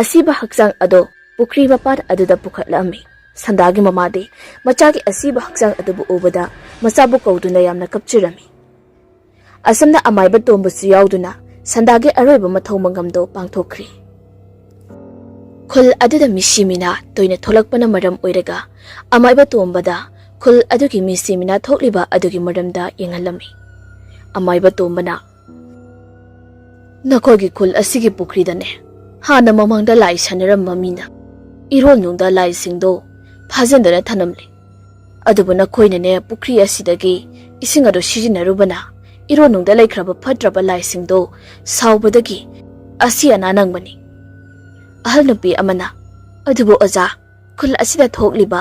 ꯑꯁꯤꯕ ꯍꯛꯆꯥꯡ ꯑꯗꯣ ꯄꯨꯈ꯭ꯔꯤ ꯃꯄꯥꯟ ꯑꯗꯨꯗ ꯄꯨꯈꯠꯂꯛꯑꯝꯃꯤ꯫ ꯁꯟꯗꯥꯒꯤ ꯃꯃꯥꯗꯤ ꯃꯆꯥꯒꯤ ꯑꯁꯤꯕ ꯍꯛꯆꯥꯡ ꯑꯗꯨꯕꯨ ꯎꯕꯗ ꯃꯆꯥꯕꯨ ꯀꯧꯗꯨꯅ ꯌꯥꯝꯅ ꯀꯞꯆꯔꯝꯃꯤ꯫ ꯑꯁꯨꯝꯅ ꯑꯃꯥꯏꯕ ꯇꯣꯝꯕꯁꯨ ꯌꯥꯎꯗꯨꯅ ꯁꯟꯗꯥꯒꯤ ꯑꯔꯣꯏꯕ ꯃꯊꯧ ꯃꯉꯝꯗꯣ ꯄꯥꯡꯊꯣꯛꯈ꯭ꯔꯤ꯫ ꯈꯨꯜ ꯑꯗꯨꯗ ꯃꯤꯁꯤ ꯃꯤꯅꯥ ꯇꯣꯏꯅ ꯊꯣꯛꯂꯛꯄꯅ ꯃꯔꯝ ꯑꯣꯏꯔꯒ ꯑꯃꯥꯏꯕ ꯇꯣꯝꯕꯗ ꯈꯨꯜ ꯑꯗꯨꯒꯤ ꯃꯤꯁꯤ ꯃꯤꯅꯥ ꯊꯣꯛꯂꯤꯕ ꯑꯗꯨꯒꯤ ꯃꯔꯝꯗ ꯌꯦꯡꯍꯜꯂꯝꯃꯤ꯫ ꯑꯃꯥꯏꯕ ꯇꯣꯝꯕꯅ, "ꯅꯈꯣꯏꯒꯤ ꯈꯨꯜ ꯑꯁꯤꯒꯤ ꯄꯨꯈ꯭ꯔꯤꯗꯅꯦ, ꯍꯥꯟꯅ ꯃꯃꯥꯡꯗ ꯂꯥꯏ ꯁꯥꯟꯅꯔꯝꯕ ꯃꯤꯅ ꯏꯔꯣꯜꯅꯨꯡꯗ ꯂꯥꯏꯁꯤꯡꯗꯣ ꯐꯥꯖꯤꯟꯗꯨꯅ ꯊꯅꯝꯂꯦ꯫ ꯑꯗꯨꯕꯨ ꯅꯈꯣꯏꯅꯅꯦ ꯄꯨꯈ꯭ꯔꯤ ꯑꯁꯤꯗꯒꯤ ꯏꯁꯤꯡ ꯑꯗꯨ ꯁꯤꯖꯤꯟꯅꯔꯨꯕꯅ ꯏꯔꯣꯜꯅꯨꯡꯗ ꯂꯩꯈ꯭ꯔꯕ ꯐꯠꯇ꯭ꯔꯕ ꯂꯥꯏꯁꯤꯡꯗꯣ ꯁꯥꯎꯕꯗꯒꯤ ꯑꯁꯤ ꯑꯅꯥ ꯅꯪꯕꯅꯤ"꯫ ꯑꯍꯜ ꯅꯨꯄꯤ ꯑꯃꯅ, "ꯑꯗꯨꯕꯨ ꯑꯣꯖꯥ, ꯈꯨꯜ ꯑꯁꯤꯗ ꯊꯣꯛꯂꯤꯕ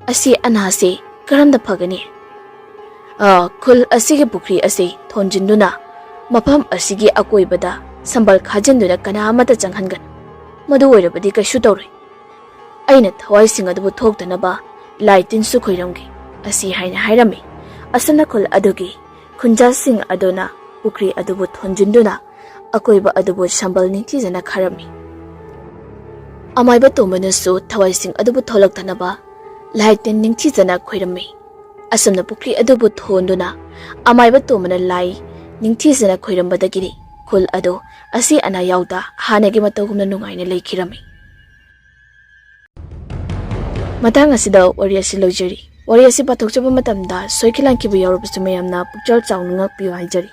ꯑꯁꯤ ꯑꯅꯥꯁꯤ ꯀꯔꯝꯅ ꯐꯒꯅꯤ?" "ꯑ, ꯈꯨꯜ ꯑꯁꯤꯒꯤ ꯄꯨꯈ꯭ꯔꯤ ꯑꯁꯤ ꯊꯣꯟꯖꯤꯟꯗꯨꯅ ꯃꯐꯝ ꯑꯁꯤꯒꯤ ꯑꯀꯣꯏꯕꯗ ꯁꯝꯕꯜ ꯈꯥꯖꯤꯟꯗꯨꯅ ꯀꯅꯥ ꯑꯃꯠꯇ ꯆꯪꯍꯟꯒꯅꯨ꯫ ꯃꯗꯨ ꯑꯣꯏꯔꯕꯗꯤ ꯀꯩꯁꯨ ꯇꯧꯔꯣꯏ꯫ ꯑꯩꯅ ꯊꯋꯥꯏꯁꯤꯡ ꯑꯗꯨꯕꯨ ꯊꯣꯛꯇꯅꯕ ꯂꯥꯏ ꯇꯤꯟꯁꯨ ꯈꯣꯏꯔꯝꯒꯦ" ꯑꯁꯤ ꯍꯥꯏꯅ ꯍꯥꯏꯔꯝꯃꯤ꯫ ꯑꯁꯨꯝꯅ ꯈꯨꯜ ꯑꯗꯨꯒꯤ ꯈꯨꯟꯖꯥꯁꯤꯡ ꯑꯗꯨꯅ ꯄꯨꯈ꯭ꯔꯤ ꯑꯗꯨꯕꯨ ꯊꯣꯟꯖꯤꯟꯗꯨꯅ ꯑꯀꯣꯏꯕ ꯑꯗꯨꯕꯨ ꯁꯝꯕꯜ ꯅꯤꯡꯊꯤꯖꯅ ꯈꯥꯔꯝꯃꯤ꯫ ꯑꯃꯥꯏꯕ ꯇꯣꯝꯕꯅꯁꯨ ꯊꯋꯥꯏꯁꯤꯡ ꯑꯗꯨꯕꯨ ꯊꯣꯛꯂꯛꯇꯅꯕ ꯂꯥꯏ ꯇꯤꯟ ꯅꯤꯡꯊꯤꯖꯅ ꯈꯣꯏꯔꯝꯃꯤ꯫ ꯑꯁꯨꯝꯅ ꯄꯨꯈ꯭ꯔꯤ ꯑꯗꯨꯕꯨ ꯊꯣꯟꯗꯨꯅ ꯑꯃꯥꯏꯕ ꯇꯣꯝꯕꯅ ꯂꯥꯏ ꯅꯤꯡꯊꯤꯖꯅ ꯈꯣꯏꯔꯝꯕꯗꯒꯤꯗꯤ ꯈꯨꯜ ꯑꯗꯨ ꯑꯁꯤ ꯑꯅꯥ ꯌꯥꯎꯗ ꯍꯥꯟꯅꯒꯤ ꯃꯇꯧꯒꯨꯝꯅ ꯅꯨꯡꯉꯥꯏꯅ ꯂꯩꯈꯤꯔꯝꯃꯤ꯫ ꯃꯇꯥꯡ ꯑꯁꯤꯗ ꯋꯥꯔꯤ ꯑꯁꯤ ꯂꯣꯏꯖꯔꯤ꯫ ꯋꯥꯔꯤ ꯑꯁꯤ ꯄꯥꯊꯣꯛꯆꯕ ꯃꯇꯝꯗ ꯁꯣꯏꯈꯤ ꯂꯥꯟꯈꯤꯕ ꯌꯥꯎꯔꯕꯁꯨ ꯃꯌꯥꯝꯅ ꯄꯨꯛꯆꯦꯜ ꯆꯥꯎꯅ ꯉꯥꯛꯄꯤꯌꯨ ꯍꯥꯏꯖꯔꯤ꯫